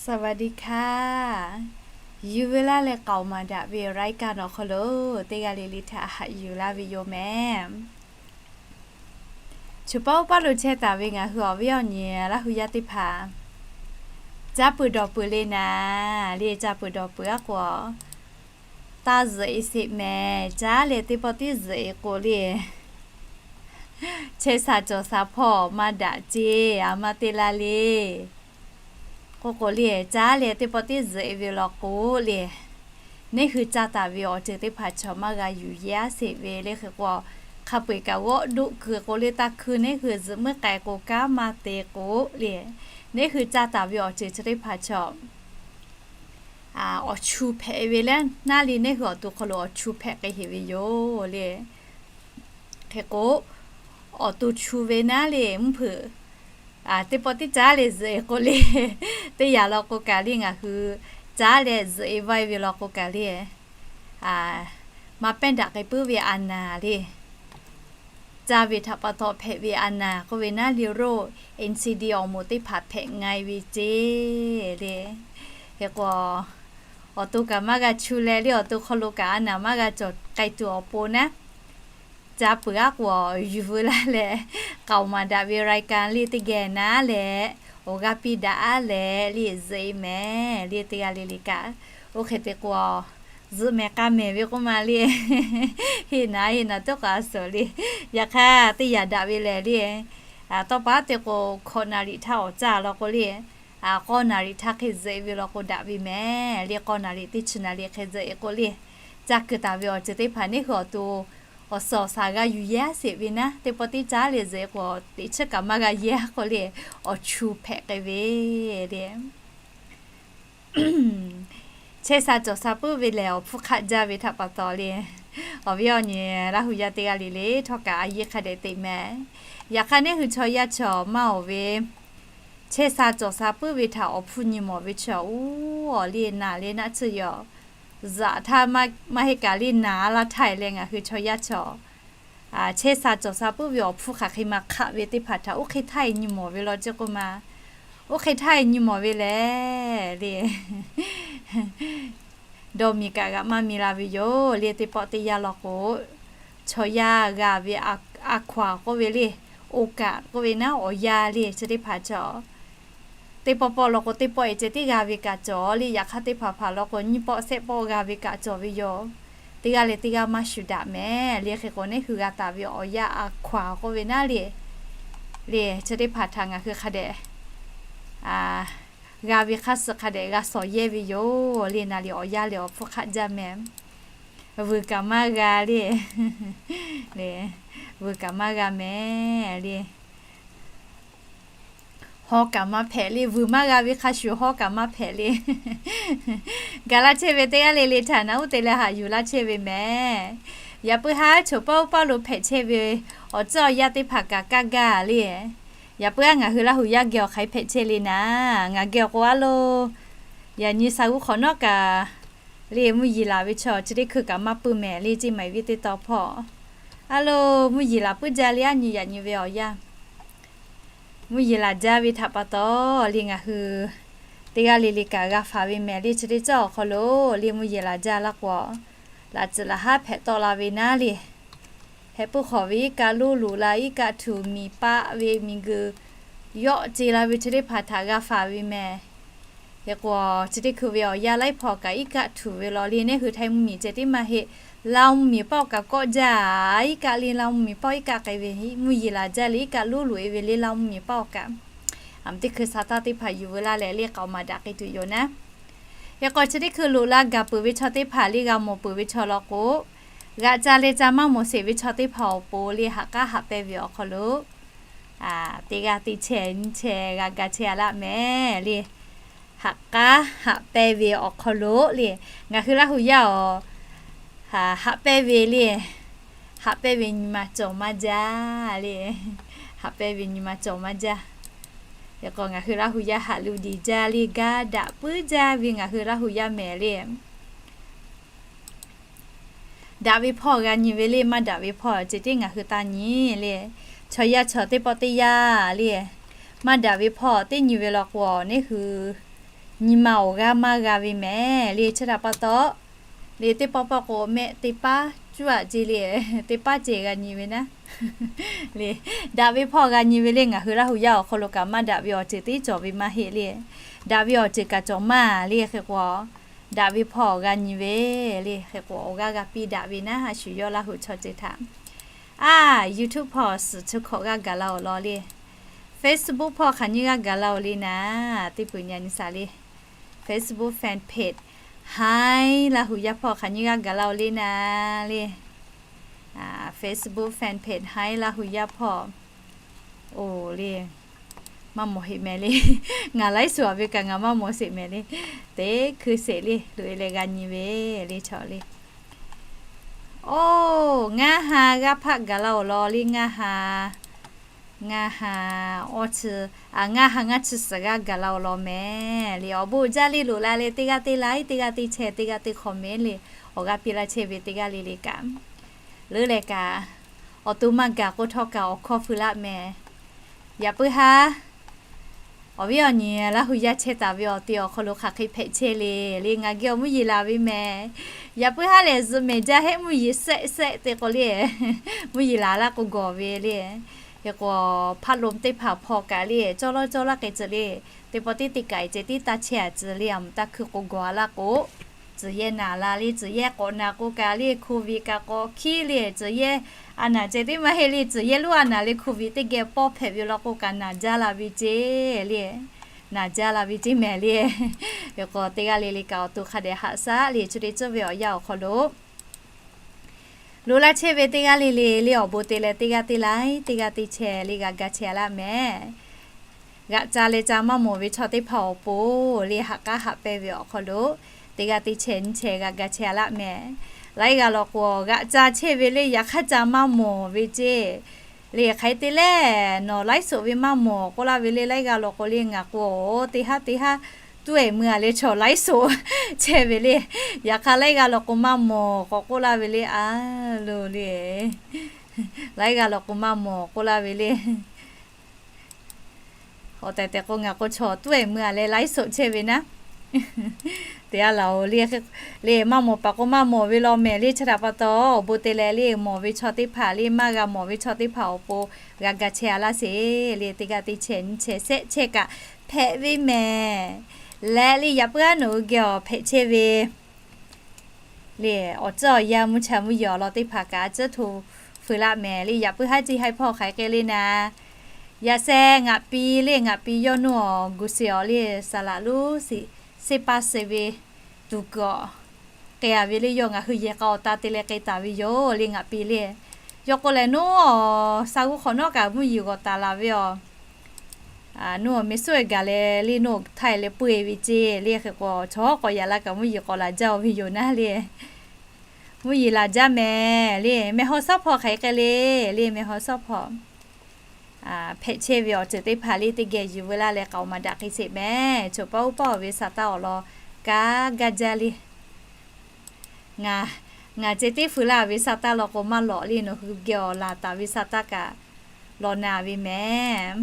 สวัสดีค่ะ Yuˬ veu laˇ leh k'aoˍ maˍ daꞈ ve รายการ awˬ hk'aw lo teˇ g'aˇ le le htaꞈ haꞈ yuˬ laˇ ve yoˬ mehˍ. Choˬ paˉ uˉ paˉ lo chehˇ taˍ ve ngaˬ hui awˬ viˉ awˬ nyi Laˇ hu yaˇ teˇ hpaˍ, caˇ peuˬ dawˬ peuˬ le naˍ le. Caˇ peuˬ dawˬ peuˬ aˉ k'o, taˇ zuhꞈ e sheˍ mehˍ. Caˉ leh teˇ pawˆ tiˉ zuhꞈ e k'o le, chehˇ sha cawˬ sha hpawˇ maˇ daꞈ ceˇ, a maˇ te la le. K'o k'o le, caˉ leh teˇ pawˆ tiˉ zuhꞈ e ve law k'o le, neˇ hui caˇ taˍ ve awˬ ceuˬ teˇ hpaˍ chaw maˇ g'a yuˬ yaˇ sheˍ ve le. Hk'e k'o, hk'a peu-eˬ kaꞈ g'awˆ doˆ keu k'o le, taˇ hkui neˇ hui zuhꞈ meuˇ k'ai k'o, kanˉ maˇ te k'o le, neˇ hui caˇ taˍ ve awˬ ceuˬ chi teˇ hpaˍ chaw awˬ chu hpehꞈ ve le. Naˉ le neˇ hui awˬ to hk'aw lo awˬ chu hpehꞈ k'ai heˍ ve yoˬ le. Hk'e k'o, awˬ to chu ve naˉ le mvuhˇ hpeuꞈ teˇ pawˆ tiˉ caˉ leh zuhꞈ e k'o le, teˇ yanˇ law k'o kaꞈ le ngaˬ hui caˉ leh zuhꞈ e vaˇ e ve law k'o kaꞈ le, maˇ pehˉ daꞈ k'ai puiˉ ve a naˍ le. Caˇ ve htaꞈ pa taw hpehꞈ ve a naˍ k'oˆ ve naˉ le, โรค NCD awˬ moˍ teˇ hpaˍ hpehꞈ nga e ve ceˇ le. Hk'e k'o, awˬ to kaꞈ maˇ g'a chu leh le, awˬ to hk'aw lo kaꞈ a naˍ maˇ g'a cawˬ k'ai tuˬ awˬ pon naˉ, caˇ peuˬ aˉ k'o, yuˬ veu laˇ leh k'aoˍ maˍ daꞈ ve รายการ le teˇ geh naˉ leh, awˬ g'aˇ piˇ daꞈ aˉ leh le zuhꞈ e mehˍ le. Teˇ g'aˇ le le kaꞈ, oˇ hk'e te k'o, zuhꞈ mehˍ k'a mehˍ ve k'oˆ ma le. Heˆ naˍ heˆ naˍ teˇ k'o a suhˍ le. Yaꞈ hk'aˇ teˇ yanˇ daꞈ ve lehˬ le, tawˇ pa te k'o, hkawꞈ naˍ riˍ htaˇ awˬ caˇ law k'o le, k'awˇ naˍ riˍ htaˇ hk'e zuhꞈ e ve law k'o daꞈ ve mehˍ le. K'awˇ naˍ riˍ teˇ chi naˍ riˍ hk'e zuhꞈ e k'o le, caˇ keu taˍ ve awˬ ceuˬ teˇ hpaˍ neˇ hui awˬ to awˬ suhˍ awˬ shaˍ g'a yuˬ yaˇ sheˍ ve naˉ, teˇ pawˆ tiˉ caˉ leh zuhꞈ e k'o, teꞈ chiˉ kaꞈ maˇ g'a yaˇ k'o le, awˬ chu hpehꞈ k'ai ve le. Chehˇ sha cawˬ sha puiˉ ve lehˬ, awˬ hpfuhˇ hk'aˆ jaˇ ve htaꞈ pa taw le, awˬ viˉ awˬ nyi Laˇ hu yaˇ teˇ g'aˇ le le htawˇ kaꞈ a yeˇ hk'a dehꞈ teꞈ mehˍ. Yaꞈ hk'aˇ neˇ hui chaw yaˇ chaw maˇ awˬ ve, chehˇ sha cawˬ sha puiˉ ve htaꞈ awˬ hpfuhˇ nyi mawˬ ve chaw uˉ awˬ le naˍ le naˆ tsuhˇ yoˬ. Zuhꞈ htaˇ maˇ heˆ kaꞈ le naˍ laˇ htaˇ e leh ngaˬ hui chaw yaˇ chaw chehˇ sha cawˬ sha puiˉ ve awˬ hpfuhˇ hk'aˬ hk'e ma hk'aˆ ve teˇ hpaˍ htaꞈ oˇ hk'e htaˇ e nyi mawˬ ve law ceˇ k'oˆ ma. Oˇ hk'e htaˇ e nyi mawˬ ve lehˬ le, dawˇ miˬ kaꞈ g'a maˇ miˬ la ve yoˬ le. Teˇ pawˆ teˇ yanˇ law k'o, chaw yaˇ g'a ve a hkaw-anˬ k'oˆ ve le, โอกาส k'oˆ ve naˉ awˬ yanˇ le chi teˇ hpaˍ chaw teˇ pawˆ pawˆ law k'o teˇ pawˆ e ceh tiˉ g'a ve kaꞈ cawˬ le. Yaꞈ hk'aˇ teˇ hpaˍ hpaˍ law k'o nyiˇ pawˆ shehˆ pawˆ g'a ve kaꞈ cawˬ ve yoˬ. Teˇ g'aˇ leh teˇ g'aˇ maˇ shuˍ daꞈ mehˍ le. Hk'e k'o neˇ hui g'a taˍ ve awˬ yanˇ a hkaw-anˬ k'oˆ ve naˉ le, le chi teˇ hpaˍ htaꞈ ngaˬ hui hk'a dehꞈ g'a ve hk'a suh hk'a dehꞈ g'a shawˍ yehˇ ve yoˬ le. Naˍ le awˬ yanˇ leh awˬ hpfuhˇ hk'aˆ jaˇ mehˍ. Vuiˬ kaꞈ maˇ g'a le, le, vuiˬ kaꞈ maˇ g'a mehˍ le. Hawˉ kaꞈ maˇ hpehꞈ le. Vuiˬ maˇ g'a ve hk'a shuˍ hawˉ kaꞈ maˇ hpehꞈ le. Gaˬ laˇ chehˇ ve teˇ g'aˇ le le htaꞈ naˉ uˉ te leh haꞈ yuˬ laˇ chehˇ ve mehˍ. Yaꞈ puiˉ haˉ choˬ paˉ uˉ paˉ lo hpehꞈ chehˇ ve awˬ tcuhˉ awˬ yanˇ teˇ hpaˍ kaꞈ kaˇ gaˇ le. Yaꞈ puiˉ haˉ ngaˬ hui Laˇ hu yaˇ geh awˬ hk'aˬ hk'e hpehꞈ chehˇ le naˉ, ngaˬ geh awˬ k'o a lo, yaꞈ nyi sha g'uˇ hk'awꞈ nawˉ kaꞈ le mvuhˇ yeˬ laˬ ve chaw chi teˇ hkui kaꞈ maˇ puiˉ mehˍ le. Ceˇ maˍ viˉ teˇ taw hpawˇ a lo, mvuhˇ yeˬ laˬ puiˉ jaˇ le. A nyi yaꞈ nyi ve awˬ yanˇ mvuhˇ yeˬ laˬ jaˇ ve htaꞈ pa taw le ngaˬ hui teˇ g'aˇ le le kaꞈ g'a faˍ ve mehˍ le. Chi teˇ cawˇ awˬ hk'aw lo le mvuhˇ yeˬ laˬ jaˇ laˇ k'o, laꞈ tcuhꞈ laꞈ haˉ hpehꞈ tawˆ la ve naˉ le, heh puiˉ hk'awꞈ ve iˉ kaˆ loˇ loꞈ la, iˉ kaˆ htuꞈ miˬ paˆ ve miˬ guiˬ yawˆ ce la ve chi teˇ hpaˍ htaꞈ g'a faˍ ve mehˍ. Hk'e k'o, chi teˇ hkui ve awˬ yanˇ laiˉ hpaw kaꞈ iˉ kaˆ htuꞈ ve law le. Neˇ hui Htaiˇ mvuhˇ miˬ ceh tiˉ maˇ heˆ, Laˇ mvuhˇ miˬ paˆ awˬ kaꞈ kawˆ jaˇ. Iˉ kaˆ le Laˇ mvuhˇ miˬ paˆ iˉ kaˆ k'ai ve mvuhˇ yeˬ laˬ jaˇ le. Iˉ kaˆ loˇ loꞈ e ve le Laˇ mvuhˇ miˬ paˆ awˬ kaꞈ. Aˬ, teˇ hkui sa taˇ teˇ hpaˍ yuˬ veu laˇ leh le k'aoˍ maˍ daꞈ k'ai tuˬ yoˬ naˉ. Hk'e k'o chi teˇ hkui loꞈ la gaˬ peuˬ ve chaw teˇ hpaˍ le g'a mawˬ peuˬ ve chaw law k'o, g'aꞈ ca leh ca maˇ mawˬ sheˍ ve chaw teˇ hpaˍ awˬ pon le haꞈ k'aˉ haꞈ pehnˇ ve awˬ hk'aw lo teˇ g'aˇ teˇ chehˇ nyiˇ chehˇ g'a ga chehˇ a laˇ mehˍ le. Haꞈ k'aˉ haꞈ pehnˇ ve awˬ hk'aw lo le, ngaˬ hui Laˇ hu yaˇ awˬ haꞈ pehnˇ ve le, haꞈ pehnˇ ve nyi ma cawˬ maˇ jaˇ le. Haꞈ pehnˇ ve nyi ma cawˬ maˇ jaˇ. Hk'e k'o ngaˬ hui Laˇ hu yaˇ haꞈ lu diˬ jaˇ le, gaˇ daꞈ puiˉ jaˇ ve ngaˬ hui Laˇ hu yaˇ mehˍ le. Daꞈ ve hpawˇ g'a nyi ve le, maˇ daꞈ ve hpawˇ ceh tiˉ ngaˬ hui taˇ nyi le. Chaw yaˇ chaw teˇ pawˆ teˇ yanˇ le, maˇ daꞈ ve hpawˇ teˇ nyi ve law k'o, neˇ hui nyi ma awˬ g'aˇ maˇ g'a ve mehˍ le. Chi htaꞈ pa taw, le teˇ pawˆ pawˆ k'o mehˆ teˇ paˉ cuˇ aꞈ ce le, teˇ paˉ ceh g'a nyi ve naˉ le. Daꞈ ve hpawˇ g'a nyi ve le. Ngaˬ hui Laˇ hu yaˇ awˬ hk'aw lo kaꞈ maˇ daꞈ ve awˬ ceuˬ teˇ cawˬ ve maˇ heˆ le. Daꞈ ve awˬ ceuˬ kaꞈ cawˬ maˇ le. Hk'e k'o, daꞈ ve hpawˇ g'a nyi ve le. Hk'e k'o, awˬ g'aˇ g'a piˇ daꞈ ve naˉ, a shu yawˇ Laˇ hu chaw ceuˬ htaꞈ. A, YouTube hpawˇ suhˍ chi hkawꞈ g'aˇ gaˬ la-oˬ law le. Facebook hpawˇ hk'aˬ nyi g'aˇ gaˬ la-oˬ le naˉ, teˇ peuˬ nyi a nyi shaˍ le. Facebook fan page Haiˉ Laˇ hu yaˇ hpawˇ hk'aˬ nyi g'aˇ gaˬ la-oˬ le naˉ le. Facebook fan page Haiˉ Laˇ hu yaˇ hpawˇ oˬ le. Maˇ mawˬ heˆ mehˍ le. Ngaˬ laiˉ suhˍ a ve kaꞈ ngaˬ maˇ mawˬ sheˍ mehˍ le. Teˇ hkui sheˍ le, loꞈ e leh g'a nyi ve le chaw le. Oˇ, ngaˇ ha g'aˇ hpaˆ gaˬ la-oˬ law le. Ngaˇ ha, ngaˇ ha awˇ chi, a, ngaˇ ha ngaˇ chi suhˍ g'aˇ gaˬ la-oˬ law mehˍ le. Awˬ bon jaˇ le. Loꞈ la leh teˇ g'aˇ teˇ like, teˇ g'aˇ teˇ share, teˇ g'aˇ teˇ comment le, awˬ g'aˇ piˇ laˇ chehˇ ve teˇ g'aˇ le le kaꞈ, leuˉ leh kaꞈ, awˬ to maˇ gaˬ k'o htawˇ kaꞈ awˬ hkawˇ feu laˇ mehˍ. Yaꞈ puiˉ haˉ awˬ viˉ awˬ nyi Laˇ hu yaˇ chehˇ taˍ ve awˬ te awˬ hk'aw lo hk'aˬ hk'e hpehꞈ chehˇ le le, ngaˬ geh awˬ mvuhˇ yeˬ laˬ ve mehˍ. Yaꞈ puiˉ haˉ lehˬ zuhꞈ mehˍ jaˇ hehˆ mvuhˇ yeˬ shehˆ shehˆ te k'o le, mvuhˇ yeˬ laˬ laˇ k'o gawˬ ve le. Hk'e k'o, hpaˆ lo teˇ hpaˍ hpawˇ kaꞈ le, cawˇ lawˇ cawˇ laˇ k'e tcuh le, teˇ pawˆ tiˉ teˇ kaꞈ ceh tiˉ taˇ chehˇ a tcuh le. A mvuhˇ taˇ hkui k'o gawˬ a laˇ k'o, tcuh yehˇ naˍ la le. Tcuh yehˇ k'awꞈ naˍ k'o kaꞈ le, hko viꞈ kaꞈ k'awꞈ hkiˉ le. Tcuh yehˇ a naˍ ceh tiˉ maˇ heˆ le. Tcuh yehˇ lonˉ a naˍ le, hko viꞈ teˇ geh pawˇ hpehꞈ ve law k'o kaꞈ naˍ jaˇ la ve ceˇ le. Naˍ jaˇ la ve ceˇ mehˍ le. Hk'e k'o, teˇ g'aˇ le le kaꞈ awˬ to hk'a dehꞈ haꞈ shaˉ le, chi te tcuhˉ ve awˬ yanˇ awˬ hk'aw lo loꞈ laˇ chehˇ ve teˇ g'aˇ le le le, awˬ bon te leh teˇ g'aˇ teˇ like, teˇ g'aˇ teˇ share le g'a ga chehˇ a laˇ mehˍ. G'aꞈ ca leh ca maˇ mawˬ ve chaw teˇ hpaˍ awˬ pon le, haꞈ k'aˉ haꞈ pehnˇ ve awˬ hk'aw lo teˇ g'aˇ teˇ share nyiˇ share g'a ga chehˇ a laˇ mehˍ. Laiˉ g'aˇ law k'o, g'aꞈ ca chehˇ ve le, yaꞈ hk'aˇ ca maˇ mawˬ ve ceˇ le. Hk'aˬ hk'e te le, nawˬ laiˉ soꞈ ve maˇ mawˬ k'oˆ laˇ ve le. Laiˉ g'aˇ law k'o le, ngaˬ k'o teˇ haˉ teˇ haˉ tuˉ ehˍ mui a leh chaw laiˉ soꞈ chehˇ ve le. Yaꞈ hk'aˇ laiˉ g'aˇ law k'o maˇ mawˬ k'awꞈ k'oˆ laˇ ve le. A lo le, laiˉ g'aˇ law k'o maˇ mawˬ k'oˆ laˇ ve le. Awˬ tehˬ tehˬ k'o, ngaˬ k'o chaw tuˉ ehˍ mui a leh laiˉ soꞈ chehˇ ve naˉ. Te a laˬ oˬ le, le maˇ mawˬ paˍ k'o maˇ mawˬ ve law mehˍ le. Chi htaꞈ pa taw, awˬ bon te leh le, mawˬ ve chaw teˇ hpaˍ le, maˇ g'a mawˬ ve chaw teˇ hpaˍ awˬ pon g'a ga chehˇ a laˇ sheˍ le. Teˇ g'aˇ teˇ share nyiˇ share shehˆ share kaꞈ hpehꞈ ve mehˍ. Leh le, yaꞈ puiˉ haˉ nawˬ hui geh awˬ hpehꞈ chehˇ ve le, awˬ tcuhˉ awˬ yanˇ mvuhˇ cha mvuhˇ yeˬ awˬ lawn teˇ hpaˍ kaꞈ a tcuhˉ hto feu laˇ mehˍ le. Yaꞈ puiˉ haˉ ceˇ haiˉ hpawˇ hk'aˬ hk'e k'e le naˉ, yaꞈ sheh ngaˬ pi le, ngaˬ pi yawˇ nuˇ awˬ gu se awˬ le, saˍ laꞈ lonˉ seˍ, seˍ paˇ se ve tuˬ kuiˬ awˬ k'ai a ve le. Yawˇ ngaˬ hui yehˬ k'a awˬ ta te leh k'ai taˍ ve yoˬ le, ngaˬ pi le. Yawˇ k'o lehˬ, nuˇ awˬ sha g'uˇ hk'awꞈ nawˉ kaꞈ mvuhˇ yeˬ g'awˬ taˍ laˬ ve awˬ, nuˇ awˬ meh suˉ e gaˬ leh le, nuˇ awˬ htaiˇ leh peu e ve ceˇ le. Hk'e k'o, chaw hawˉ k'awꞈ yaꞈ la kaꞈ mvuhˇ yeˬ k'awꞈ laˬ jaˇ oˬ ve yoˬ naˉ le. Mvuhˇ yeˬ laˬ jaˇ mehˍ le. Meh haw shawˉ hpawˇ hk'aˬ hk'e k'e le, le meh haw shawˉ hpawˇ hpehꞈ chehˇ ve awˬ ceuˬ teˇ hpaˍ le teˇ geh yuˬ veu laˇ leh k'aoˍ maˍ daꞈ k'ai sheˍ mehˍ. Choˬ paˇ oˇ paˇ awˬ ve sa taˇ awˬ lawn kaꞈ gaˇ jaˇ le. Ngaˬ, ngaˬ ceh tiˉ feu laˇ ve sa taˇ law k'o maˇ lawꞈ le. Nawˬ hui geh awˬ laˬ taˍ ve sa taˇ kaꞈ law na ve mehˍ.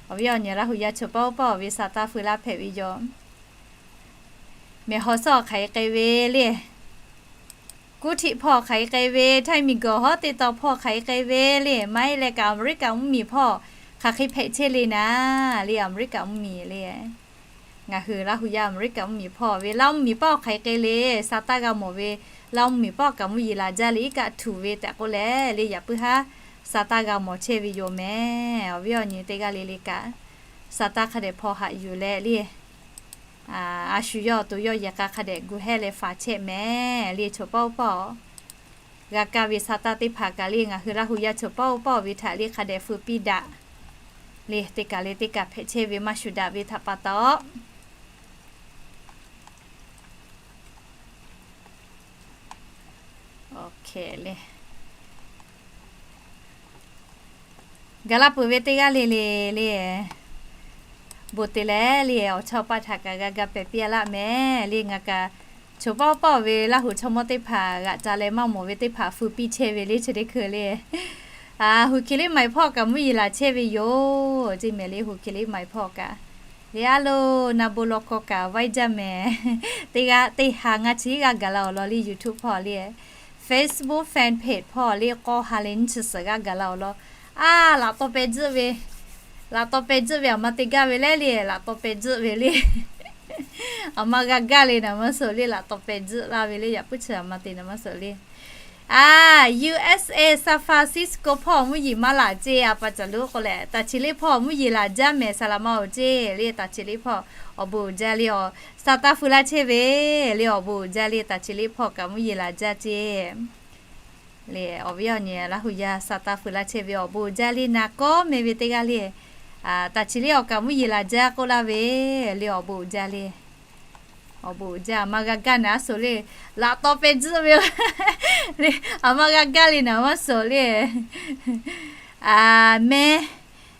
Awˬ viˉ awˬ nyi Laˇ hu yaˇ choˬ paˇ oˇ paˇ awˬ ve sa taˇ feu laˇ hpehꞈ ve yoˬ. Meh haw shawˉ hk'aˬ hk'e k'e ve le. Kuˉ htiˆ hpawˇ hk'aˬ hk'e k'e ve, htaiˇ miˬ guiˬ hawˉ teˇ taw hpawˇ hk'aˬ hk'e k'e ve le. Maˇ heˆ leh kaꞈ Aˍmeˍriˆkaꞈ mvuhˇmiˬ hpawˇ hk'aˬ hk'e hpehꞈ chehˇ le naˉ le. Aˍmeˍriˆkaꞈ mvuhˇmiˬ le. Ngaˬ hui Laˇ hu yaˇ Aˍmeˍriˆkaꞈ mvuhˇmiˬ hpawˇ ve Laˇ mvuhˇmiˬ paˇ hk'aˬ hk'e k'e le, sa taˇ g'a mawˬ ve, Laˇ mvuhˇmiˬ paˇ kaꞈ mvuhˇ yeˬ laˬ jaˇ le, iˉ kaˆ htuˬ ve tehꞈ k'oˆ leh le, yaꞈ puiˉ haˉ sa taˇ g'a mawˬ chehˇ ve yoˬ mehˍ. Awˬ viˉ awˬ nyi teˇ g'aˇ le le kaꞈ, sa taˇ hk'a dehꞈ hpaw haꞈ yuˬ leh le, a shu yawˇ awˬ to yawˇ yehˬ k'a hk'a dehꞈ gu hehˇ leh faˍ chehˇ mehˍ le. Choˬ paˇ oˇ paˇ g'a kaˇ ve sa taˇ teˇ hpaˍ kaꞈ le, ngaˬ hui Laˇ hu yaˇ choˬ paˇ oˇ paˇ ve htaꞈ le hk'a dehꞈ feu piˇ daꞈ le. Teˇ kaˬ le teˇ kaˬ hpehꞈ chehˇ ve maˇ shuˍ daꞈ ve htaꞈ pa taw, le gaˬ la peuˬ ve teˇ g'aˇ le le le, bon te leh le awˬ chawˇ paˆ htaꞈ kaꞈ g'a ga pehˬ piˇ a laˇ mehˍ le. Ngaˬ kaꞈ choˬ paˇ oˇ paˇ ve Laˇ hu chaw mawˇ teˇ hpaˍ g'aꞈ ca leh maˇ mawˬ ve teˇ hpaˍ feu piˇ chehˇ ve le, chi teˇ hkui le. A, Hu Hkiˬ liˇ Maiˬ hpawˇ kaꞈ mvuhˇ yeˬ laˬ chehˇ ve yoˬ ceˇ mehˍ le. Hu Hkiˬ liˇ Maiˬ hpawˇ kaꞈ Liꞈ a lo, na bon law hkawˇ kaꞈ vaiˇ jaˇ mehˍ. Teˇ g'aˇ teˇ ha ngaˇ chi g'aˇ gaˬ la awˬ lawn le YouTube hpawˇ le, Facebook fan page hpawˇ le k'awˇ ha leh nyiˇ chi suhˍ g'aˇ gaˬ la awˬ lawn. A, laꞈ taw peh tzuhˆ ve, laꞈ taw peh tzuhˆ ve aˬ ma te gaˇ ve leh le, laꞈ taw peh tzuhˆ ve le. Aˬ ma g'a gaˇ le naˍ maˇ suhˍ le, laꞈ taw peh tzuhˆ laˇ ve le, yaꞈ puiˉ chi aˬ ma te naˍ maˇ suhˍ le. A, U S A San Francisco hpawˇ mvuhˇ yeˬ maˇ laˬ ceˇ, a pa caˬ lo k'o leh, taˍ chi le hpawˇ mvuhˇ yeˬ laˬ jaˇ mehˍ, saˍ laꞈ ma oˬ ceˇ le, taˍ chi le hpawˇ awˬ bon uiˍ jaˇ le, awˬ sa taˇ fu laˇ chehˇ ve le, awˬ bon uiˍ jaˇ le, taˍ chi le hpawˇ kaꞈ mvuhˇ yeˬ laˬ jaˇ ceˇ le, awˬ viˉ awˬ nyi Laˇ huˍ yaˇ sa taˇ fu laˇ chehˇ ve awˬ bon uiˍ jaˇ le, naˍ kawˉ meh ve teˇ g'aˇ le, taˍ chi le awˬ kaꞈ mvuhˇ yeˬ laˬ jaˇ k'oˆ laˇ ve le, awˬ bon uiˍ jaˇ le. Awˬ bon uiˍ jaˇ, aˬ ma g'a gaˇ naˍ a suhˍ le, laꞈ taw peh tzuhˆ ve le, aˬ ma g'a gaˇ le naˍ maˇ suhˍ le. Meh,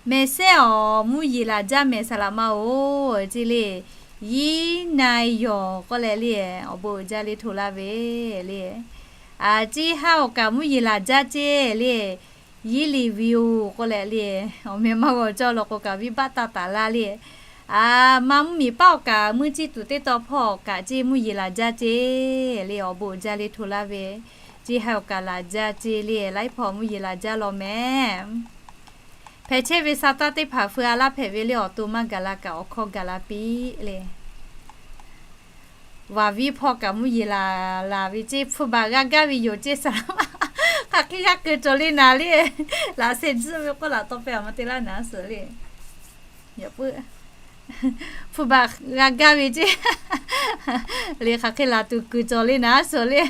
meh sehˉ awˬ mvuhˇ yeˬ laˬ jaˇ mehˍ, saˍ laꞈ ma oˬ ceˇ le. Yiˉ na yawˬ k'oˆ leh le, awˬ bon uiˍ jaˇ le hto laˇ ve le. Ceˇ haˉ awˬ kaꞈ mvuhˇ yeˬ laˬ jaˇ ceˇ le. Yiˉ liꞈ ve oˬ k'oˆ leh le, awˬ meh maˇ g'awˬ cawˇ law k'o kaꞈ viˉ baˆ taˇ taˍ laˇ le. A, ma mvuhˇ miˬ paˉ awˬ kaꞈ mvuhˇ ciˇ tuˬ teˇ taw hpawˇ awˬ kaꞈ ceˇ mvuhˇ yeˬ laˬ jaˇ ceˇ le, awˬ bon uiˍ jaˇ le hto laˇ ve. Ceˇ haˉ awˬ kaꞈ laˬ jaˇ ceˇ le, laiˉ hpawˇ mvuhˇ yeˬ laˬ jaˇ law mehˍ. Hpehꞈ chehˇ ve sa taˇ teˇ hpaˍ feu a laˇ hpehꞈ ve le, awˬ to maˇ gaˬ la kaꞈ awˬ hkawˇ gaˬ la piˇ le. Vaˍ viˉ hpawˇ kaꞈ mvuhˇ yeˬ laˬ laˬ ve ceˇ, hpu baˬ g'a gaˇ ve yoˬ ceˇ, saˍ laꞈ ma hk'aˬ hk'e g'a keu cawˬ le naˍ le. Laꞈ sheh tzuhˆ ve k'oˆ laꞈ taw peh aˬ ma te laˇ naˍ suhˍ le. Yaꞈ puiˉ hpu baˬ g'a gaˇ ve ceˇ le, hk'aˬ hk'e laˬ tuˬ kuiˬ cawˬ le naˍ suhˍ le.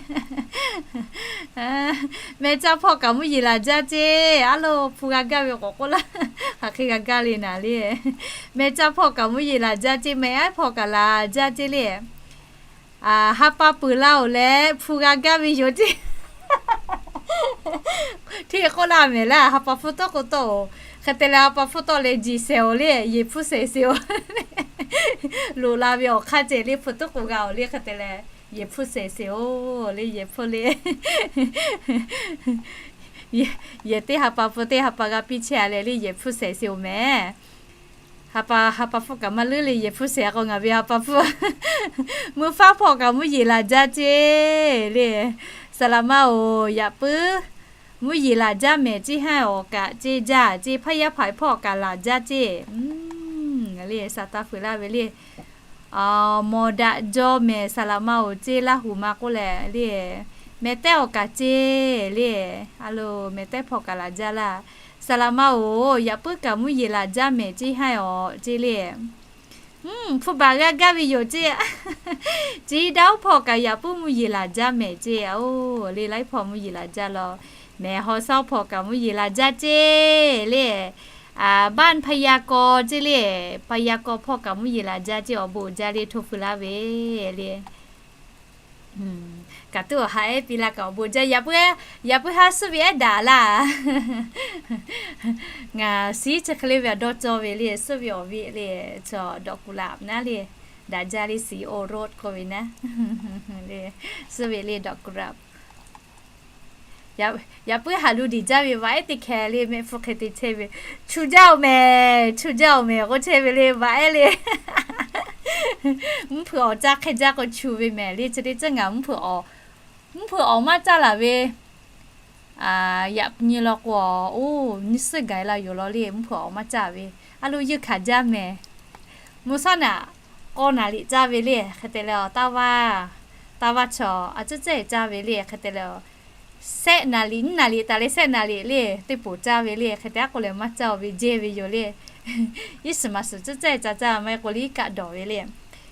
Meh caˇ hpawˇ kaꞈ mvuhˇ yeˬ laˬ jaˇ ceˇ, a lo hpu g'a gaˇ ve k'awꞈ k'oˆ laˇ, hk'aˬ hk'e g'a gaˇ le naˍ le. Meh caˇ hpawˇ kaꞈ mvuhˇ yeˬ laˬ jaˇ ceˇ, meh aˉ hpawˇ kaꞈ laˬ jaˇ ceˇ le. Ha pa peuˬ laˇ oˬ leh hpu g'a gaˇ ve yoˬ ceˇ. Hteˇ k'oˆ laˇ mehˍ laˇ, ha pa hpfuhˇ tawˆ k'o tawˆ oˬ. Hk'e te leh ha pa hpfuhˇ tawˆ leh jiˬ shehˍ oˬ le, yehˬ hpfuhˇ shehˍ sheˍ oˬ. Loꞈ la ve awˬ hk'aˇ ceh le hpfuhˇ tawˆ k'o g'a oˬ le, hk'e te leh yehˬ hpfuhˇ shehˍ sheˍ oˬ le, yehˬ hpfuhˇ le. Yehˬ teˇ ha pa hpfuhˇ teˇ ha pa g'a piˇ chehˇ a leh le, yehˬ hpfuhˇ shehˍ sheˍ oˬ mehˍ. Ha pa, ha pa hpfuhˇ kaꞈ maˇ leuˉ le, yehˬ hpfuhˇ shehˍ k'o ngaˬ ve ha pa hpfuhˇ. Mvuhˇ faˉ hpawˇ kaꞈ mvuhˇ yeˬ laˬ jaˇ ceˇ le. Saˍ laꞈ ma oˬ, yaꞈ puiˉ mvuhˇ yeˬ laˬ jaˇ mehˍ, ceˇ haˉ awˬ kaꞈ ceˇ jaˇ ceˇ, hpaˇ yaˇ hpaˍ hpawˇ kaꞈ laˬ jaˇ ceˇ le, sa taˇ fuiˍ laˇ ve le. Mawˬ daꞈ jaw mehˍ, saˍ laꞈ ma oˬ ceˇ, Laˇ huˍ ma k'oˆ leh le. Mehˍ tehˉ awˬ kaꞈ ceˇ le. A lo, mehˍ tehˉ hpawˇ kaꞈ laˬ jaˇ laˇ. Saˍ laꞈ ma oˬ, yaꞈ puiˉ kaꞈ mvuhˇ yeˬ laˬ jaˇ mehˍ, ceˇ haˉ awˬ ceˇ le. Hpu baˬ g'a gaˇ ve yoˬ ceˇ. Ceˇ daˇ oˉ hpawˇ kaꞈ yaꞈ puiˉ mvuhˇ yeˬ laˬ jaˇ mehˍ ceˇ, a oˬ le, laiˉ hpawˇ mvuhˇ yeˬ laˬ jaˇ law. Mehˍ haw shaˉ oˉ hpawˇ kaꞈ mvuhˇ yeˬ laˬ jaˇ ceˇ le. Baˆ hpaˇ yaˇ kawˇ ceˇ le, hpaˇ yaˇ kawˇ hpawˇ kaꞈ mvuhˇ yeˬ laˬ jaˇ ceˇ, awˬ bon uiˍ jaˇ le hto fuiˍ laˇ ve le. Kaꞈ tuˉ awˬ ha ehˉ piˇ laˇ kaꞈ awˬ bon jaˇ, yaꞈ puiˉ, yaꞈ puiˉ haˉ suhˉ ve ehˉ daꞈ laˇ. Ngaˬ shiˉ chi hk'e le ve a dawˇ cawˇ ve le, suhˉ ve awˬ ve le, chaw ดอกกุหลาบ naˉ le, daꞈ jaˇ le, สีโอรส k'oˆ ve naˉ. Suhˉ ve le ดอกกุหลาบ. Yaꞈ puiˉ haˍ lu diˍ jaˇ ve vaꞈ ehˉ teˇ hkeh le, mehˆ hpfuhˇ hk'e te chehˇ ve, chu jaˇ oˬ mehˍ, chu jaˇ oˬ mehˍ k'oˆ chehˇ ve le, vaꞈ ehˉ le. Mvuhˇ hpeuꞈ awˬ caˇ hk'e jaˇ k'o chu ve mehˍ le, chi teˇ ceuˬ ngaˬ mvuhˇ hpeuꞈ awˬ, mvuhˇ hpeuꞈ awˬ maˇ caˇ laˬ ve. Yaꞈ nyi law k'o, oˇ nyi suhˉ gaˬ la yoˬ law le, mvuhˇ hpeuꞈ awˬ maˇ caˇ ve. A lo, yeunˇ hkanˍ jaˇ mehˍ. Mvuhˇ shawˉ naꞈ k'awˇ naˍ riˍ caˇ ve le, hk'e te leh, taˇ vaˇ, taˇ vaˇ chaw a cuˉ cehˇ caˇ ve le, hk'e te leh, sehˆ naˍ riˍ, nyiˇ naˍ riˍ taˍ leh sehˆ naˍ riˍ le, teˇ poˬ caˇ ve le, hk'e te aˉ k'oˆ leh maˇ caˇ ve jehˇ ve yoˬ le. Iˉ shiˍ maˍ shiˍ cuˉ cehˇ caˇ caˇ maˇ heˆ k'o le, kaˆ dawˬ ve le.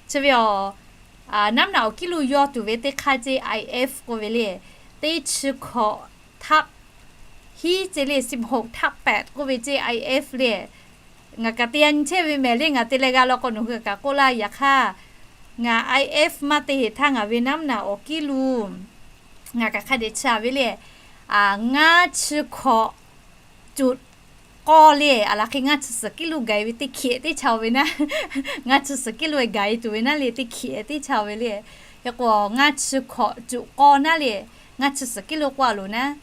Chi ve awˬ, naˉ naꞈ awˬ kiˇ lo yaw tuˬ ve teˇ hk'aˇ ceˇ, I F k'oˆ ve le. Teˇ chi hkawꞈ htaˆ hiˉ ceˇ le, สิบหกทับแปด k'oˆ ve ceˇ, I F le. Ngaˬ kaꞈ te a nyi chehˇ ve mehˍ le, ngaˬ te leh g'a law k'o nawˬ hui kaꞈ k'oˆ laˇ. Yaꞈ hk'aˇ, ngaˬ I F maˇ te heˍ htaˇ ngaˬ ve naˉ naꞈ awˬ kiˇ lo ngaˬ kaꞈ hk'a dehꞈ chi a ve le. Ngaˇ chi hkawꞈ cuꞈ k'awˇ le, a laˬ hk'e ngaˇ chi suhˍ kiˇ lo gaˬ e ve teˇ hkiꞈ teˇ cha ve naˉ, ngaˇ chi suhˍ kiˇ lo gaˬ e tuˬ ve naˉ le, teˇ hkiꞈ teˇ cha ve le. Hk'e k'o, ngaˇ chi hkawꞈ cuꞈ k'awˇ naˉ le, ngaˇ chi suhˍ kiˇ lo k'oˆ a loˬ naˉ.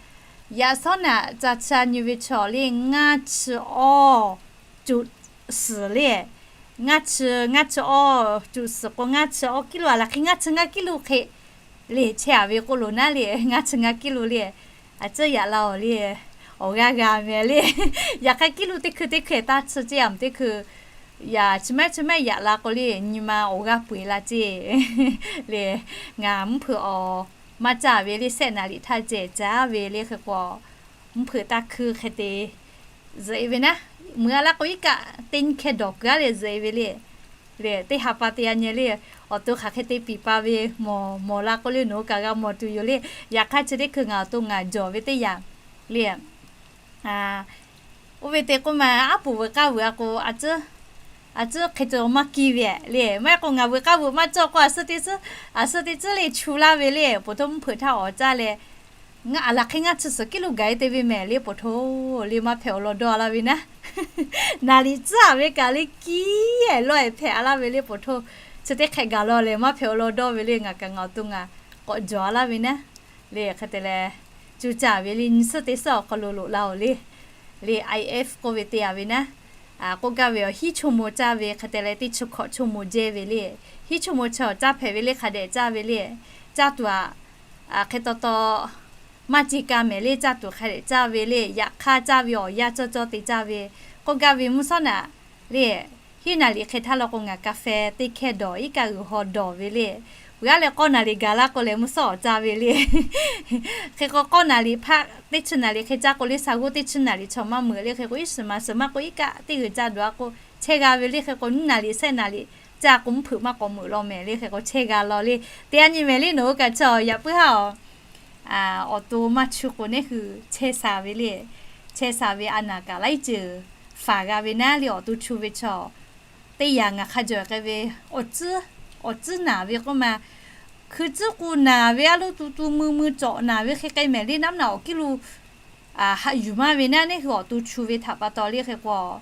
Yaꞈ shawˉ naꞈ ca cha nyi ve chaw le, ngaˇ chi awˇ cuꞈ suhˍ le, ngaˇ chi, ngaˇ chi awˇ, cuˬ suhˍ k'o ngaˇ chi awˇ kiˇ lo a laˬ hk'e ngaˇ chi ngaˇ kiˇ lo hk'e le chehˇ a ve k'oˆ lo naˉ le, ngaˇ chi ngaˇ kiˇ lo le, a ciˉ yaꞈ la awˬ le, awˬ g'aˇ g'a meh le. Yaꞈ hk'aˇ kiˇ lo teˇ hkui teˇ hkui taˇ chi ceˇ, a mvuhˇ teˇ hkui yaꞈ chi mehˉ chi mehˉ yaꞈ la k'o le, nyi ma awˬ g'aˇ peu eˬ la ceˇ le. Ngaˬ mvuhˇ hpeuꞈ awˬ maˇ caˇ ve le, sehˆ naˍ riˍ htaˇ ceh caˇ ve le hk'e k'o, mvuhˇ hpeuꞈ taˇ hkui hk'e te zuhꞈ e ve naˉ, meuꞈ a laˇ k'o iˉ kaˆ teˇ nyi hkeh dawˬ kuiˬ a leh zuhꞈ e ve le. Le teˇ ha pa te a nyi le, awˬ to hk'aˬ hk'e te piˍ pa ve mawˬ mawˬ la k'oˆ le, nawˬ hui kaꞈ g'a mawˬ tuˬ yoˬ le. Yaꞈ hk'aˇ chi teˇ hkui ngaˬ awˬ to ngaˬ jawˬ ve teˇ yanˇ le, oˇ ve te k'oˆ ma, aˉ poꞈ veuꞈ k'aˇ veuꞈ a k'o, a ciˉ hk'e te maˇ kiˇ ve le. Maˇ heˆ k'o ngaˬ veuꞈ k'aˇ veuꞈ maˇ cawˇ k'o, a suhˉ teˇ suhˉ, a suhˉ teˇ suhˉ le chu laˇ ve le, poˬ htoˇ mvuhˇ hpeuꞈ htaˇ awˬ caˇ leh, ngaˬ a laˬ hk'e ngaˇ chi suhˍ kiˇ lo gaˬ e te ve mehˍ le, poˬ htoˇ le maˇ hpehꞈ awˬ lawn dawˇ laˇ ve naˉ. Naˍ riˍ tcuhˉ a ve kaꞈ le kiˇ lawˇ e hpehꞈ a laˇ ve le, poˬ htoˇ chi teˇ hk'ehꞈ gaˬ law leh maˇ hpehꞈ awˬ lawn dawˇ ve le, ngaˬ kaꞈ ngaˬ awˬ to ngaˬ k'awꞈ jawˬ a laˇ ve naˉ. Le hk'e te leh, cuˇ caˇ ve le nyi suhˉ teˇ suhˉ awˬ hk'aw lo loꞈ la oˬ le. Le IF k'oˆ ve te a ve naˉ, k'oˆ gaˇ ve awˬ hiˉ chaw mo caˇ ve hk'e te leh teˇ chi hkawꞈ chaw mo jehˇ ve le. Hiˉ chaw mo chi awˬ caˇ hpehꞈ ve le, hk'a dehꞈ caˇ ve le. Caˇ tuˬ aꞈ, hk'e taw taw maˇ ce ka mehˍ le, caˇ tuˬ hk'a dehꞈ caˇ ve le. Yaꞈ hk'aˇ caˇ ve awˬ yanˇ cawˇ cawˇ te caˇ ve, k'oˆ gaˇ ve mvuhˇ shawˉ naꞈ le, hiˉ naˍ riˍ hk'e htaˇ law k'o ngaˬ กาแฟ teˇ hkeh dawˬ, iˉ kaˆ g'uiˬ haw dawˬ ve le. G'a leh k'awˇ naˍ riˍ gaˬ la k'o lehˬ mvuhˇ shawˉ awˬ caˇ ve le. Hk'e k'o k'awˇ naˍ riˍ hpaˆ teˇ chi naˍ riˍ hk'e caˇ k'o le, sha g'oˇ teˇ chi naˍ riˍ chaw maˇ meuꞈ le. Hk'e k'o iˉ shiˍ ma shiˍ maˇ k'oˆ iˉ kaˆ teˇ g'uiˬ caˇ dawˬ a k'o chehˇ g'a ve le. Hk'e k'o nyiˇ naˍ riˍ sehˆ naˍ riˍ caˇ k'o mvuhˇ hpeuꞈ maˇ k'awꞈ meuꞈ law mehˍ le. Hk'e k'o chehˇ g'a law le. Te a nyi mehˍ le, nawˬ hui kaꞈ chi yaꞈ puiˉ haˉ awˬ awˬ to maˇ chu k'o neˇ hui chehˇ sha ve le. Chehˇ sha ve a naˍ kaꞈ laiˉ ceuˬ faˍ g'a ve naˉ le. Awˬ to chu ve chaw teˇ yanˇ ngaˬ hk'a jawˬ k'ai ve, awˬ tcuhˉ naˍ ve k'oˆ ma, hkui tcuhˉ k'o naˍ ve a lo tu tu mui mui cawꞈ naˍ ve hk'e k'ai mehˍ le. Naˉ naˬ awˬ kiˇ lo haꞈ yuˬ maˇ ve naˉ, neˇ hui awˬ to chu ve htaꞈ pa taw le. Hk'e k'o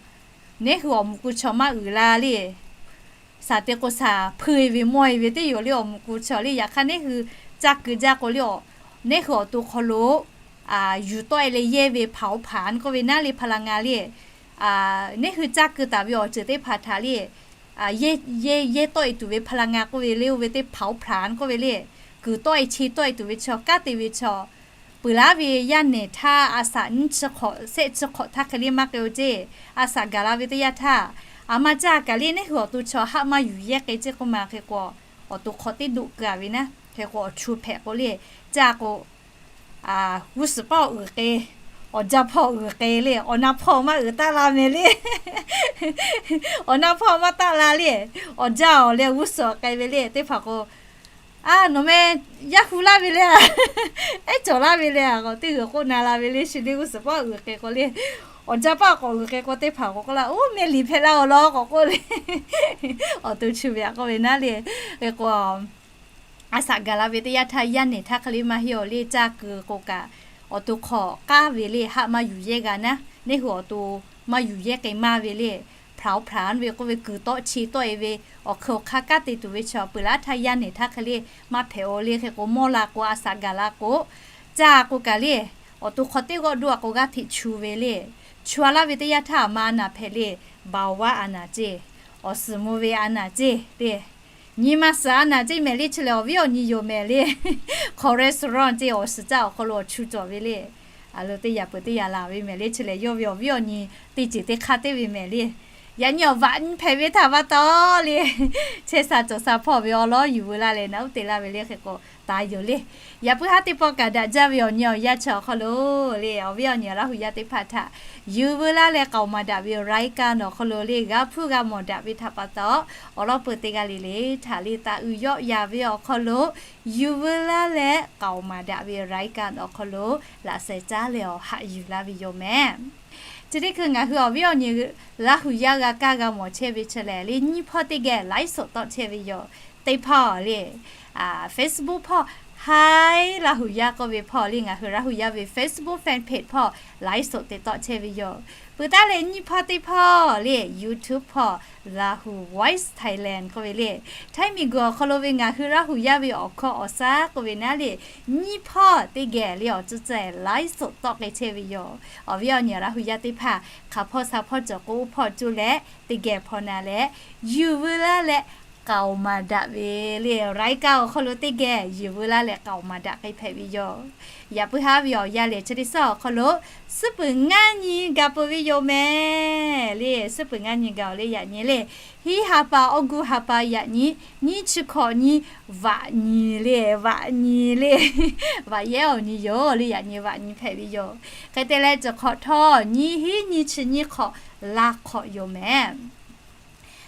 neˇ hui awˬ muꞈ ku chaw maˇ uiˍ la le. Shaˍ te k'o shaˍ hpeuˇ e ve mawˇ e ve teˇ yoˬ le. Awˬ muꞈ ku chaw le, yaꞈ hk'aˇ neˇ hui caˇ keu jaˇ k'o le, neˇ hui awˬ to hk'aw lo yuˬ tawˆ e leh yehˇ ve เผาผลาญ k'oˆ ve naˉ le, พลังงาน le. Neˇ hui caˇ keu taˍ ve awˬ ceuˬ teˇ hpaˍ htaꞈ le, yehˇ tawˆ e tuˬ ve พลังงาน k'oˆ ve le, oˇ ve teˇ เผาผลาญ k'oˆ ve le, kuiˬ tawˆ e che tawˆ e tuˬ ve chaw, kanˉ te ve chaw, peuˬ laˉ ve yaˇ nehˬ htaˇ a shaꞈ nyiˇ chi hk'awꞈ shehˆ chi hk'awꞈ htaˇ hk'e le maˇ k'ai-o ceˇ. A shaꞈ gaˬ la ve teˇ yanˇ htaˇ, a maˇ caˇ kaꞈ le neˇ hui awˬ to chaw haˆ maˇ yuˬ yehˇ k'ai ceˇ k'oˆ ma. Hk'e k'o awˬ to hk'aw teˇ doˆ keu a ve naˉ, hk'e k'o awˬ chu hpehꞈ k'o le, caˇ k'o g'uˇ suhˍ paˇ awˬ uiˍ k'ai, awˬ jaˇ hpawˇ awˬ uiˍ k'ai le, awˬ na hpawˇ maˇ uiˍ taˆ la mehˍ le. Awˬ na hpawˇ maˇ taˆ la le, awˬ jaˇ awˬ leh g'uˇ suhˍ awˬ k'ai ve le. Teˇ hpaˍ k'o, a, nawˬ meh yaˇ hu laˇ ve le, ehˉ cawˬ laˇ ve le, k'o teˇ g'uiˬ k'oˆ na la ve le. Chi le g'uˇ suhˍ paˇ awˬ uiˍ k'ai k'o le, awˬ jaˇ paˇ k'awꞈ uiˍ k'ai k'o teˇ hpaˍ k'o k'oˆ la, oˇ meh liꞈ hpehꞈ la awˬ lawn k'awꞈ k'oˆ le. Awˬ to chu ve a k'oˆ ve naˉ le. Hk'e k'o a shaꞈ gaˬ la ve teˇ yanˇ htaˇ yaˇ nehˬ htaˇ hk'e le maˇ heˆ awˬ le, caˇ keu k'o kaꞈ awˬ to hk'aw k'aˉ ve le, haˆ maˇ yuˬ yehˇ g'a naˉ, neˇ hui awˬ to maˇ yuˬ yehˇ k'ai maˇ ve le. เผาผลาญ ve k'oˆ ve kuiˬ tawˆ che tawˆ e ve, awˬ hk'e awˬ hk'aˇ kanˉ te tuˬ ve chaw peuˬ laˉ htaˇ yaˇ nehˬ htaˇ hk'e le maˇ hpehꞈ-o le. Hk'e k'o mawˇ la k'o a shaꞈ gaˬ la k'o, caˇ k'o kaꞈ le, awˬ to hk'aw teˇ g'awˇ doˇ a k'o g'aˇ hteꞈ chu ve le. Chu a laˇ ve teˇ yanˇ htaˇ a ma a naˍ hpehꞈ le, เบาหวาน a naˍ ceˇ, awˬ suhˍ mo ve a naˍ ceˇ le. Nyi ma suhˍ a naˍ ceˇ mehˍ le. Chi lehˬ awˬ viˉ awˬ nyi yoˬ mehˍ le. Cholesterol ceˇ awˬ suhˍ caˇ awˬ hk'aw lo awˬ chu cawˬ ve le. A lo teˇ yaꞈ peuˬ teˇ yaꞈ laˬ ve mehˍ le. Chi lehˬ yawˇ ve awˬ viˉ awˬ nyi teˇ ceuˬ teˇ hk'aˇ teˇ ve mehˍ le. Yaꞈ nyi awˬ vaꞈ nyi hpehꞈ ve htaꞈ pa taw le, chehˇ sha cawˬ sha hpawˇ ve awˬ lawn yuˬ veu laˇ leh naꞈ uˉ te laˇ ve le. Hk'e k'o taˍ yoˬ le. Yaꞈ puiˉ haˉ teˇ pawˆ kaꞈ daꞈ jaˇ ve awˬ nyi awˬ yanˇ chi awˬ hk'aw lo le, awˬ viˉ awˬ nyi Laˇ huˍ yaˇ teˇ hpaˍ htaꞈ yuˬ veu laˇ leh k'aoˍ maˍ daꞈ ve awˬ รายการ awˬ hk'aw lo le g'a hpuˇ g'a mawˬ daꞈ ve htaꞈ pa taw, awˬ lawn peuˬ teˇ g'aˇ le le htaꞈ le taꞈ uiˍ yawˆ yan ve awˬ hk'aw lo yuˬ veu laˇ leh k'aoˍ maˍ daꞈ ve awˬ รายการ awˬ hk'aw lo laꞈ sheh caˉ leh awˬ haꞈ yuˬ laˇ ve yoˬ mehˍ. Chi teˇ hkui ngaˬ hui awˬ viˉ awˬ nyi Laˇ huˍ yaˇ g'a kaˇ g'a mawˬ chehˇ ve chi lehˬ le, nyiˇ hpawˇ teˇ geh ไลฟ์สด tawˆ chehˇ ve yoˬ. Teˇ hpawˇ le, Facebook hpawˇ Hi Laˇ huˍ yaˇ k'oˆ ve hpawˇ le, ngaˬ hui Laˇ huˍ yaˇ ve Facebook fan page hpawˇ ไลฟ์สด te tawˆ chehˇ ve yoˬ. Peuˬ taˉ leh nyiˇ hpawˇ teˇ hpawˇ le YouTube hpawˇ Lahu Voice Thailand k'oˆ ve le, Htaiˇ miˬguiˬ awˬ hk'aw lo ve ngaˬ hui Laˇ huˍ yaˇ ve awˬ hkawˇ awˬ shaˉ k'oˆ ve naˉ le, nyiˇ hpawˇ teˇ geh le awˬ cuˇ ceh ไลฟ์สด tawˆ k'ai chehˇ ve yoˬ. Awˬ viˉ awˬ nyi Laˇ huˍ yaˇ teˇ hpaˍ hk'aˬ hpawˇ sha hpawˇ cawˬ k'o oˇ hpawˇ cuˇ leh teˇ geh hpawˇ na leh, yuˬ veu laˇ leh k'aoˍ maˍ daꞈ ve le รายการ awˬ hk'aw lo teˇ geh yuˬ veu laˇ leh k'aoˍ maˍ daꞈ k'ai hpehꞈ ve yoˬ. Yaꞈ puiˉ haˉ ve awˬ yanˇ lehˬ chi teˇ suhˉ awˬ hk'aw lo suhˉ peuˬ ngaˇ nyi ga peuˬ ve yoˬ mehˍ le. Suhˉ peuˬ ngaˇ nyi ga-oˬ le yaꞈ nyi le, hiˉ ha pa awˬ gu ha pa yaꞈ nyi, nyiˇ chi hkawꞈ nyi, vaꞈ nyi le, vaꞈ nyi le, vaꞈ yehˉ awˬ nyi yoˬ le yaꞈ nyi vaꞈ nyi hpehꞈ ve yoˬ. Hk'e te leh cawˬ hk'awꞈ htawˇ nyiˇ hinˉ nyiˇ chi nyiˇ hk'awꞈ laˇ hk'awꞈ yoˬ mehˍ.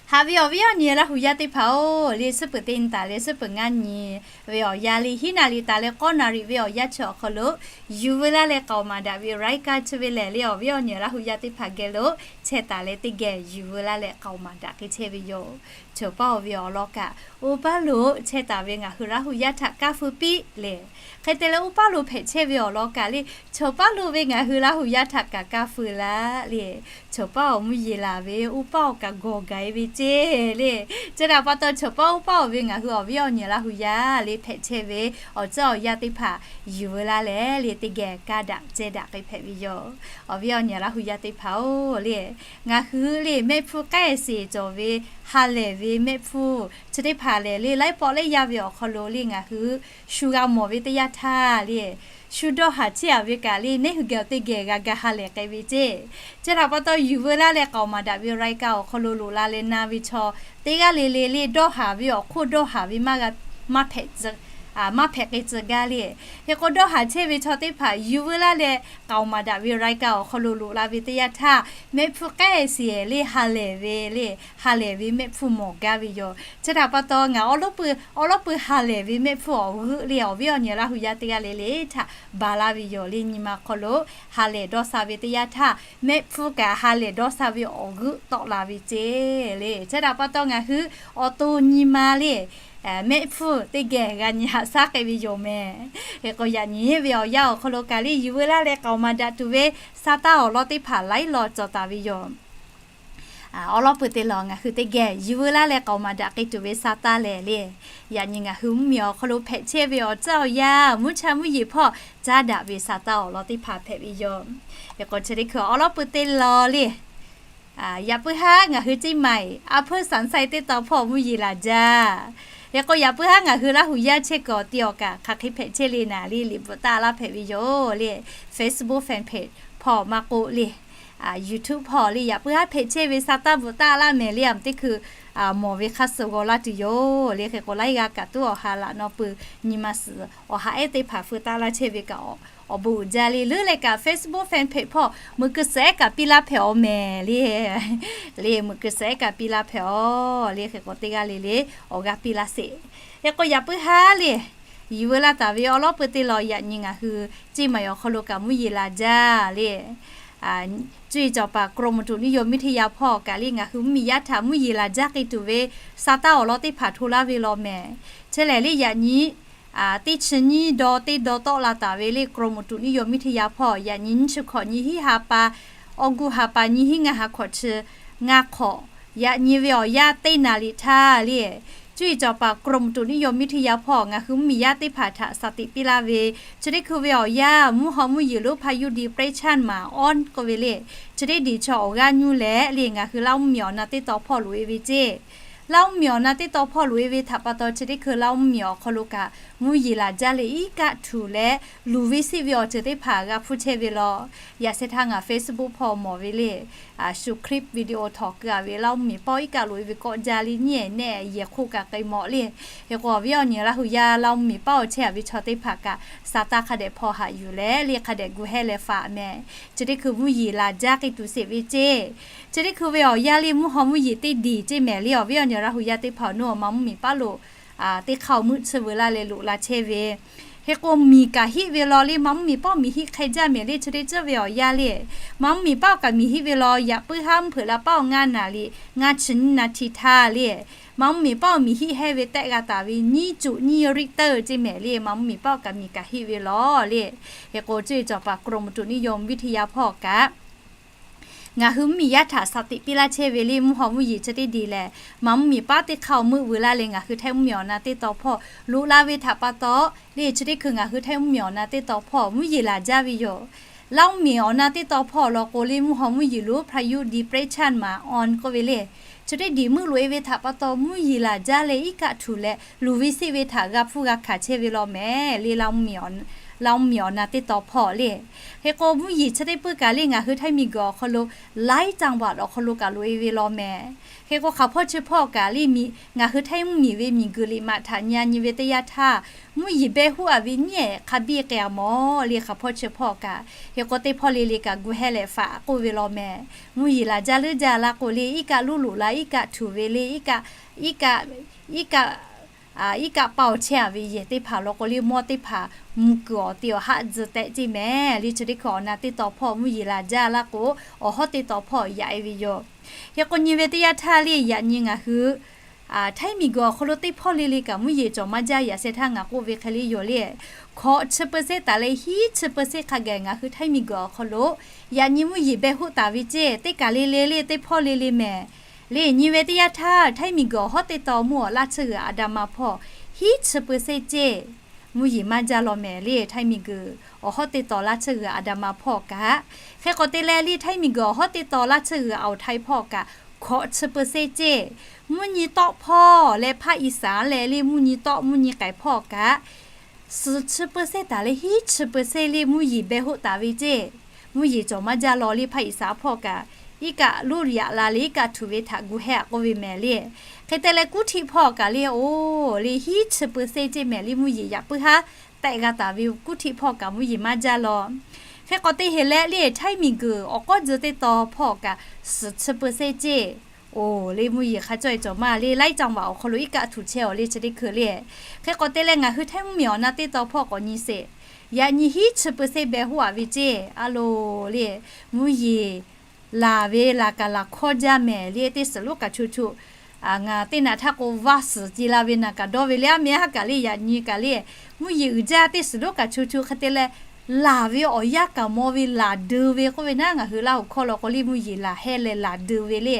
Haꞈ ve awˬ viˉ awˬ nyi Laˇ huˍ yaˇ teˇ hpaˍ-oˬ le, suhˉ peuˬ teˇ nyi taˍ leh suhˉ peuˬ ngaˇ nyi ve awˬ yanˇ le hiˉ naˍ riˍ taˍ leh k'awˇ naˍ riˍ ve awˬ yanˇ chi awˬ hk'aw lo yuˬ veu laˇ leh k'aoˍ maˍ daꞈ ve รายการ chi ve lehˬ le, awˬ viˉ awˬ nyi Laˇ huˍ yaˇ teˇ hpaˍ geh lo chehˇ taˍ leh teˇ geh yuˬ veu laˇ leh k'aoˍ maˍ daꞈ k'ai chehˇ ve yoˬ. Chawˬ paˇ-oˬ ve awˬ lawn kaꞈ, oˇ paˇ lo chehˇ taˍ ve ngaˬ hui Laˇ huˍ yaˇ htaꞈ kaˇ feu piˇ le. Hk'e te leh oˇ paˇ lo hpehꞈ chehˇ ve awˬ lawn kaꞈ le, chawˬ paˇ lo ve ngaˬ hui Laˇ huˍ yaˇ htaꞈ kaꞈ kaˇ feu laˇ le. Chawˬ paˇ awˬ mvuhˇ yeˬ laˬ ve oˇ paˇ awˬ kaꞈ gawˬ gaˬ-e ve ceˇ le. Chi htaꞈ pa taw chawˬ paˇ oˇ paˇ-oˬ ve ngaˬ hui awˬ viˉ awˬ nyi Laˇ huˍ yaˇ le hpehꞈ chehˇ ve awˬ ceuˬ awˬ yanˇ teˇ hpaˍ yuˬ veu laˇ leh le teˇ geh kaˇ daꞈ ceh daꞈ k'ai hpehꞈ ve yoˬ. Awˬ viˉ awˬ nyi Laˇ huˍ yaˇ teˇ hpaˍ-oˬ le, ngaˬ hui le mehˆ hpfuhˇ k'ehˆ seˍ cawˬ ve ha lehˬ ve mehˆ hpfuhˇ chi teˇ hpaˍ lehˬ le, laiˉ pawˆ laiˉ yaˇ ve awˬ hk'aw lo le ngaˬ hui shu g'a mawˬ ve teˇ yanˇ htaˇ le, shu dawˇ haˍ chehˇ-a ve kaꞈ le, neˉ hui geh awˬ teˇ geh g'a ga ha lehˬ k'ai ve ceˇ. Chi htaꞈ pa taw yuˬ veu laˇ leh k'aoˍ maˍ daꞈ ve รายการ awˬ hk'aw lo loꞈ la leh na ve chaw teˇ g'aˇ le le le dawˇ haˍ ve awˬ hk'oˆ dawˇ haˍ ve maˇ g'a, maˇ hpehꞈ tcuh, maˇ hpehꞈ k'ai tcuh gaˇ le. Hk'e k'o dawˇ haˍ chehˇ ve chaw teˇ hpaˍ yuˬ veu laˇ leh k'aoˍ maˍ daꞈ ve รายการ awˬ hk'aw lo loꞈ la ve teˇ yanˇ htaˇ, mehˆ hpfuhˇ k'ehˆ seˍ le ha lehˬ ve le, ha lehˬ ve mehˆ hpfuhˇ mawˬ gaˇ ve yoˬ. Chi htaꞈ pa taw ngaˬ awˬ lawˉ pui, awˬ lawˉ pui ha lehˬ ve mehˆ hpfuhˇ awˬ g'euˆ le awˬ viˉ awˬ nyi Laˇ huˍ yaˇ teˇ g'aˇ le le htaꞈ baˬ laˇ ve yoˬ le. Nyi ma hk'aw lo ha lehˬ dawˇ sha ve teˇ yanˇ htaˇ, mehˆ hpfuhˇ kaꞈ ha lehˬ dawˇ sha ve awˬ g'euˆ tawˆ la ve ceˇ le. Chi htaꞈ pa taw ngaˬ hui awˬ to nyi ma le mehˆ hpfuhˇ teˇ geh g'a nyi haꞈ shaˉ k'ai ve yoˬ mehˍ. Hk'e k'o yaꞈ nyi ve awˬ yanˇ awˬ hk'aw lo kaꞈ le yuˬ veu laˇ leh k'aoˍ maˍ daꞈ tuˬ ve sa taˇ awˬ lawn teˇ hpaˍ laiˉ law cawˬ taˍ ve yoˬ. Awˬ lawn pui teˇ lawn ngaˬ hui teˇ geh yuˬ veu laˇ leh k'aoˍ maˍ daꞈ k'ai tuˬ ve sa taˇ lehˬ le, yaꞈ nyi ngaˬ hui mvuhˇmiˬ awˬ hk'aw lo hpehꞈ chehˇ ve awˬ ceuˬ awˬ yanˇ mvuhˇ cha mvuhˇ yeˬ hpawˇ caˉ daꞈ ve sa taˇ awˬ lawn teˇ hpaˍ hpehꞈ ve yoˬ. Hk'e k'o chi teˇ hkui awˬ lawn pui teˇ lawn le, yaꞈ puiˉ haˉ ngaˬ hui ceˇ maˬ-eˬ a hpeuˇ saˍ sai teˇ taw hpawˇ mvuhˇ yeˬ laˬ jaˇ. Hk'e k'o yaꞈ puiˉ haˉ ngaˬ hui Laˇ huˍ yaˇ chehˇ kuiˬ awˬ ti awˬ kaꞈ hk'aˬ hk'e hpehꞈ chehˇ le naˍ le liꞈ bvuhꞈ taˇ laˇ hpehꞈ ve yoˬ le. Facebook fan page hpawˇ maˇ k'oˆ le, YouTube hpawˇ le yaꞈ puiˉ haˉ hpehꞈ chehˇ ve sa taˇ bvuhꞈ taˇ laˇ mehˍ le, a teˇ hkui mawˬ ve hk'aˇ suh g'aw laˇ tuˬ yoˬ le. Hk'e k'o laiˉ g'aˇ kaꞈ tuˉ awˬ ha laꞈ naw pui nyi ma suhˍ awˬ ha ehˉ teˇ hpaˍ feu taˇ laˇ chehˇ ve kaꞈ awˬ bon uiˍ jaˇ le. Leuˉ leh kaꞈ Facebook fan page hpawˇ meuꞈ keu suhˍ ehˉ kaꞈ piˇ laˇ hpehꞈ-aw mehˍ le. Le meuꞈ keu suhˍ ehˉ kaꞈ piˇ laˇ hpehꞈ-aw le. Hk'e k'o teˇ g'aˇ le le awˬ g'aˇ piˇ laˇ sheˍ. Hk'e k'o yaꞈ puiˉ haˉ le yuˬ veu laˇ taˍ ve awˬ lawn pui teˇ lawn yaꞈ nyi ngaˬ hui ceˇ maˬ awˬ hk'aw lo kaꞈ mvuhˇ yeˬ laˬ jaˇ le. Cuˇ yiˍ cawˬ paˍ กรมอุตุนิยมวิทยา hpawˇ kaꞈ le ngaˬ hui mvuhˇmiˬ yaˇ htaꞈ mvuhˇ yeˬ laˬ jaˇ k'ai tuˬ ve sa taˇ awˬ lawn teˇ hpaˍ hto laˇ ve law mehˍ. Chi lehˬ le yaꞈ nyi teˇ chi nyiˇ daw teˇ daw tawˆ la taˍ ve le กรมอุตุนิยมวิทยา hpawˇ yaꞈ nyi nyiˇ chi hkawꞈ nyi hiˉ ha pa, awˬ gu ha pa nyi hiˉ ngaˇ ha hkawꞈ chi ngaˇ hk'awꞈ, yaꞈ nyi ve awˬ yanˇ teˇ naˍ riˍ htaˇ le, cuˇ yiˍ cawˬ paˍ กรมอุตุนิยมวิทยา hpawˇ ngaˬ hui mvuhˇmiˬ yaˇ teˇ hpaˍ htaꞈ shaˍ tiꞈ piˇ laˇ ve, chi teˇ hkui ve awˬ yanˇ mvuhˇ haw mvuhˇ yeˬ lonˉ พายุดีเปรสชัน maˍ ออน k'oˆ ve le, chi teˇ diˬ chaw awˬ g'aˇ nyuˇ leh le ngaˬ hui Laˇ huˍ mvuhˇmiˬ awˬ na teˇ taw hpawˇ loꞈ-e ve ceˇ. Laˇ huˍ mvuhˇmiˬ awˬ na teˇ taw hpawˇ loꞈ-e ve htaꞈ pa taw chi teˇ hkui Laˇ huˍ mvuhˇmiˬ awˬ hk'aw lo kaꞈ mvuhˇ yeˬ laˬ jaˇ leh iˉ kaˆ htuꞈ leh luˬ ve siˆ ve awˬ ceuˬ teˇ hpaˍ g'a hpuˇ chehˇ ve law. Yaꞈ sheh htaˇ ngaˬ Facebook hpawˇ mawˬ ve le, shu คลิปวิดีโอ htawnˍ keu-a ve Laˇ huˍ mvuhˇmiˬ paˇ-oˬ iˉ kaˆ loꞈ-e ve kawˆ jaˇ le nyiˇ ehˍ nehˆ yehˬ hk'oˆ kaꞈ k'ai mawˬ le. Hk'e k'o awˬ viˉ awˬ nyi Laˇ huˍ yaˇ Laˇ huˍ mvuhˇmiˬ paˇ-oˬ chehˇ a ve chaw teˇ hpaˍ kaꞈ sa taˇ hk'a dehꞈ hpaw haꞈ yuˬ leh le hk'a dehꞈ gu hehˇ leh faꞈ mehˍ. Chi teˇ hkui mvuhˇ yeˬ laˬ jaˇ k'ai tuˬ sheˍ ve ceˇ. Chi teˇ hkui ve awˬ yanˇ le mvuhˇ haw mvuhˇ yeˬ teˇ diˬ ceˇ mehˍ le awˬ viˉ awˬ nyi Laˇ huˍ yaˇ teˇ hpaˍ-oˬ, nawˬ ma mvuhˇmiˬ paˇ lo teˇ hk'aˇ-oˬ meuˆ tsuhˇ veu laˇ leh loꞈ la chehˇ ve. Hk'e k'o miˬ kaꞈ hiˆ ve law le, ma mvuhˇmiˬ paˇ-oˬ miˬ hiˆ hk'e jaˇ mehˍ le. Chi teˇ ceuˬ ve awˬ yanˇ le ma mvuhˇmiˬ paˇ-oˬ kaꞈ miˬ hiˆ ve law, yaꞈ puiˉ haˉ mvuhˇ hpeuꞈ la paˇ-oˬ ngaˇ naˍ riˍ ngaˇ chi nyiˇ naˍ htiˇ htaˇ le Maˍ mvuhˇ miˬ paˉ awˬ miˬ hiˆ hehnˇ ve tehˆ g'a taˍ ve nyiˇ cuꞈ nyiˇ Richter ceˇ mehˍ le. Maˍ mvuhˇ miˬ paˉ awˬ kaꞈ miˬ kaꞈ hiˆ ve lawˬ le. Hk'e k'o, cuˇ yiˍ cawˬ paˍ กรมอุตุนิยมวิทยา hpawˇ kaꞈ, ngaˬ hui mvuhˇ miˬ yaˇ htaꞈ shaˍ tiꞈ piˇ laˇ chehˇ ve le. Mvuhˇ haw mvuhˇ yeˬ chi teˇ diˬ lehˬ, maˍ mvuhˇ miˬ paˉ teˇ hk'aˇ awˬ meuˆ veuꞈ laˇ leh ngaˬ hui Htaiˇ mvuhˇ miˬ awˬ na teˇ taw hpawˇ loꞈ la ve htaꞈ pa taw le, chi teˇ hkui ngaˬ hui Htaiˇ mvuhˇ miˬ awˬ na teˇ taw hpawˇ mvuhˇ yeˬ laˬ jaˇ ve yoˬ. Laˇ mvuhˇ miˬ awˬ na teˇ taw hpawˇ law k'o le, mvuhˇ haw mvuhˇ yeˬ lo พายุ depression maˍ awˬ k'oˆ ve le. Chi teˇ diˬ meuˆ loꞈ e ve htaꞈ pa taw mvuhˇ yeˬ laˬ jaˇ leh iˉ kaˆ htuˬ leh luˬ ve seˆ ve htaꞈ g'a hpfuhˇ g'a hkanˍ chehˇ ve law mehˍ le. Laˇ mvuhˇ miˬ awˬ na teˇ taw hpawˇ le. Hk'e k'o, mvuhˇ yeˬ chi teˇ puiˉ kaꞈ le ngaˬ hui Htaiˇ miˬ guiˬ awˬ hk'aw lo laiˉ จังหวัด awˬ hk'aw lo kaꞈ loꞈ e ve law mehˍ. Hk'e k'o, hk'aˬ hpawˇ chi hpawˇ kaꞈ le, ngaˬ hui Htaiˇ mvuhˇ miˬ ve miˬ guiˬ liꞈ maꞈ htaꞈ nyi a nyi ve teˇ yanˇ htaˇ, mvuhˇ yeˬ beh huˆ a ve nyiˉ ehˍ hk'a biˇ k'ai a mawˬ le. Hk'aˬ hpawˇ chi hpawˇ kaꞈ, hk'e k'o teˇ hpawˇ le le kaꞈ gu heh leh faꞈ k'oˆ ve law mehˍ. Mvuhˇ yeˬ laˬ jaˇ leuˉ jaˇ laˇ k'o le, iˉ kaˆ loˉ loꞈ la iˉ kaˆ htuˬ ve le, iˉ kaˆ, iˉ kaˆ paoˬ chehˇ a ve yehˬ teˇ hpaˍ law k'o le, mawˇ teˇ hpaˍ mvuh kuiˬ awˬ te awˬ haˆ tzuh tehꞈ ceˇ mehˍ le. Chi teˇ hkui awˬ na teˇ taw hpawˇ mvuhˇ yeˬ laˬ jaˇ laˇ k'o, awˬ hawˉ teˇ taw hpawˇ yaꞈ e ve yoˬ. Hk'e k'o, nyi ve teˇ yanˇ htaˇ le, yaꞈ nyi ngaˬ hui Htaiˇ miˬ guiˬ awˬ hk'aw lo teˇ hpawˇ le le kaꞈ mvuhˇ yeˬ cawˬ maˇ jaˇ. Yaꞈ sheh htaˇ ngaˬ k'oˆ ve hk'e le yoˬ le. Hkawꞈ chi เปอร์เซ็นต์ taˍ leh hiˉ chi เปอร์เซ็นต์ hk'a gaˬ ngaˬ hui Htaiˇ miˬ guiˬ awˬ hk'aw lo yaꞈ nyi mvuhˇ yeˬ beh huˆ taˍ ve ceˇ, teˇ kaˬ le le le teˇ hpawˇ le le mehˍ le. Nyi ve teˇ yanˇ htaˇ Htaiˇ miˬ guiˬ awˬ hawˉ teˇ taw mvuhˇ awˬ laˇ tsuhˇ g'uiˬ อันดามัน hpawˇ hiˉ chi เปอร์เซ็นต์ ceˇ mvuhˇ yeˬ maˇ jaˇ law mehˍ le. Htaiˇ miˬ guiˬ awˬ hawˉ teˇ taw laˇ tsuhˇ g'uiˬ อันดามัน hpawˇ kaꞈ, hk'e k'o te leh le Htaiˇ miˬ guiˬ awˬ hawˉ teˇ taw laˇ tsuhˇ g'uiˬ อ่าวไทย hpawˇ kaꞈ hkawꞈ chi เปอร์เซ็นต์ ceˇ, mvuhˇ nyi tawˆ hpawˇ leh ภาคอีสาน leh le mvuhˇ nyi tawˆ mvuhˇ nyi k'ai hpawˇ kaꞈ suhˍ chi เปอร์เซ็นต์ taˍ leh hiˉ chi เปอร์เซ็นต์ le mvuhˇ yeˬ beh huˆ taˍ ve ceˇ. Mvuhˇ yeˬ cawˬ maˇ jaˇ law le. ภาคอีสาน hpawˇ kaꞈ iˉ kaˆ loˉ yaꞈ la leh iˉ kaˆ htuˬ ve htaꞈ gu heh a k'oˆ ve mehˍ le. Hk'e te leh กรุงเทพ hpawˇ kaꞈ le, oˬ le hiˉ chi เปอร์เซ็นต์ ceˇ mehˍ le. Mvuhˇ yeˬ yaꞈ puiˉ haˉ tehꞈ g'a taˍ ve กรุงเทพ hpawˇ kaꞈ mvuhˇ yeˬ maˇ jaˇ law. Hk'e k'o te heˍ leh le Htaiˇ miˬ guiˬ awˬ k'awˉ tzuh teˇ taw hpawˇ kaꞈ suhˍ chi เปอร์เซ็นต์ ceˇ. Oˬ le mvuhˇ yeˬ hk'a cawˇ e cawˬ maˇ le. Laiˉ จังหวัด awˬ hk'aw lo iˉ kaˆ htuˬ chehˇ awˬ le. Chi teˇ hkui le, hk'e k'o te leh ngaˬ hui Htaiˇ mvuhˇ miˬ awˬ na teˇ taw hpawˇ k'awꞈ nyi sheˍ. Yaꞈ nyi hiˉ chi เปอร์เซ็นต์ beh huˆ a ve ceˇ. A loˬ le, mvuhˇ yeˬ laˬ ve laˬ kaꞈ laˬ hkawˇ jaˇ mehˍ le. Teˇ suhˍ lonˉ kaꞈ cho cho ngaˬ teˇ naꞈ htaˇ k'o vaˇ suhˍ ce la ve naˬ kaꞈ dawˇ ve le. A mehˍ haˉ kaꞈ le yaꞈ nyi kaꞈ le, mvuhˇ yeˬ uiˍ jaˇ teˇ suhˍ lonˉ kaꞈ cho cho hk'e te leh laˬ ve awˬ yanˇ kaꞈ maw ve laˬ deu ve k'oˆ ve naˉ, ngaˬ hui Laˇ huˍ hkawˇ law k'o le mvuhˇ yeˬ laˬ heh leh laˬ deu ve le.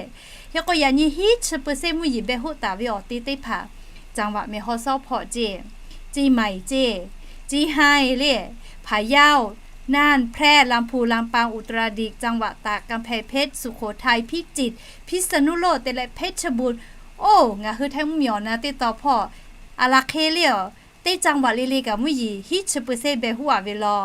Hk'e k'o yaꞈ nyi hiˉ chi เปอร์เซ็นต์ mvuhˇ yeˬ beh huˆ taˍ ve awˬ te teˇ hpaˍ จังหวัดแม่ฮ่องสอน hpawˇ ceˇ, เชียงใหม่ ceˇ, เชียงราย le, พะเยา น่าน แพร่ ลำพูน ลำปาง อุตรดิตถ์ จังหวัดตาก กำแพงเพชร สุโขทัย พิจิตร พิษณุโลก te leh เพชรบูรณ์ oˬ ngaˬ hui Htaiˇ mvuhˇ miˬ awˬ na teˇ taw hpawˇ a la hk'e le aˬ, teˇ จังหวัด le le kaꞈ mvuhˇ yeˬ hiˉ chi เปอร์เซ็นต์ beh huˆ a ve law.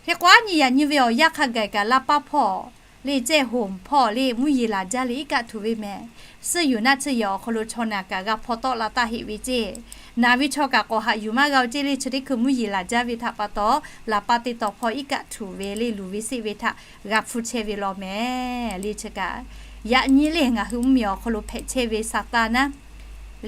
Hk'e k'o a nyi yaꞈ nyi ve awˬ yanˇ hk'a gaˬ kaꞈ Laˇ paˉ hpawˇ le, Cehˇ hoˍ hpawˇ le mvuhˇ yeˬ laˬ jaˇ leh iˉ kaˆ htuˬ ve mehˍ. Suhˆ yuˬ naˆ tsuhˇ yehˬ awˬ hk'aw lo chaw naˬ kaꞈ g'a hpaw tawˆ la taˇ heˆ ve ceˇ. Naˬ ve chaw kaꞈ k'awꞈ haꞈ yuˬ maˇ g'a-o ceˇ le. Chi teˇ hkui mvuhˇ yeˬ laˬ jaˇ ve htaꞈ pa taw, Laˇ paˉ teˇ taw hpawˇ iˉ kaˆ htuˬ ve le luˬ ve seˆ ve htaꞈ g'a hpfuhˇ chehˇ ve law mehˍ le. Chi kaꞈ yaꞈ nyi le ngaˬ hui mvuhˇ miˬ awˬ hk'aw lo hpehꞈ chehˇ ve ซานต้า naˉ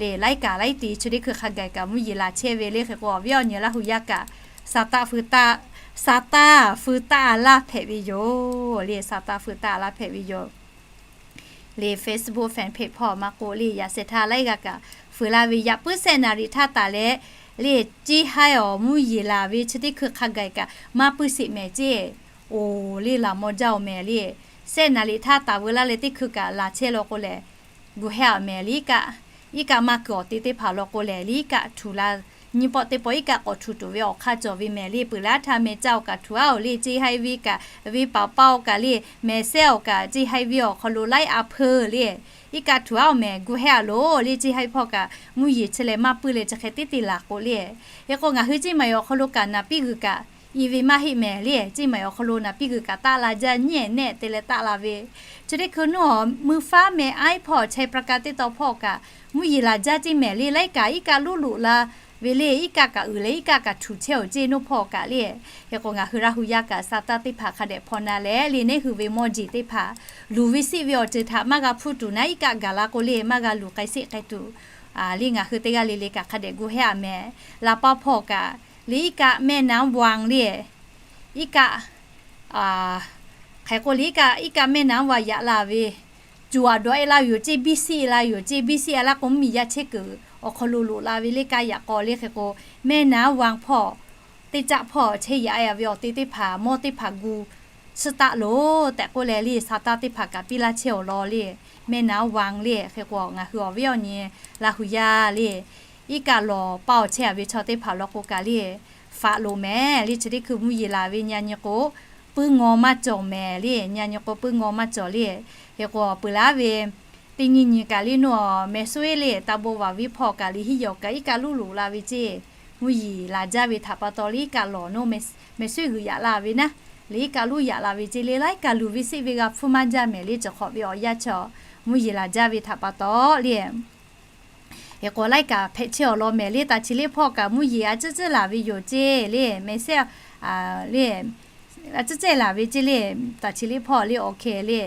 le, laiˉ kaꞈ laiˉ te chi teˇ hkui hk'a gaˬ kaꞈ mvuhˇ yeˬ laˬ chehˇ ve le. Hk'e k'o awˬ viˉ awˬ nyi Laˇ huˍ yaˇ kaꞈ ซานต้า feu taˆ, ซานต้า feu taˆ a laˇ hpehꞈ ve yoˬ le. ซานต้า feu taˆ a laˇ hpehꞈ ve yoˬ le. Facebook fan page hpawˇ maˇ k'oˆ le, yaꞈ sheh htaˇ laiˉ g'aˇ kaꞈ feu laˇ ve yaꞈ puiˉ sehˆ naˍ riˍ htaˇ taˍ leh le, ceˇ haiˇ awˬ mvuhˇ yeˬ laˬ ve chi teˇ hkui hk'a gaˬ kaꞈ maˇ puiˉ sheˍ mehˍ ceˇ. Oˬ le laˬ maw jaˇ-oˬ mehˍ le. Sehˆ naˍ riˍ htaˇ taˍ veu laˇ leh teˇ hkui kaꞈ laˬ chehˇ law k'o lehˬ, gu heh a mehˍ le. Iˉ kaˆ, iˉ kaˆ maˇ kuiˬ awˬ te teˇ hpaˍ law k'o lehˬ, le iˉ kaˆ htuˬ la nyi pawˆ teˇ pawˆ iˉ kaˆ k'awꞈ htuˬ tuˬ ve awˬ hk'aˇ cawˬ ve mehˍ le. Peuˬ laˇ htaˇ meh caˇ-oˬ kaꞈ htuˬ aˉ-oˬ le, ceˇ haiˇ ve kaꞈ ve paˍ paˇ-oˬ kaꞈ le, mehˍ sehˉ-oˬ kaꞈ ceˇ haiˇ ve awˬ hk'aw lo laiˉ a hpeu le, iˉ kaˆ htuˬ aˉ-oˬ mehˍ gu heh a loˬ le. Ceˇ haiˇ hpawˇ kaꞈ mvuhˇ yeˬ chi leh maˇ puiˉ leh chi hk'e teˇ te laˬ k'o le. Hk'e k'o ngaˬ hui ceˇ maˬ awˬ hk'aw lo kaꞈ naˍ piˇ g'uiˬ kaꞈ i ve maˇ heˆ mehˍ le. Ceˇ maˬ awˬ hk'aw lo naˍ piˇ g'uiˬ kaꞈ taˆ la jaˇ nyiˉ ehˍ nehˆ te leh taˆ la ve. Chi teˇ hkui nuˇ mvuh faˉ meh aiˉ hpawˇ China ประการ teˇ taw hpawˇ kaꞈ mvuhˇ yeˬ laˬ jaˇ ceˇ mehˍ le. Laiˉ kaꞈ iˉ kaˆ loˉ loꞈ la ve le, iˉ kaˆ kaꞈ uiˍ leh iˉ kaˆ kaꞈ htuˬ chehˇ-oˬ ceˇ nuˇ hpawˇ kaꞈ le. Hk'e k'o ngaˬ hui Laˇ huˍ yaˇ kaꞈ ซานต้า teˇ hpaˍ hk'a dehꞈ hpaw na leh le, neˇ hui ve mawˇ jeˬ teˇ hpaˍ luˬ ve seˆ ve awˬ ceuˬ htaꞈ maˇ g'a hpuˇ tuˬ naˉ, iˉ kaˆ gaˬ la k'o le maˇ g'a luˬ k'ai seˆ k'ai tuˬ le. Ngaˬ hui teˇ g'aˇ le le kaꞈ hk'a dehꞈ gu heh a mehˍ. Laˇ paˉ hpawˇ kaꞈ le iˉ kaˆ แม่น้ำวัง le, iˉ kaˆ, hk'e k'o le iˉ kaˆ, iˉ kaˆ แม่น้ำวัง yaꞈ la ve tuˬ aꞈ dawˬ-e la yoˬ ceˇ, biˇ siˆ la yoˬ ceˇ, biˇ siˆ-a laˇ k'o, mvuhˇmiˬ yaˇ chehˇ kuiˬ awˬ hk'aw lo loꞈ la ve le kaˇ yaꞈ k'aw le hk'e k'o, แม่น้ำวัง hpawˇ teˇ caˆ hpawˇ chehˇ yaꞈ-e ve awˬ te teˇ hpaˍ mawˇ teˇ hpaˍ gu tsuhˇ taˆ loˬ tehꞈ k'oˆ leh le, sa taˇ teˇ hpaˍ kaꞈ piˇ laˇ chehˇ awˬ lawn le, แม่น้ำวัง le hk'e k'o, ngaˬ hui awˬ viˉ awˬ nyi Laˇ hu yaˇ le, iˉ kaˆ lawˬ paˇ awˬ chehˇ-a ve chaw teˇ hpaˍ law k'o kaꞈ le, faꞈ loˍ mehˍ le. Chi teˇ hkui mvuhˇ yeˬ laˬ ve nyi a nyi k'o, puiˉ ngaw maˇ cawˬ mehˍ le, nyi a nyi k'o puiˉ ngaw maˇ cawˬ le. Hk'e k'o, peuˬ laˇ ve teˇ nyi nyi kaꞈ le, nawˬ mehˍ suiˉ le, taˇ bon vaˬ viˉ hpawˇ kaꞈ le, hiˉ yawˬ kaꞈ iˉ kaˆ luˉ loꞈ la ve ceˇ, mvuhˇ yeˬ laˬ jaˇ ve htaꞈ pa taw le, iˉ kaˆ lawˬ nawˬ mehˍ suiˉ g'uiˬ yaꞈ la ve naˉ, le iˉ kaˆ luˉ yaꞈ la ve ceˇ le, laiˉ kaꞈ luˬ ve seˆ ve g'a hpfuhˇ maˇ jaˇ mehˍ le, cawˬ hk'awꞈ ve awˬ yanˇ chaw mvuhˇ yeˬ laˬ jaˇ ve htaꞈ pa taw le. Hk'e k'o, laiˉ kaꞈ hpehꞈ chehˇ awˬ lawn mehˍ le. Taˍ chi leˆ hpawˇ kaꞈ mvuhˇ yeˬ a ciˉ ciˉ laˬ ve yoˬ ceˇ le, mehˍ sehˉ le, a ciˉ ciˉ laˬ ve ceˇ le. Taˍ chi leˆ hpawˇ le awˬ hkeh le,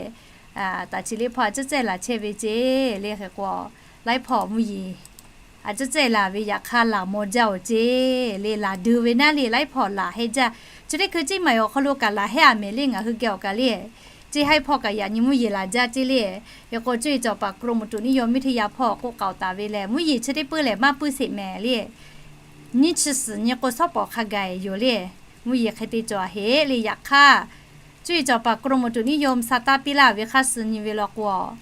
taˍ chi leˆ hpawˇ a ciˉ ciˉ laˬ chehˇ ve ceˇ le. Hk'e k'o, laiˉ hpawˇ mvuhˇ yeˬ a ciˉ ciˉ laˬ ve yaꞈ hk'aˇ laˬ maw jaˇ-oˬ ceˇ le, laˬ deu ve naˉ le, laiˉ hpawˇ laˬ heh jaˇ. Chi teˇ hkui Ciˇ maˬ awˬ hk'aw lo kaꞈ laˬ heh-a mehˍ le, ngaˬ hui geh awˬ kaꞈ le, ceˇ haiˉ hpawˇ kaꞈ yaꞈ nyi mvuhˇ yeˬ laˬ jaˇ ceˇ le. Hk'e k'o, cuˇ yiˍ cawˬ paˍ กรมอุตุนิยมวิทยา hpawˇ k'oˆ k'aoˍ taˍ ve lehˬ, mvuhˇ yeˬ chi teˇ puiˉ lehˬ maˇ puiˉ sheˍ mehˍ le. Nyiˇ chi suhˍ nyi k'o, shawˉ pawˍ hk'a gaˬ-e yoˬ le. Mvuhˇ yeˬ hk'e te cawˬ-a heˆ le. Yaꞈ hk'aˇ, cuˇ yiˍ cawˬ paˍ กรมอุตุนิยม sa taˇ piˇ laˇ ve hk'aˇ suh nyi ve law k'o,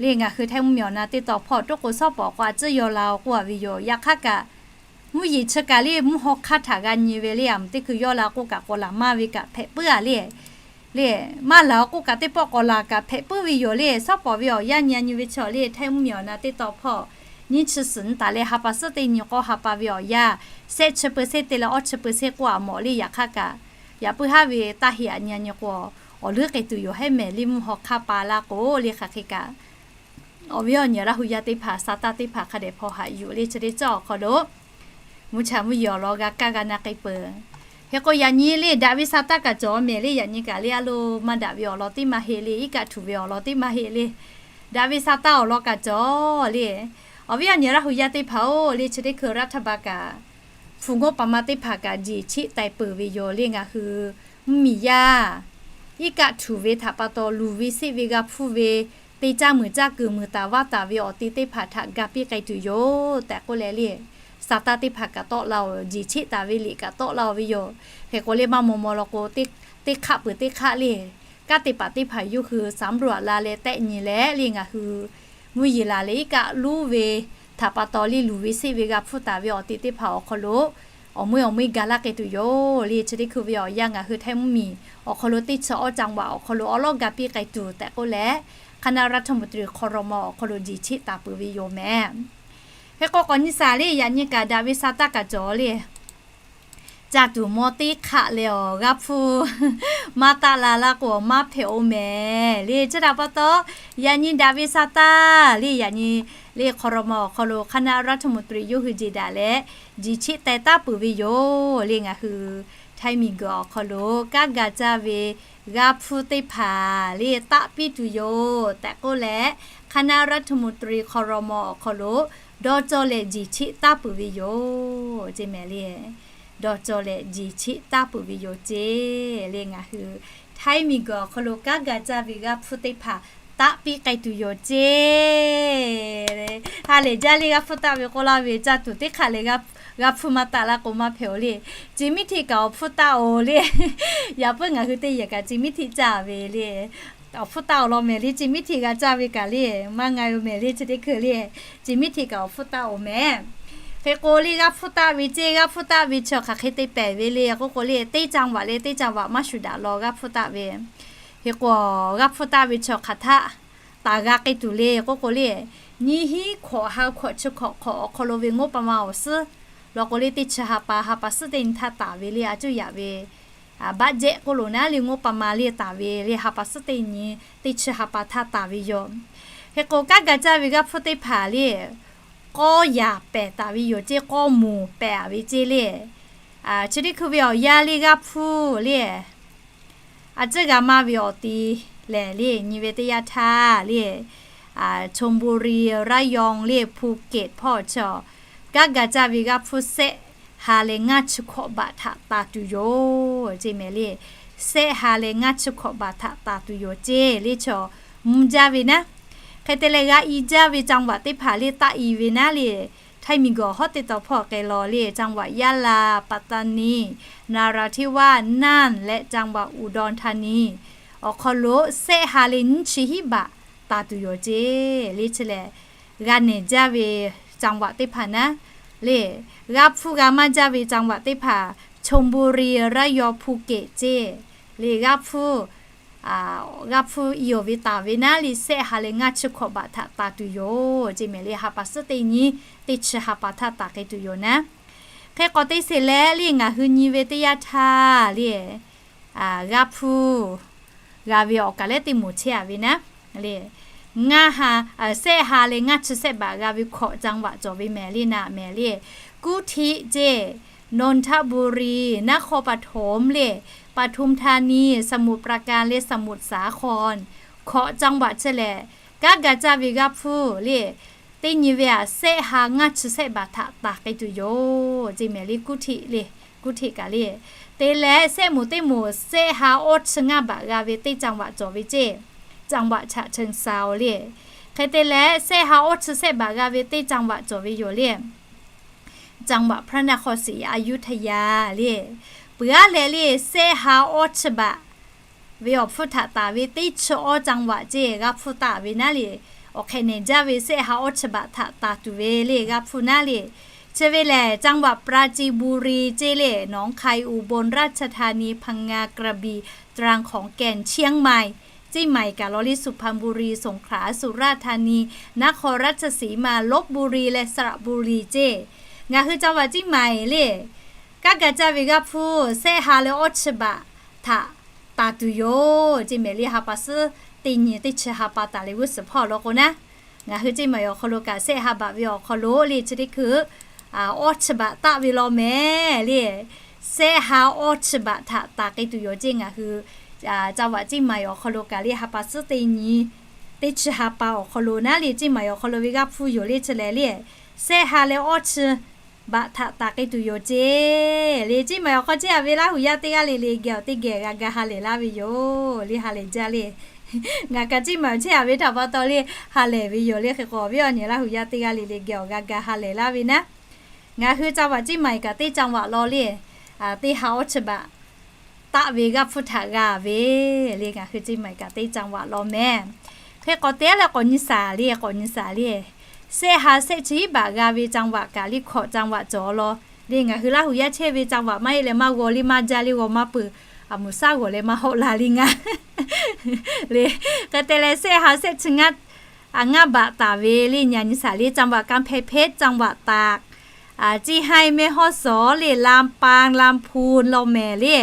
le ngaˬ hui Htaiˇ mvuhˇmiˬ awˬ na teˇ tawn hpawˇ toˉ k'o, shawˉ pawˍ k'o a ciˉ yaw la-o k'oˆ-a ve yoˬ. Yaꞈ hk'aˇ kaꞈ, mvuhˇ yeˬ chi kaꞈ le mvuhˇ haw hk'aˇ htaꞈ g'a nyi ve le, a mvuhˇ teˇ hkui yaw la k'oˆ kaꞈ k'awꞈ laˬ maˇ ve kaꞈ hpehꞈ puiˉ-a le. Le, maˇ laˬ-o k'oˆ kaꞈ teˇ pawˆ k'awꞈ laˬ kaꞈ hpehꞈ puiˉ ve yoˬ le. Shawˉ pawˍ ve awˬ yanˇ nyi a nyi ve chaw le, Htaiˇ mvuhˇmiˬ awˬ na teˇ tawn hpawˇ nyiˇ chi suhˍ nyi taˍ leh ha pa suhˉ teˇ nyi k'o, ha pa ve awˬ yanˇ shehˆ chi peu seˇ te leh awˇ chi peu seˇ k'oˆ-a mawˬ le. Yaꞈ hk'aˇ kaꞈ, yaꞈ puiˉ haˉ ve taˇ heˆ-a nyi a nyi k'o, awˬ leuˉ k'ai tuˬ yoˬ hehˉ mehˍ le, mvuhˇ haw hk'aˇ pa laˇ k'o le. Hk'aˬ hk'e kaꞈ, awˬ viˉ awˬ nyi Laˇ hu yaˇ teˇ hpaˍ sa taˇ teˇ hpaˍ hk'a dehꞈ hpaw haꞈ yuˬ le, chi teˇ cawˇ awˬ hk'aw lo mvuhˇ cha mvuhˇ yeˬ awˬ lawn g'a kaˇ g'a na k'ai peuˬ. Hk'e k'o, yaꞈ nyi le daꞈ ve sa taˇ kaꞈ cawˬ mehˍ le. Yaꞈ nyi kaꞈ le, a lo maˇ daꞈ ve awˬ lawn teˇ maˇ heˆ le, iˉ kaˆ htuꞈ ve awˬ lawn teˇ maˇ heˆ le. Daꞈ ve sa taˇ awˬ lawn kaꞈ cawˬ le. Awˬ viˉ awˬ nyi Laˇ hu yaˇ teˇ hpaˍ-oˬ le, chi teˇ hkui รัฐบาล kaꞈ hpu ngoˉ pa ma teˇ hpaˍ kaꞈ jeˬ cheˆ taiˍ peuˬ ve yoˬ le. Ngaˬ hui mvuhˇmiˬ yaˇ iˉ kaˆ htuꞈ ve htaꞈ pa taw luˬ ve seˆ ve g'a hpfuhˇ ve teˇ caˇ muiˬ caˇ kuiˬ muiˬ taˍ vaˇ taˍ ve awˬ te teˇ hpaˍ htaꞈ ga piˇ k'ai tuˬ yoˬ tehꞈ k'oˆ leh le, sa taˇ teˇ hpaˍ kaꞈ tawˆ la-oˬ, jeˬ cheˆ taˍ ve liꞈ kaꞈ tawˆ la-oˬ ve yoˬ. Hk'e k'o le, maˇ maw maw law k'o, teˇ hk'aˆ peuˬ teˇ hk'aˆ le, kanˉ te paˍ teˇ hpaˍ yawˇ hui สำรวจ la leh tehˆ nyi leh le, ngaˬ hui mvuhˇ yeˬ laˬ leh iˉ kaˆ luˉ ve htaꞈ pa taw le luˬ ve seˆ ve g'a hpfuhˇ taˍ ve awˬ te teˇ hpaˍ awˬ hk'aw lo awˬ meuˇ awˬ meuˇ ga laˇ k'ai tuˬ yoˬ le. Chi teˇ hkui ve awˬ yanˇ ngaˬ hui Htaiˇ mvuhˇmiˬ awˬ hk'aw lo teˇ chi awˇ จังหวัด awˬ hk'aw lo awˉ lawˉ ga piˇ k'ai tuˬ tehꞈ k'oˆ leh, คณะรัฐมนตรี ครม. awˬ hk'aw lo jeˬ cheˆ taˍ peuˬ ve yoˬ mehˍ. Hk'e k'o, k'awꞈ nyi saˍ le, yaꞈ nyi kaꞈ daꞈ ve sa taˇ kaꞈ cawˬ le. Caˇ tuˬ mawˇ teˇ hk'aˆ leh awˬ g'a hpfuhˇ maˇ taˆ la laˇ k'o, maˇ hpehꞈ-oˬ mehˍ le. Chi htaꞈ pa taw, yaꞈ nyi daꞈ ve sa taˇ le, yaꞈ nyi le ครม. awˬ hk'aw lo คณะรัฐมนตรี yawˇ hui jeˬ daꞈ leh jeˬ cheˆ taiˍ taˍ peuˬ ve yoˬ le. Ngaˬ hui Htaiˇ miˬguiˬ awˬ hk'aw lo kanˉ ga caˇ ve g'a hpfuhˇ teˇ hpaˍ le taˆ piˇ tuˬ yoˬ tehꞈ k'oˆ leh, คณะรัฐมนตรี ครม. awˬ hk'aw lo dawˇ cawˇ leh jeˬ cheˆ taˍ peuˬ ve yoˬ ceˇ mehˍ le. Dawˇ cawˇ leh jeˬ cheˆ taˍ peuˬ ve yoˬ ceˇ le. Ngaˬ hui Htaiˇ miˬguiˬ awˬ hk'aw lo kanˉ ga caˇ ve g'a hpfuhˇ teˇ hpaˍ taˆ piˇ k'ai tuˬ yoˬ ceˇ. Ha lehˬ jaˇ le, g'a hpfuhˇ taˆ ve k'oˆ laˇ ve, caˇ tuˬ teˇ hk'aˆ leh g'a hpfuhˇ maˇ taˆ laˇ k'o, maˇ hpehꞈ-oˬ le. Ceˇ miˉ htiˆ kaꞈ awˬ hpfuhˇ taˆ-oˬ le. Yaꞈ puiˉ ngaˬ hui teˇ yehˬ kaꞈ ceˇ miˉ htiˆ caˇ ve le. Awˬ hpfuhˇ taˆ awˬ lawn mehˍ le, ceˇ miˉ htiˆ g'a caˇ ve kaꞈ le, maˇ nga yoˬ mehˍ le. Chi teˇ hkui le, ceˇ miˉ htiˆ kaꞈ awˬ hpfuhˇ taˆ-oˬ mehˍ. Hk'e k'o le, g'a hpfuhˇ taˆ ve ceˇ, g'a hpfuhˇ taˆ ve chi hk'aˬ hk'e te pehˍ ve le k'oˆ k'o le, teˇ จังหวัด leh teˇ จังหวัด maˇ shuˍ daꞈ law g'a hpfuhˇ taˆ ve. Hk'e k'o, g'a hpfuhˇ taˆ ve chi hk'aˬ htaˆ taˍ g'a k'ai tuˬ le k'oˆ k'o le, nyiˇ hinˉ hkawꞈ ha hkawꞈ chi hkawꞈ hk'awꞈ awˬ hk'aw lo ve งบประมาณ awˬ suhˉ law k'o le, teˇ chi ha pa, ha pa suhˉ teˇ nyi htaˇ taˍ ve le, a cuˇ yaꞈ ve budget k'oˆ lo naˉ le, งบประมาณ le taˍ ve le, ha pa suhˉ teˇ nyi teˇ chi ha pa htaˇ taˍ ve yoˬ. Hk'e k'o, kanˉ ga caˇ ve g'a hpfuhˇ teˇ hpaˍ le, k'awˇ yaˍ pehˬ taˍ ve yoˬ ceˇ, k'awˇ moˍ pehˬ-a ve ceˇ le. Chi teˇ hkui ve awˬ yanˇ le g'a hpfuhˇ le, a ciˉ g'a maˇ ve awˬ ti lehˬ le, nyi ve teˇ yanˇ htaˇ le, ชลบุรี ระยอง le, ภูเก็ต hpawˇ chi kanˉ ga caˇ ve g'a hpfuhˇ sehˆ ha leh ngaˇ chi hkawꞈ baꞈ htaꞈ taˍ tuˬ yoˬ ceˇ mehˍ le. Sehˆ ha leh ngaˇ chi hkawꞈ baꞈ htaꞈ taˍ tuˬ yoˬ ceˇ le. Chaw mvuh jaˇ ve naˉ, Hk'e te leh g'a i jaˇ ve จังหวัด teˇ hpaˍ le taˆ i ve naˉ le, htaiˇ miˬguiˬ awˬ hawˉ teˇ taw hpawˇ k'ai law le, จังหวัดยะลา ปัตตานี นราธิวาส น่าน และ จังหวัดอุดรธานี awˬ hk'aw lo sehˆ ha leh nyiˇ chi hiˉ baꞈ taˍ tuˬ yoˬ ceˇ le. Chi lehˬ, g'a nehˬ jaˇ ve จังหวัด teˇ hpaˍ naˉ le, g'aˇ hpfuhˇ g'a maˇ jaˇ ve จังหวัด teˇ hpaˍ, ชลบุรี ระยอง ภูเก็ต ceˇ le, g'aˇ hpfuhˇ g'aˇ hpfuhˇ i awˬ ve taˍ ve naˉ le, sehˆ ha leh ngaˇ chi hkawꞈ baꞈ htaꞈ taˍ tuˬ yoˬ ceˇ mehˍ le. Ha pa suhˉ teˇ nyi teˇ chi ha pa htaˇ taˍ k'ai tuˬ yoˬ naˉ. Hk'e k'awꞈ te sheˍ leh le, ngaˬ hui nyi ve teˇ yanˇ htaˇ le, g'aˇ hpfuhˇ g'a ve awˬ kaˍ lehˉ teˇ moˍ chehˇ a ve naˉ le, ngaˇ ha, sehˆ ha leh ngaˇ chi sehˆ baꞈ g'a ve hkawꞈ จังหวัด cawˬ ve mehˍ le, naˆ mehˍ le, กรุงเทพ ceˇ, นนทบุรี นครปฐม le, ปทุมธานี สมุทรปราการ leh สมุทรสาคร hkawꞈ จังหวัด chi lehˬ, kanˉ ga caˇ ve g'aˇ hpfuhˇ le, teˇ nyi ve aꞈ sehˆ ha ngaˇ chi sehˆ baꞈ htaꞈ taˍ k'ai tuˬ yoˬ ceˇ mehˍ le. กรุงเทพ le, กรุงเทพ kaꞈ le, te leh sehˆ moˍ teˇ moˍ sehˆ ha awˇ chi ngaˇ baꞈ g'a ve teˇ จังหวัด cawˬ ve ceˇ, จังหวัดฉะเชิงเทรา le. Hk'e te leh sehˆ ha awˇ chi sehˆ baꞈ g'a ve teˇ จังหวัด cawˬ ve yoˬ le, จังหวัดพระนครศรีอยุธยา le. Peuˬ aˉ leh le, sehˆ ha awˇ chi baꞈ ve awˬ hpfuhˇ htaꞈ taˍ ve teˇ chi awˇ จังหวัด ceˇ g'aˇ hpfuhˇ taˆ ve naˉ le, awˬ hk'ehꞈ nehˬ jaˇ ve sehˆ ha awˇ chi baꞈ htaꞈ taˍ tuˬ ve le g'aˇ hpfuhˇ naˉ le. Chi ve lehˬ, จังหวัดปราจีนบุรี ceˇ le, หนองคาย อุบลราชธานี พังงา กระบี่ ตรัง ขอนแก่น เชียงใหม่ ceˇ maiˍ kaꞈ law le, สุพรรณบุรี สงขลา สุราษฎร์ธานี นครราชสีมา ลพบุรี leh สระบุรี ceˇ. Ngaˬ hui จังหวัด ceˇ maiˍ le, kanˉ ga caˇ ve g'aˇ hpfuhˇ sehˆ ha leh awˇ chi baꞈ htaꞈ taˍ tuˬ yoˬ ceˇ mehˍ le. Ha pa suhˉ teˇ nyi teˇ chi ha pa taˍ leh g'uˇ suhˍ hpawˇ law k'o naˉ, ngaˬ hui ceˇ maiˍ awˬ hk'aw lo kaꞈ sehˆ ha baꞈ ve awˬ hk'aw lo le chi teˇ hkui awˇ chi baꞈ taˆ ve law mehˍ le, sehˆ ha awˇ chi baꞈ htaꞈ taˍ k'ai tuˬ yoˬ ceˇ. Ngaˬ hui จังหวัด ceˇ maiˍ awˬ hk'aw lo kaꞈ le, ha pa suhˉ teˇ nyi teˇ chi ha pa awˬ hk'aw lo naˉ le, ceˇ maiˍ awˬ hk'aw lo ve g'aˇ hpfuhˇ yoˬ le chi lehˬ le, sehˆ ha leh awˇ chi baꞈ htaꞈ taˍ k'ai tuˬ yoˬ ceˇ le. Ceˇ maiˍ awˬ hk'aw chehˇ a ve Laˇ huˍ yaˇ teˇ g'aˇ le le geh awˬ teˇ geh g'a ga ha lehˬ laˇ ve yoˬ le, ha lehˬ jaˇ le. Ngaˬ kaꞈ ceˇ maiˍ awˬ chehˇ a ve htaꞈ pa taw le, ha lehˬ ve yoˬ le. Hk'e k'o, awˬ viˉ awˬ nyi Laˇ huˍ yaˇ teˇ g'aˇ le le geh awˬ g'a ga ha lehˬ laˇ ve naˉ, ngaˬ hui จังหวัด ceˇ maiˍ kaꞈ teˇ จังหวัด law le, teˇ ha awˇ chi baꞈ taˆ ve g'aˇ hpfuhˇ htaꞈ g'a ve le. Ngaˬ hui ceˇ maiˍ kaꞈ teˇ จังหวัด law mehˍ. Hk'e k'awꞈ te leh k'awꞈ nyi shaˍ le, k'awꞈ nyi shaˍ le, sehˆ ha sehˆ chi hiˉ baꞈ g'a ve จังหวัด kaꞈ le hkawꞈ จังหวัด cawˬ law le. Ngaˬ hui Laˇ huˍ yaˇ chehˇ ve จังหวัด maˇ heˆ leh maˇ g'aw le, maˇ jaˇ le, g'aw maˇ peuˬ, a moˍ shaˉ g'awˬ leh maˇ hawˆ la le ngaˬ le. Hk'e te leh sehˆ ha sehˆ chi ngaˇ baꞈ taˍ ve le, nyi a nyi shaˍ le, จังหวัด กำแพงเพชร จังหวัดตาก ceˇ haiˇ แม่ฮ่องสอน le, ลำปาง ลำพูน law mehˍ le.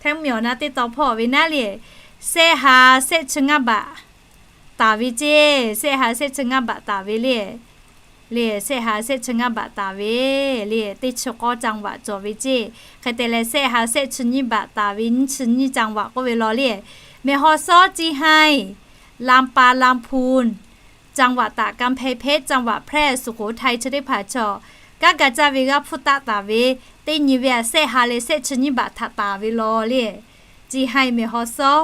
Hteˇ mvuhˇmiˬ awˬ na teˇ taw hpawˇ ve naˉ le, sehˆ ha sehˆ chi ngaˇ baꞈ taˍ ve ceˇ, sehˆ ha sehˆ chi ngaˇ baꞈ taˍ ve le. Le, sehˆ ha sehˆ chi ngaˇ baꞈ taˍ ve le, teˇ chi k'awˇ จังหวัด cawˬ ve ceˇ. Hk'e te leh sehˆ ha sehˆ chi nyiˇ baꞈ taˍ ve nyiˇ chi nyiˇ จังหวัด k'oˆ ve law le, แม่ฮ่องสอน ceˇ haiˇ, ลำปาง ลำพูน จังหวัดตาก กำแพงเพชร จังหวัดแพร่ สุโขทัย chi teˇ hpaˍ chaw, kanˉ ga caˇ ve g'aˇ hpfuhˇ taˆ taˍ ve, teˇ nyi ve aꞈ sehˆ ha leh sehˆ chi nyiˇ baꞈ htaꞈ taˍ ve law le. Ceˇ haiˇ แม่ฮ่องสอน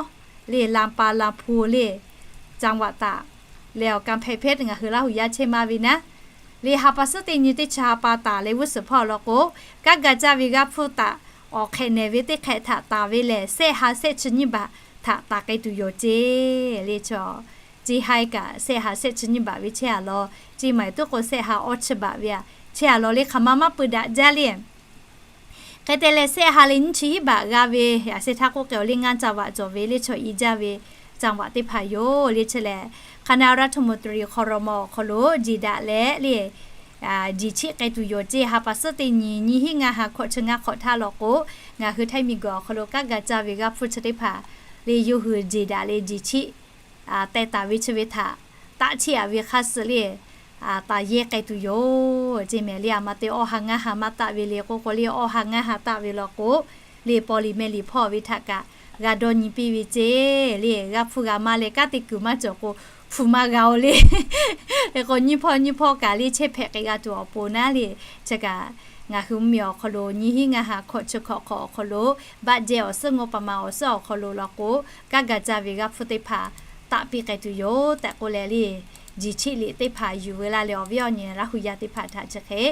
le, ลำปาง ลำพูน le, จังหวัดตาก leh awˬ กำแพงเพชร ngaˬ hui Laˇ huˍ yaˇ chehˇ maˇ ve naˉ le, ha pa suhˉ teˇ nyi teˇ chi ha pa taˍ leh g'uˇ suhˍ hpawˇ law k'o, kanˉ ga caˇ ve g'aˇ hpfuhˇ taꞈ awˬ hk'ehꞈ nehˬ ve teˇ hk'ehꞈ htaꞈ taˍ ve lehˬ, sehˆ ha sehˆ chi nyiˇ baꞈ htaꞈ taˍ k'ai tuˬ yoˬ ceˇ le. Chaw, ceˇ haiˇ kaꞈ sehˆ ha sehˆ chi nyiˇ baꞈ ve chehˇ a law, ceˇ maiˍ tuˉ k'o sehˆ ha awˇ chi baꞈ ve aꞈ chehˇ a law le, hk'aˬ ma maˇ pui daꞈ jaˇ le. Hk'e te leh sehˆ ha leh nyiˇ chi hiˉ baꞈ g'a ve, a sehˆ htaˇ k'oˆ k'ai awˬ le ngaˇ จังหวัด cawˬ ve le, chaw i jaˇ ve จังหวัด teˇ hpaˍ yoˬ le. Chi lehˬ, คณะรัฐมนตรี ครม. awˬ hk'aw lo jeˬ daꞈ leh le, jeˬ chiˆ k'ai tuˬ yoˬ ceˇ. Ha pa suhˉ teˇ nyi nyiˇ hinˉ ngaˇ ha hkawꞈ chi ngaˇ hk'awꞈ htaˇ law k'o, ngaˬ hui Htaiˇ miˬguiˬ awˬ hk'aw lo kanˉ ga caˇ ve g'aˇ hpfuhˇ chi teˇ hpaˍ le, yawˇ hui jeˬ daꞈ leh jeˬ chiˆ teh taˍ ve chi ve htaꞈ taˆ chiˆ a ve hk'aˇ suh le, taˍ yehˇ k'ai tuˬ yoˬ ceˇ mehˍ le. A ma te awˇ ha ngaˇ ha maˇ taˆ ve le k'oˆ k'o le, awˇ ha ngaˇ ha taˆ ve law k'o le, paw liꞈ meh liꞈ hpawˇ ve htaꞈ kaꞈ g'a dawˇ nyi piˇ ve ceˇ le. G'aˇ hpfuhˇ g'a maˇ leh kanˉ te kuiˬ maˇ cawˬ k'o, hpu maˇ g'a oˬ le. Hk'e k'o nyiˇ hpawˇ nyiˇ hpawˇ kaꞈ le chehˇ hpehꞈ k'ai g'a tuˬ awˬ pon naˉ le, chi kaꞈ ngaˬ hui mvuhˇmiˬ awˬ hk'aw lo nyiˇ hinˉ ngaˇ ha hkawꞈ chi hkawꞈ hk'awꞈ awˬ hk'aw lo, baˆ jehˇ awˬ suhˉ งบประมาณ awˬ suhˉ awˬ hk'aw lo law k'o, kanˉ ga caˇ ve g'aˇ hpfuhˇ teˇ hpaˍ taˆ piˇ k'ai tuˬ yoˬ tehꞈ k'oˆ leh le, jiˬ chiˆ liꞈ teˇ hpaˍ yuˬ veu laˇ leh awˬ viˉ awˬ nyi Laˇ hu yaˇ teˇ hpaˍ htaꞈ chi hk'e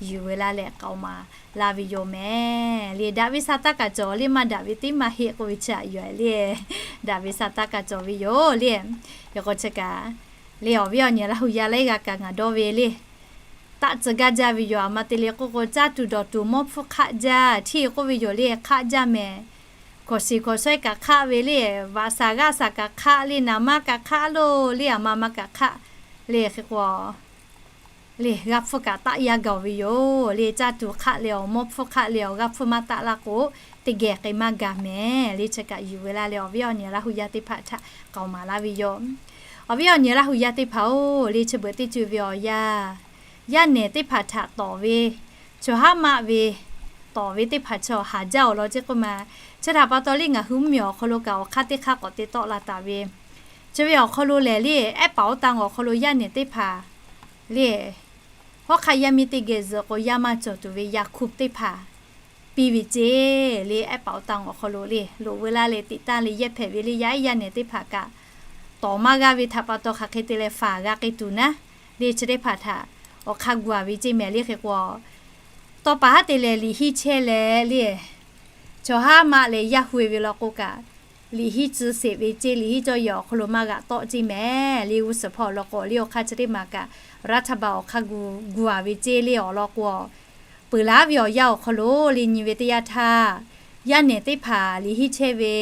yuˬ veu laˇ leh k'aoˍ maˍ laˇ ve yoˬ mehˍ le. Daꞈ ve sa taˇ kaꞈ cawˬ le, maˇ daꞈ ve teˇ maˇ heˆ k'oˆ ve chi aꞈ yoˬ le. Daꞈ ve sa taˇ kaꞈ cawˬ ve yoˬ le. Yaꞈ k'o chi kaꞈ le awˬ viˉ awˬ nyi Laˇ hu yaˇ laiˉ g'aˇ kaꞈ ngaˬ dawˇ ve le, taˆ tcuh gaˇ jaˇ ve yoˬ. Aˬ ma te le k'oˆ k'o, caˇ tuˬ dawˬ tuˬ mawˇ hpfuhˇ hk'aˆ jaˇ, hteˇ k'oˆ ve yoˬ le, hk'aˆ jaˇ mehˍ. Hkawnˍ shiˍ hkawnˍ shawehˇ kaꞈ hk'aˆ ve le, vaꞈ shaˍ g'aˇ shaˍ kaꞈ hk'aˆ le, naˍ maˇ kaꞈ hk'aˆ lo le, aˬ ma ma kaꞈ hk'aˆ le. Hk'e k'o le, g'aˇ hpfuhˇ kaꞈ taˆ yaˇ gaˬ ve yoˬ le. Caˇ tuˬ hk'aˆ leh awˬ, mawˇ hpfuhˇ hk'aˆ leh awˬ, g'aˇ hpfuhˇ maˇ taˆ laˇ k'o, teˇ geh k'ai maˇ gaˬ mehˍ le. Chi kaꞈ yuˬ veu laˇ leh awˬ viˉ awˬ nyi Laˇ hu yaˇ teˇ hpaˍ htaꞈ k'aoˍ maˍ laˇ ve yoˬ. Awˬ viˉ awˬ nyi Laˇ hu yaˇ teˇ hpaˍ-oˬ le, chi beuꞈ teˇ co ve awˬ yanˇ, yaˇ nehˬ teˇ hpaˍ htaꞈ tawˍ ve, chaw haˉ maˆ ve tawˍ ve teˇ hpaˍ chaw haˍ jaˇ awˬ lawn ceˇ k'oˆ ma. Chi htaꞈ pa taw le ngaˬ hui mvuhˇmiˬ awˬ hk'aw lo kaꞈ awˬ hk'aˇ teˇ hk'aˇ k'awꞈ te tawˆ la taˍ ve, chi ve awˬ hk'aw lo lehˬ le, ehˉ paˍ oˇ taˇ awˬ hk'aw lo yaˇ nehˬ teˇ hpaˍ le, hawˉ hk'aˆ yaˇ miˇ teˇ geh zuhꞈ k'o yaˇ maˇ cawˬ tuˬ ve yaˇ hkuˇ teˇ hpaˍ piˇ ve ceˇ le. Ehˉ paˍ oˇ taˇ awˬ hk'aw lo le loꞈ veu laˇ leh teꞈ taˇ leh yehˇ hpehꞈ ve le, yaˇ ehˉ yaˇ nehˬ teˇ hpaˍ kaꞈ tawˍ maˇ g'a ve htaꞈ pa taw hk'aˬ hk'e te leh faˍ g'a k'ai tuˬ naˉ le, chi teˇ hpaˍ htaꞈ awˬ hk'aˇ gu-a ve ceˇ mehˍ le. Hk'e k'o, tawˇ paˍ haˉ te leh liꞈ hiˉ chehˇ leh le, chaw haˉ maˆ leh yaˇ hui ve law k'o kaꞈ, liꞈ hiˉ tcuh sheˍ ve ceˇ, liꞈ hiˉ cawˇ yehˬ awˬ hk'aw lo maˇ g'aꞈ tawˆ ceˇ mehˍ le. G'uˇ suhˍ hpawˇ awˬ lawn k'o le awˬ hk'aˇ chi teˇ maˬ kaꞈ raˇ htaˇ ba awˬ hk'aˇ gu, gu-a ve ceˇ le. Awˬ lawn k'o, peuˬ laˉ ve awˬ yanˇ awˬ hk'aw lo le nyi ve teˇ yanˇ htaˇ, yaˇ nehˬ teˇ hpaˍ liꞈ hiˉ chehˇ ve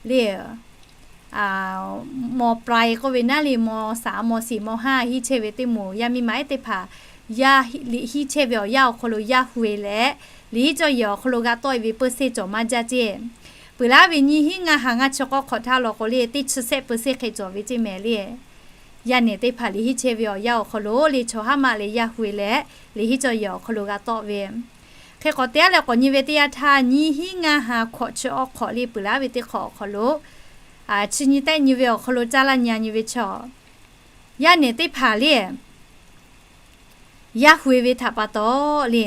le, ม.ปลาย k'oˆ ve naˉ le, ม.สาม ม.สี่ ม.ห้า hiˉ chehˇ ve teˇ moˍ yaˇ miˇ ma ehˉ teˇ hpaˍ, yaˇ liꞈ hiˉ chehˇ ve awˬ yanˇ awˬ hk'aw lo yaˇ hui leh, liꞈ hiˉ cawˇ yehˬ awˬ hk'aw lo g'a tawˆ e ve เปอร์เซ็นต์ cawˬ maˇ jaˇ ceˇ. Peuˬ laˉ ve nyiˇ hinˉ ngaˇ ha ngaˇ chi k'awˇ hk'awꞈ htaˇ law k'o le, teˇ chi sehˆ เปอร์เซ็นต์ hk'e cawˬ ve ceˇ mehˍ le. Yaˇ nehˬ teˇ hpaˍ liꞈ hiˉ chehˇ ve awˬ yanˇ awˬ hk'aw lo le chaw haˉ maˆ leh yaˇ hui leh, liꞈ hiˉ cawˇ yehˬ awˬ hk'aw lo g'a tawˆ ve. Hk'e k'awꞈ te-a leh k'awꞈ nyi ve teˇ yanˇ htaˇ, nyiˇ hinˉ ngaˇ ha hkawꞈ chi awˇ hk'awꞈ le peuˬ laˉ ve teˇ hk'awꞈ awˬ hk'aw lo, chi nyi tehˆ nyi ve awˬ hk'aw lo caˇ laˇ nyi-a nyi ve chaw, yaˇ nehˬ teˇ hpaˍ le yaˇ hui ve htaꞈ pa taw le,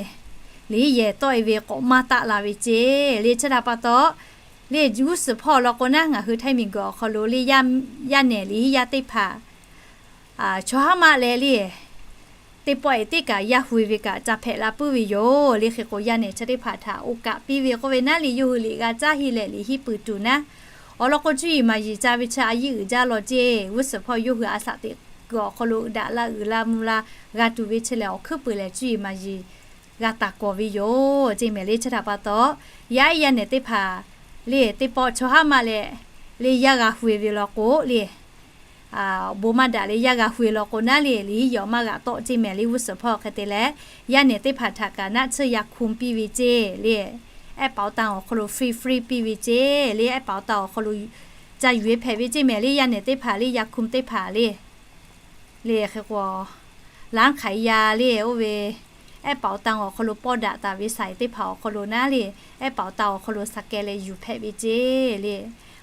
liꞈ hiˉ yehˬ tawˆ e ve k'awꞈ maˇ taˆ la ve ceˇ le. Chi htaꞈ pa taw le, g'uˇ suhˍ hpawˇ awˬ lawn k'o naˉ, ngaˬ hui htaiˇ miˬguiˬ awˬ hk'aw lo le, yaˇ nehˬ liꞈ hiˉ yaˇ teˇ hpaˍ chaw haˉ maˆ leh le, teˇ pawˆ e teˇ kaꞈ yaˇ hui ve kaꞈ ca hpehꞈ la puiˉ ve yoˬ le. Hk'e k'o, yaˇ nehˬ chi teˇ hpaˍ htaꞈ oˇ kaꞈ piˇ ve k'oˆ ve naˉ le, yawˇ hui liꞈ g'a caˇ heˆ leh liꞈ hiˉ peuˬ tuˬ naˉ, awˬ lawn k'o cuˇ yiˍ maˍ yiˍ ca ve chi a yiˇ uiˍ jaˇ law ceˇ. G'uˇ suhˍ hpawˇ yawˇ hui a shaꞈ teꞈ kuiˬ awˬ hk'aw lo daꞈ la uiˍ la mvuh la g'a tuˬ ve chi lehˬ, awˬ hkuiˉ puiˍ lehˬ cuˇ yiˍ maˍ yiˍ g'a taˍ kawˍ ve yoˬ ceˇ mehˍ le. Chi htaꞈ pa taw, yaˇ ehˉ yaˇ nehˬ teˇ hpaˍ le teˇ pawˆ chaw haˉ maˆ leh le yaˇ g'a hui ve law k'o le, bon maˇ daꞈ leh yaˇ g'a hui law k'o naˉ le, liꞈ hiˉ yehˬ maˇ g'aꞈ tawˆ ceˇ mehˍ le. G'uˇ suhˍ hpawˇ hk'e te leh, yaˇ nehˬ teˇ hpaˍ htaꞈ kaꞈ naˆ tsuhˇ ya hkun piˇ ve ceˇ le. Ehˉ paˍ oˇ taˇ awˬ hk'aw lo free free piˇ ve ceˇ le. Ehˉ paˍ oˇ taˇ awˬ hk'aw lo ca yuˬ e hpehꞈ ve ceˇ mehˍ le. Yaˇ nehˬ teˇ hpaˍ le ya hkun teˇ hpaˍ le le hk'e k'o, laˇ hk'aiˍ ya le oˇ ve, ehˉ paˍ oˇ taˇ awˬ hk'aw lo pawˇ daꞈ taˍ ve saiˍ teˇ hpaˍ awˬ hk'aw lo naˉ le, ehˉ paˍ oˇ taˇ awˬ hk'aw lo shaˍ keh leh yuˬ hpehꞈ ve ceˇ le.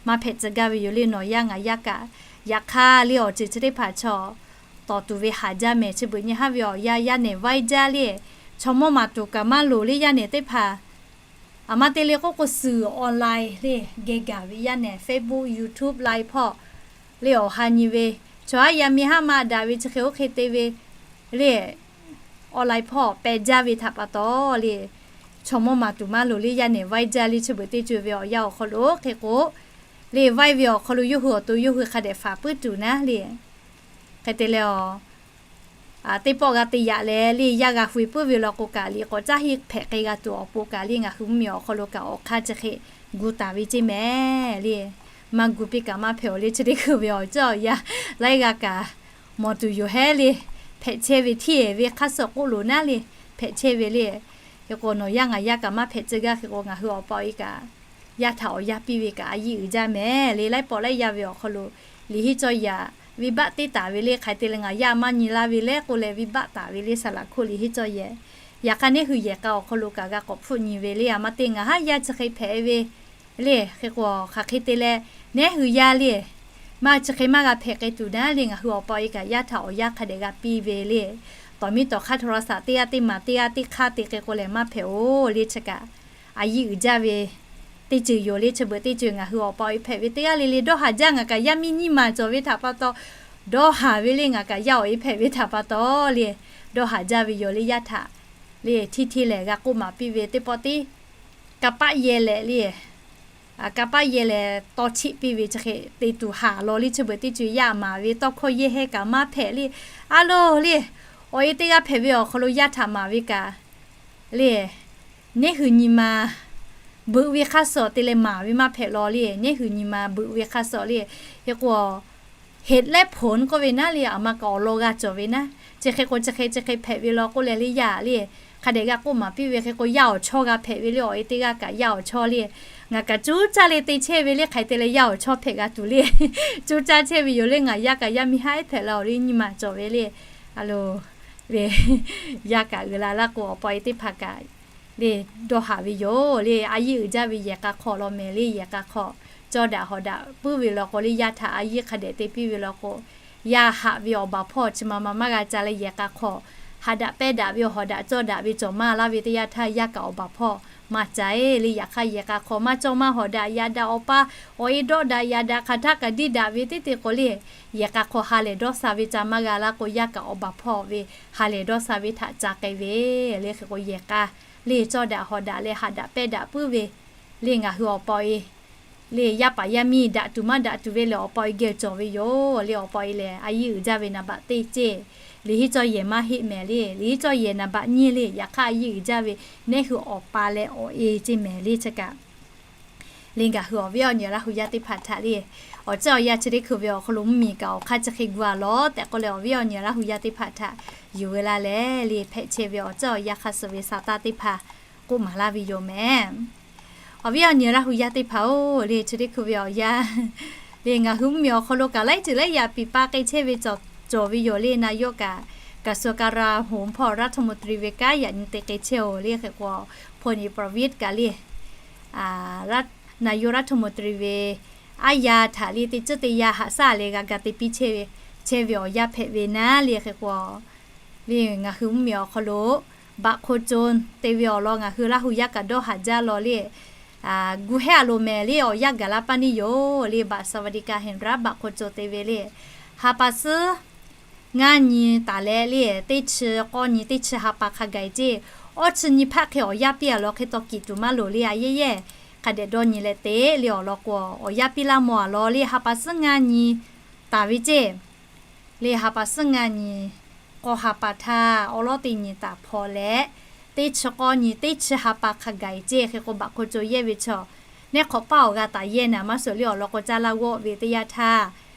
Maˇ hpehꞈ tcuh gaˇ ve yoˬ le. Nawˬ yaˇ ngaˬ yaˇ kaꞈ, yaꞈ hk'aˇ le awˬ ceuˬ chi teˇ hpaˍ chaw tawˍ tuˬ ve haˍ jaˇ mehˍ. Chi beuꞈ nyi haˉ ve awˬ yanˇ yaˇ nehˬ vaiˇ jaˇ le, chaw mawˇ maˍ tuˬ kaꞈ maˇ loˍ le. Yaˇ nehˬ teˇ hpaˍ aˬ ma te le k'oˆ k'o, suhˍ online le geh gaˬ ve yaˇ nehˬ Facebook, YouTube, Line hpawˇ le awˬ ha nyi ve, chaw haˉ yaˇ miˇ haˉ ma daꞈ ve chi hk'e oˇ hk'e te ve le, online hpawˇ pehˬ jaˇ ve htaꞈ pa taw le, chaw mawˇ maˍ tuˬ maˇ loˍ le. Yaˇ nehˬ vaiˇ jaˇ le. Chi beuꞈ teˇ co ve awˬ yanˇ awˬ hk'aw lo hk'e k'o le, vaiˇ ve awˬ hk'aw lo yawˇ hui awˬ to yawˇ hui hk'a dehꞈ faˍ puiˉ tuˬ naˉ le. Hk'e te leh, teˇ pawˆ g'a te yaꞈ leh le, yaˇ g'a hui puiˉ ve law k'o kaꞈ, liꞈ k'awꞈ caˇ heˆ hpehꞈ k'ai g'a tuˬ awˬ pon kaꞈ le, ngaˬ hui mvuhˇmiˬ awˬ hk'aw lo kaꞈ awˬ hk'aˇ chi hk'e gu taˍ ve ceˇ mehˍ le. Maˇ gu piˇ kaꞈ maˇ hpehꞈ-oˬ le. Chi teˇ hkui ve awˬ ceuˬ awˬ yanˇ laiˉ g'aˇ kaꞈ mawˬ tuˬ yoˬ hehˉ le. Hpehꞈ chehˇ ve hteˇ ve hk'aˇ suh k'oˆ loˍ naˉ le, hpehꞈ chehˇ ve le. Hk'e k'o, nawˬ yaˇ ngaˬ yaˇ kaꞈ maˇ hpehꞈ tcuh gaˇ. Hk'e k'o, ngaˬ hui awˬ pa awˬ e kaꞈ yaˇ htaꞈ awˬ yanˇ piˇ ve kaꞈ a yiˇ uiˍ jaˇ mehˍ le. Laiˉ pawˆ laiˉ yaˇ ve awˬ hk'aw lo liꞈ hiˉ cawˇ yaꞈ venˇbaˆ teˇ taˍ ve le. Hk'aˬ hk'e te leh ngaˬ yaˇ maˇ nyi laˇ ve le k'oˆ leh, venˇbaˆ taˍ ve le. Saˍ laꞈ hkuˆ liꞈ hiˉ cawˇ yehˬ, yaꞈ hk'aˇ neˉ hui yehˬ k'a awˬ hk'aw lo kaꞈ g'a k'awꞈ hpfuhˆ nyi ve le. Aˬ ma te ngaˬ haˉ yaˇ chi hk'e hpehꞈ ve le. Hk'e k'o, hk'aˬ hk'e te leh neˉ hui yaˇ le, maˇ chi hk'e maˇ g'a hpehꞈ k'ai tuˬ naˉ le, ngaˬ hui awˬ pa awˬ e kaꞈ yaˇ htaꞈ awˬ yanˇ hk'a dehꞈ g'a piˇ ve le. Tawˍ miˇ tawˍ hk'aˇ โทรศัพท์ teˇ g'aˇ teˇ maˬ teˇ g'aˇ teˇ hk'aˇ te hk'e k'o lehˬ maˇ hpehꞈ-oˬ le. Chi kaꞈ a yiˇ uiˍ jaˇ ve teˇ ceuˬ yoˬ le. Chi beuꞈ teˇ ceuˬ ngaˬ hui awˬ pa awˬ e hpehꞈ ve teˇ g'aˇ le le dawˇ haˍ jaˇ. Ngaˬ kaꞈ yaˇ miˇ nyiˇ maˬ cawˬ ve htaꞈ pa taw, dawˇ haˍ ve le. Ngaˬ kaꞈ yaˇ awˬ e hpehꞈ ve htaꞈ pa taw le, dawˇ haˍ jaˇ ve yoˬ le. Yaˇ htaꞈ le hteˇ hteˇ lehˬ g'a k'oˆ maˍ piˇ ve teˇ pawˆ tiˉ, kanˇ paˆ yehˇ leh le, kanˇ paˆ yehˇ leh tawˇ cheˆ piˇ ve chi hk'e te tuˬ haˍ law le. Chi beuꞈ teˇ ceuˬ yaˇ maˍ ve tawˇ hkawˇ yehˇ heh kaꞈ maˇ hpehꞈ le. A loˬ le, awˬ e teˇ g'aˇ hpehꞈ ve awˬ hk'aw lo yaˇ htaꞈ maˍ ve kaꞈ le, neˉ hui nyi ma beuꞈ ve hk'aˇ suh te leh maˍ ve maˇ hpehꞈ law le. Neˉ hui nyi ma beuꞈ ve hk'aˇ suh le. Hk'e k'o, เหตุและผล k'oˆ ve naˉ le, aˬ ma kaꞈ awˬ lawn g'a cawˬ ve naˉ. Chi hk'e k'o chi hk'e chi hk'e hpehꞈ ve law k'oˆ leh le yaˇ le, hk'a dehꞈ g'a k'oˆ maˍ piˇ ve. Hk'e k'o yaˇ awˬ chawˇ g'a hpehꞈ ve le. Awˬ e teˇ g'aˇ kaꞈ yaˇ awˬ chawˇ le, ngaˬ kaꞈ cuˇ caˇ le te chehˇ ve le. Hk'aˬ hk'e te leh yaˇ awˬ chawˇ hpehꞈ g'a tuˬ le, cuˇ caˇ chehˇ ve yoˬ le. Ngaˬ yaˇ kaꞈ yaˇ miˇ haˉ ehˉ hpehꞈ la awˬ le, nyiˇ maˬ cawˬ ve le. A loˬ le, yaˇ kaꞈ uiˍ la laˇ k'o awˬ pa awˬ e teˇ hpaˍ kaꞈ le dawˇ haˍ ve yoˬ le. A yiˇ uiˍ jaˇ ve yehˬ k'a hk'aw law mehˍ le. Yehˬ k'a hk'aw cawˇ daꞈ hawˍ daꞈ puiˉ ve law k'o le, yaˇ htaꞈ a yiˇ hk'a dehꞈ te piˇ ve law k'o, yaˇ haꞈ ve awˬ baˬ hpawˇ chi ma ma maˇ g'a ca leh yehˬ k'a hk'aw haꞈ daꞈ pehˇ daꞈ ve hawˍ daꞈ cawˇ daꞈ ve cawˬ maˇ laˇ ve teˇ yanˇ htaˇ, yaˇ kaꞈ awˬ baˬ hpawˇ maˇ ca e le. Yaꞈ hk'aˇ yehˬ k'a hk'aw maˇ cawˇ maˇ hawˍ daꞈ, yaꞈ daꞈ awˬ pa awˬ e dawˆ daꞈ, yaꞈ daꞈ hk'aˬ htaˆ kaꞈ diˇ daꞈ ve teˇ te k'o le, yehˬ k'a hk'aw ha lehˬ dawˇ sha ve ca maˇ g'a laˇ k'o, yaˇ kaꞈ awˬ baˬ hpawˇ ve ha lehˬ dawˇ sha ve htaꞈ ca k'ai ve le. Hk'e k'o yehˬ k'a le cawˇ daꞈ hawˍ daꞈ leh haꞈ daꞈ pehˇ daꞈ puiˉ ve le. Ngaˬ hui awˬ pa awˬ e le yaˇ paˍ yaˇ miˇ daꞈ tuˬ maˇ daꞈ tuˬ ve lehˬ, awˬ pa awˬ e geh cawˬ ve yoˬ le. Awˬ pa awˬ e lehˬ a yiˇ uiˍ jaˇ ve naˍ baꞈ teˇ ceˇ, liꞈ hiˉ cawˇ yehˬ maˇ heˆ mehˍ le. Liꞈ hiˉ cawˇ yehˬ naˍ baꞈ nyiˇ le. Yaꞈ hk'aˇ a yiˇ uiˍ jaˇ ve neˉ hui awˬ pa leh awˬ e ceˇ mehˍ le. Chi kaꞈ le ngaˬ hui awˬ viˉ awˬ nyi Laˇ hu yaˇ teˇ hpaˍ htaꞈ le awˬ ceuˬ awˬ yanˇ chi teˇ hkui ve awˬ hk'aw lo mvuhˇmiˬ kaꞈ awˬ hk'aˇ chi hk'e gu a law tehꞈ k'oˆ leh, awˬ viˉ awˬ nyi Laˇ hu yaˇ teˇ hpaˍ htaꞈ yuˬ ve laˇ leh le hpehꞈ chehˇ ve awˬ ceuˬ awˬ yanˇ hk'a suh ve sa taˇ teˇ hpaˍ k'oˆ maˍ laˇ ve yoˬ mehˍ. Awˬ viˉ awˬ nyi Laˇ hu yaˇ teˇ hpaˍ-oˬ le, chi teˇ hkui ve awˬ yanˇ le ngaˬ hui mvuhˇmiˬ awˬ hk'aw lo kaꞈ laiˉ ceuˬ laiˉ yaꞈ piˍ pa k'ai chehˇ ve cawˬ ve yoˬ le. นายก kaꞈ กระทรวงกลาโหม hpawˇ รัฐมนตรี ve kanˉ yaꞈ nyi te k'ai chehˇ-oˬ le. Hk'e k'o พลเอกประวิตร kaꞈ le นายกรัฐมนตรี ve aˉ yaˇ htaꞈ le teˇ ceuˬ teˇ yanˇ haꞈ shaˉ leh g'a ga te piˇ chehˇ ve awˬ yanˇ hpehꞈ ve naˉ le. Hk'e k'o le ngaˬ hui mvuhˇmiˬ awˬ hk'aw lo บัตรคนจน te ve awˬ lawn ngaˬ hui Laˇ hu yaˇ kaꞈ dawˇ haˍ jaˇ law le. Gu hehˉ a loˍ mehˍ le awˬ yanˇ gaˬ la paˇ neˇ yoˬ le. บัตรสวัสดิการแห่งรัฐ บัตรคนจน te ve le ha pa suhˉ ngaˇ nyi taˍ leh le teˇ chi k'awˇ nyi teˇ chi ha pa hk'a gaˬ ceˇ. Awˇ chi nyi hpaˆ hk'e awˬ yanˇ piˇ a law hk'e taw kiꞈ tuˬ maˇ loˍ le. A yehˇ yehˇ hk'a dehꞈ dawˇ nyi leh te le awˬ lawn k'o, awˬ yanˇ piˇ laˇ mawˬ a law le ha pa suhˉ ngaˇ nyi taˍ ve ceˇ. Le ha pa suhˉ ngaˇ nyi k'awˇ ha pa htaˇ awˉ lawˉ teˇ nyi taˍ hpaw leh, teˇ chi k'awˇ nyi teˇ chi ha pa hk'a gaˬ ceˇ. Hk'e k'o บัตรคนจน yehˇ ve chaw neˉ hk'awꞈ paˇ awˬ g'a taˍ yehˇ naˍ maˇ suhˍ le awˬ lawn k'o caˇ laˇ g'awˆ ve teˇ yanˇ htaˇ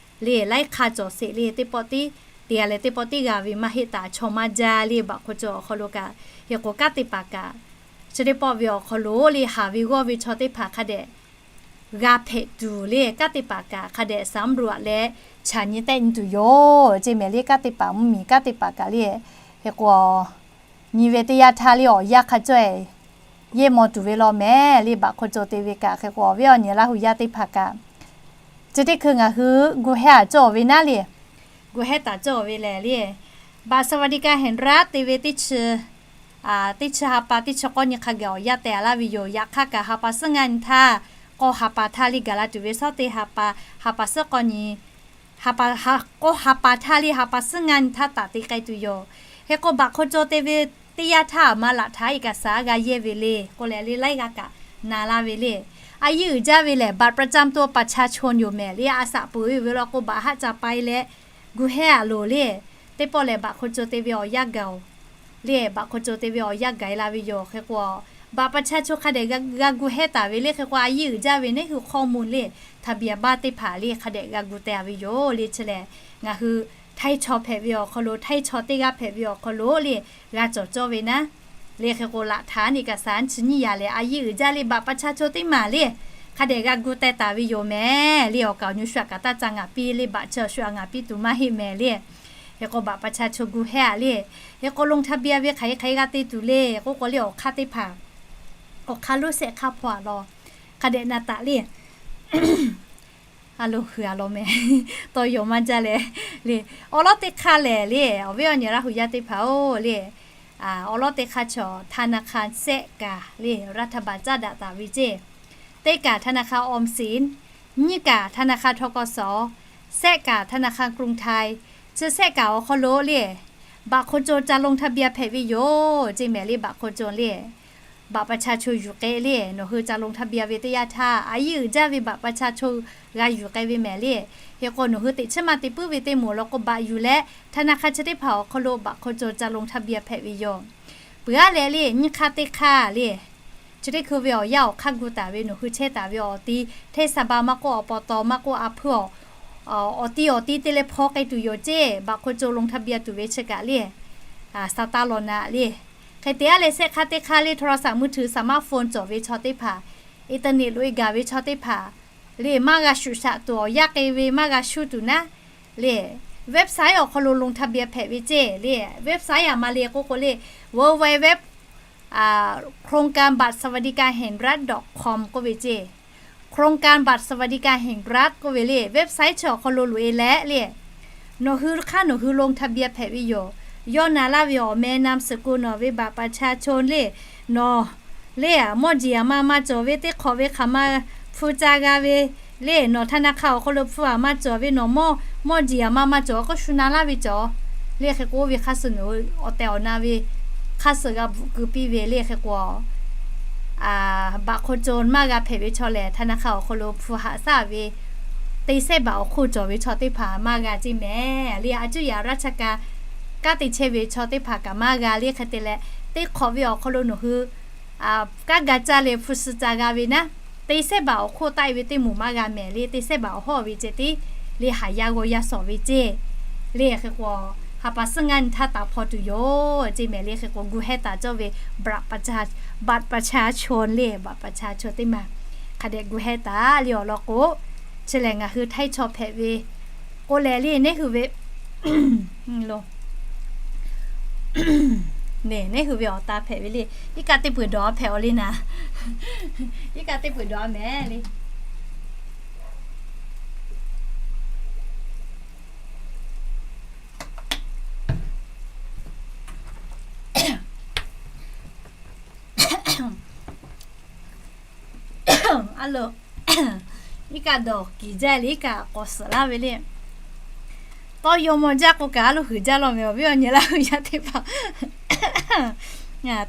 le laiˉ hk'aˇ cawˬ sheˍ le. Teˇ pawˆ tiˉ te a leh teˇ pawˆ tiˉ g'a ve maˇ heˆ taˍ chaw maˇ jaˇ le. บัตรคนจน awˬ hk'aw lo kaꞈ hk'e k'o kanˉ te paˍ kaꞈ chi teˇ pawˆ ve awˬ hk'aw lo le haˍ ve g'awˇ ve chaw teˇ hpaˍ hk'a dehꞈ g'a hpehꞈ tuˬ le kanˉ te paˍ kaꞈ hk'a dehꞈ สำรวจ leh chaꞈ nyi tehˆ nyi tuˬ yoˬ ceˇ mehˍ le. Kanˉ te paˍ mvuhˇmiˬ kanˉ te paˍ kaꞈ le hk'e k'o nyi ve teˇ yanˇ htaˇ le awˬ yanˇ hk'a caweh yehˇ maw tuˬ ve law mehˍ le. บัตรคนจน te ve kaꞈ hk'e k'o awˬ viˉ awˬ nyi Laˇ hu yaˇ teˇ hpaˍ kaꞈ chi teˇ hkui ngaˬ hui gu hehˉ a cawˇ ve naˉ le, gu hehˉ taˍ cawˇ ve lehˬ le บัตรสวัสดิการแห่งรัฐ te ve teˇ chi teˇ chi ha pa teˇ chi k'awˇ nyi hk'a gaˬ awˬ yanˇ teh a laˇ ve yoˬ. Yaꞈ hk'aˇ kaꞈ ha pa suhˉ ngaˇ nyi htaˇ k'awˇ ha pa htaˇ le gaˬ la tuˬ ve shawˉ teˇ ha pa, ha pa suhˉ k'awˇ nyi, k'awˇ ha pa htaˇ le ha pa suhˉ ngaˇ nyi htaˇ taˍ te k'ai tuˬ yoˬ. Hk'e k'o บัตรคนจน te ve teˇ yanˇ htaˇ aˬ ma laꞈ htaꞈ iˉ kaˍ saˍ g'a yehˇ ve le k'oˆ leh le laiˉ g'aˇ kaꞈ na laˇ ve le. A yiˇ uiˍ jaˇ ve lehˬ บัตรประจำตัวประชาชน yoˬ mehˍ le. A shaꞈ peuˬ ve law k'o baꞈ haˆ ca pai leh gu hehˉ a loˍ le. Teˇ pawˆ lehˬ บัตรคนจน te ve awˬ yanˇ gaˬ-oˬ le. บัตรคนจน te ve awˬ yanˇ gaˬ e la ve yoˬ. Hk'e k'o บัตรประชาชน hk'a dehꞈ g'a gu hehˉ taˍ ve le. Hk'e k'o a yiˇ uiˍ jaˇ ve neˉ hui ข้อมูล le ทะเบียนบ้าน teˇ hpaˍ le hk'a dehꞈ g'a gu teh a ve yoˬ le. Chi lehˬ ngaˬ hui htaiˇ chaw hpehꞈ ve awˬ hk'aw lo htaiˇ chaw teˇ g'aˇ hpehꞈ ve awˬ hk'aw lo le g'a cawˬ cawˇ ve naˉ le. Hk'e k'o laꞈ htaꞈ iˉ kaˍ saˍ chi nyiˇ yaꞈ lehˬ a yiˇ uiˍ jaˇ le บัตรประชาชน teˇ maˬ le hk'a dehꞈ g'a gu teh taˍ ve yoˬ mehˍ le. Awˬ kaˍ awˬ nyi shu aꞈ kaꞈ taˇ ca ngaˍ piˇ le, baꞈ chi shu aꞈ ngaˍ piˇ tuˬ maˇ heˆ mehˍ le. Hk'e k'o บัตรประชาชน gu hehˉ a le. Hk'e k'o ลงทะเบียน ve hk'aˬ hk'e hk'aˬ hk'e g'a te tuˬ le k'oˆ k'o le awˬ hk'aˇ teˇ hpaˍ, awˬ hk'aˇ lonˉ shehˆ hk'aˇ hpaw a law hk'a dehꞈ na taˍ le. A loˍ hui a law mehˍ, tawˇ yaw maˇ jaˇ leh le. Awˉ lawˉ teˇ hk'aˇ lehˬ le awˬ viˉ awˬ nyi Laˇ hu yaˇ teˇ hpaˍ-oˬ le, awˉ lawˉ teˇ hk'aˇ chaw ธนาคาร shehˆ kaꞈ le รัฐบาล caˇ daꞈ taˍ ve ceˇ. Teˇ kaꞈ ธนาคารออมสิน, nyiˇ kaꞈ ธนาคาร ทกส, shehˆ kaꞈ ธนาคารกรุงไทย. Chi shehˆ kaꞈ awˬ hk'aw lo le, บัตรคนจน จะลงทะเบียน hpehꞈ ve yoˬ ceˇ mehˍ le. บัตรคนจน le, บัตรประชาชน yuˬ k'ai le, nawˬ hui จะลงทะเบียน ve teˇ yanˇ htaˇ a yiˇ uiˍ jaˇ ve บัตรประชาชน g'a yuˬ k'ai ve mehˍ le. Hk'e k'o nawˬ hui teꞈ chiˉ maˇ te puiˉ ve teˇ moˍ law k'o, บัตร yuˬ leh ธนาคาร chi teˇ hpaˍ awˬ hk'aw lo บัตรคนจน จะลงทะเบียน hpehꞈ ve yoˬ. Peuˬ aˉ leh le, nyiˇ hk'aˇ teˇ hk'aˇ le, chi teˇ hkui ve awˬ yanˇ awˬ hk'aˇ gu taˍ ve nawˬ hui chehˇ taˍ ve awˬ ti, เทศบาล maˇ k'oˆ อบต. maˇ k'oˆ a hpuiˇ awˬ, awˬ ti awˬ ti te leh hpaw k'ai tuˬ yoˬ ceˇ. บัตรคนจน ลงทะเบียน tuˬ ve chi kaꞈ le, สต.ล. naˍ le. Hk'e te aˉ leh shehˆ hk'aˇ teˇ hk'aˇ le, โทรศัพท์มือถือ สามารถโฟน cawˬ ve chaw teˇ hpaˍ, internet lo e gaˬ ve chaw teˇ hpaˍ le, maˇ g'a shuˍ shaꞈ tuˬ awˬ yanˇ k'ai ve maˇ g'a shuˇ tuˬ naˉ le, website awˬ hk'aw lo ลงทะเบียน hpehꞈ ve ceˇ le. Website aˬ ma le k'oˆ k'o le, เว็บไซต์ โครงการบัตรสวัสดิการแห่งรัฐ ดอทคอม k'oˆ ve ceˇ. โครงการบัตรสวัสดิการแห่งรัฐ k'oˆ ve le, website chi awˬ hk'aw lo loꞈ e leh le, nawˬ hui hk'aˇ nawˬ hui ลงทะเบียน hpehꞈ ve yoˬ. Yawˇ na laˇ ve awˬ meh นามสกุล nawˬ ve บัตรประชาชน le, nawˬ le, mawˇ jeˬ aˬ ma maˇ cawˬ ve teˇ hk'awꞈ ve hk'aˬ ma hpu ca g'a ve le, nawˬ ธนาคาร awˬ hk'aw lo hpu aˬ ma cawˬ ve nawˬ mawˇ, mawˇ jeˬ aˬ ma maˇ cawˬ k'oˆ shu na laˇ ve cawˬ le. Hk'e k'o oˇ ve hk'aˇ suh nawˬ hui awˬ tehˬ awˬ na ve hk'aˇ suh g'a bvuhꞈ keu piˇ ve le. Hk'e k'o บัตรคนจน maˇ g'a hpehꞈ ve chaw lehˬ, ธนาคาร awˬ hk'aw lo hpu haꞈ shaˉ ve te shehˆ บาท awˬ hk'oˆ cawˬ ve chaw teˇ hpaˍ maˇ g'a ceˇ mehˍ le. A cuˇ yaꞈ ราชการ kanˉ te chehˇ ve chaw teˇ hpaˍ kaꞈ maˇ g'a le. Hk'e te leh, teˇ hk'awꞈ ve awˬ hk'aw lo nawˬ hui kanˉ ga caˇ leh hpu suh ca g'a ve naˉ, te shehˆ บาท awˬ hk'oˆ taˆ e ve teˇ moˍ maˇ g'a mehˍ le. Te shehˆ บาท awˬ hawˇ ve ceh tiˉ le, haˍ yaˇ g'aw yaˇ shawˍ ve ceˇ le. Hk'e k'o, ha pa suhˉ ngaˇ nyi htaˇ taˍ hpaw tuˬ yoˬ ceˇ mehˍ le. Hk'e k'o gu heh taˍ cawˇ ve บัตรประชาชน le, บัตรประชาชน teˇ maˬ hk'a dehꞈ gu heh taˍ le awˬ lawn k'o, chi lehˬ ngaˬ hui htaiˇ chaw hpehꞈ ve k'oˆ leh le, neˉ hui ve neˉ hui ve awˬ ta hpehꞈ ve le. Iˉ kaˆ teˇ peuˬ dawˬ hpehꞈ awˬ le naˍ. Iˉ kaˆ teˇ peuˬ dawˬ mehˍ le. A lo, iˉ kaˆ dawˬ kiˬ jaˇ le, iˉ kaˆ k'awꞈ suhˍ laˇ ve le. Tawˇ yaw maw jaˇ k'o kaꞈ a lo huiˍ jaˇ law mehˍ, awˬ viˉ awˬ nyi Laˇ huˍ yaˇ teˇ hpaˍ.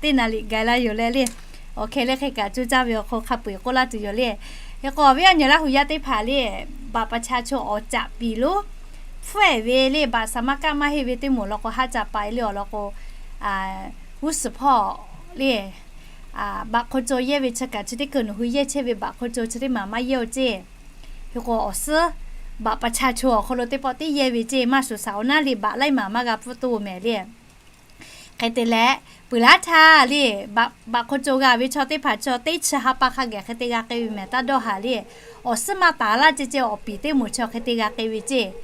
Teˇ naˍ liꞈ gaˬ la yoˬ leh le. Awˬ hkeh leh hk'e kaꞈ coˇ caˇ ve awˬ hk'aw hk'a peu-eˬ k'oˆ laˇ tuˬ yoˬ le. Hk'e k'o awˬ viˉ awˬ nyi Laˇ huˍ yaˇ teˇ hpaˍ le, บัตรประชาชน awˬ caꞈ piˍ lo hpfuhˇ-ehˍ ve le, บัตรสามารถ kaˆ maˇ heˆ ve teˇ moˍ law k'o, haˉ ca pa e le awˬ lawn k'o, g'uˇ suhˍ hpawˇ le, บัตรคนจน yehˇ ve chi kaꞈ chi teˇ hkui nawˬ hui yehˇ chehˇ ve บัตรคนจน chi teˇ maˬ maˇ yehˇ-oˬ ceˇ. Hk'e k'o awˬ suhˉ บัตรประชาชน awˬ hk'aw lo teˇ pawˆ tiˉ yehˇ ve ceˇ, maˇ shuˍ shaˍ-oˬ naˉ le, บัตร laiˉ maˬ maˇ g'a pfuhˇ toˇ mehˍ le. Hk'e te leh, peuˬ laˇ htaˇ le, บัตรคนจน g'a ve chaw teˇ hpaˍ chaw teˇ chi ha pa hk'a gaˬ hk'e te g'a k'ai ve mehˍ, taˇ dawˇ haˍ le. Awˬ suhˉ maˇ taˍ laˇ ceh ceh awˬ piˍ teˇ moˍ chaw hk'e te g'a k'ai ve ceˇ.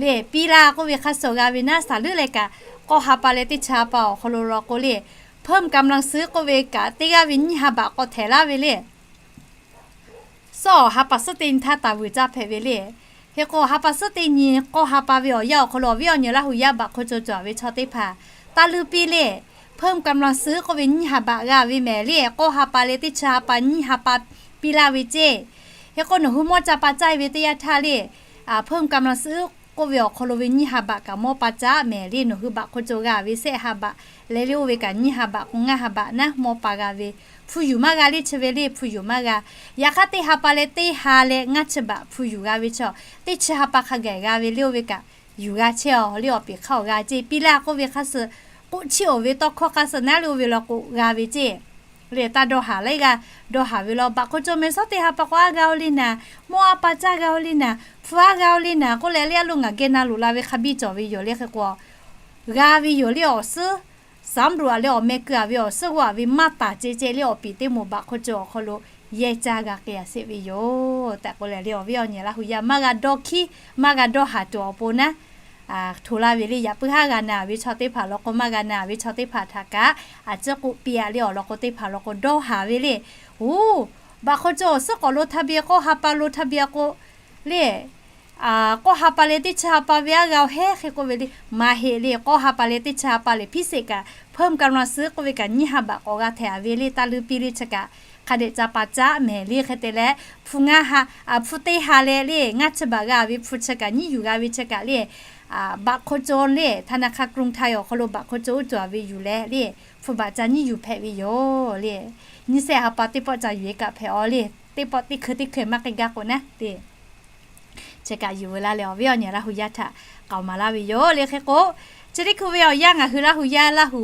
Le, piˇ laˇ k'oˆ ve hk'a suh g'a ve naˉ, saˍ leuˉ leh kaꞈ k'awˇ ha pa leh teˇ chi ha pa awˬ hk'aw lo law k'o le, เพิ่มกำลังซื้อ k'oˆ ve kaꞈ teˇ g'aˇ ve nyiˇ ha บาท k'awꞈ htehꞈ laˇ ve le. Suhˉ awˬ ha pa suhˉ teˇ nyi htaˇ taˍ vuiˬ caˇ hpehꞈ ve le. Hk'e k'o ha pa suhˉ teˇ nyi k'awˇ ha pa ve awˬ yanˇ awˬ hk'aw lo awˬ viˉ awˬ nyi Laˇ huˍ yaˇ บัตรคนจน cawˬ ve chaw teˇ hpaˍ taˇ leuˉ piˇ le, เพิ่มกำลังซื้อ k'oˆ ve nyiˇ ha บาท g'a ve mehˍ le. K'awˇ ha pa leh teˇ chi ha pa nyiˇ ha pa piˇ laˇ ve ceˇ. Hk'e k'o nawˬ hui mawˇ ca pa caˇ ve teˇ yanˇ htaˇ le, เพิ่มกำลังซื้อ k'oˆ ve awˬ hk'aw lo ve nyiˇ ha บาท kaꞈ mawˇ pa caˇ mehˍ le. Nawˬ hui บัตรคนจน g'a ve shehˆ ha บาท leh le, oˇ ve kaꞈ nyiˇ ha บาท k'o ngaˇ ha บาท naˉ mawˇ pa g'a ve. Hpu yuˬ maˇ g'a le, chi ve le hpu yuˬ maˇ g'a. Yaꞈ hk'aˇ teˇ ha pa leh teˇ ha leh ngaˇ chi บาท hpu yuˬ g'a ve chaw, teˇ chi ha pa hk'a gaˬ g'a ve le, oˇ ve kaꞈ yuˬ g'a chehˇ-aw le. Awˬ piˍ hk'aˇ awˬ g'a ceˇ, piˇ laˇ k'oˆ ve hk'a suh k'oˆ chiˇ-oˬ ve tawˇ hkawˇ hk'a suh naˉ le, oˇ ve law k'o g'a ve ceˇ. Le taˇ dawˇ haˍ laiˉ g'aˇ dawˇ haˍ ve law, บัตรคนจน mehˍ suhˉ teˇ ha pa k'o aˉ g'a-oˬ le naˍ, mawˇ aˉ pa caˇ g'a-oˬ le naˍ, hpu aˉ g'a-oˬ le naˍ k'oˆ leh le, a lo ngaˬ geh na loꞈ la ve hk'a biˇ cawˬ ve yoˬ le. Hk'e k'o g'a ve yoˬ le. Awˬ suhˉ สำรวจ leh awˬ meh keu-a ve awˬ suhˉ g'aˇ ve maˇ taˍ ceh ceh le, awˬ piˍ teˇ moˍ บัตรคนจน awˬ hk'aw lo yehˇ caˇ g'a k'ai-a sheˍ ve yoˬ tehꞈ k'oˆ leh le, awˬ viˉ awˬ nyi Laˇ huˍ yaˇ maˇ g'a dawˇ hkiˉ, maˇ g'a dawˇ haˍ tuˬ awˬ pon naˉ, hto laˇ ve le. Yaꞈ puiˉ haˉ g'a na ve chaw teˇ hpaˍ law k'o, maˇ g'a na ve chaw teˇ hpaˍ htaꞈ kaꞈ a ciˉ k'oˆ piˇ-a le. Awˬ lawn k'o teˇ hpaˍ law k'o dawˇ haˍ ve le. Oˬ, บัตรคนจน awˬ suhˉ k'awꞈ lo ทะเบียน k'awˇ ha pa lo ทะเบียน k'o le, k'awˇ ha pa leh teˇ chi ha pa ve aˉ g'a-oˬ heˉ hk'e k'oˆ ve le. Maˇ heˆ le, k'awˇ ha pa leh teˇ chi ha pa lehˬ พิเศษ kaꞈ เพิ่มกำลังซื้อ k'oˆ ve kaꞈ nyiˇ ha baꞈ k'awꞈ g'a htehꞈ ve le. Taˇ luˇ piˇ le chi kaꞈ hk'a dehꞈ ca pa caˉ mehˍ le. Hk'e te leh hpu ngaˇ ha, hpu teˇ ha leh le ngaˇ chi baꞈ g'a ve hpu chi kaꞈ nyiˉ yuˬ g'a ve chi kaꞈ le, baꞈ hk'oˆ co le ธนาคารกรุงไทย awˬ hk'aw lo baꞈ hk'oˆ co uˉ cawˬ ve yuˬ leh le, hpu baꞈ ca nyiˉ yuˬ hpehꞈ ve yoˬ le. Nyiˇ shehˆ ha pa teˇ pawˆ ca yuˬ e kaꞈ hpehꞈ aw le. Teˇ pawˆ teˇ hkui teˇ hkui maˇ k'ai gaˇ k'o naˉ te Chi kaꞈ yuˬ veu laˇ leh awˬ viˉ awˬ nyi Laˇ hu yaˇ htaꞈ k'aoˍ maˍ laˇ ve yoˬ le. Hk'e k'o, chi teˇ hkui ve awˬ yanˇ ngaˬ hui Laˇ hu yaˇ, Laˇ hu,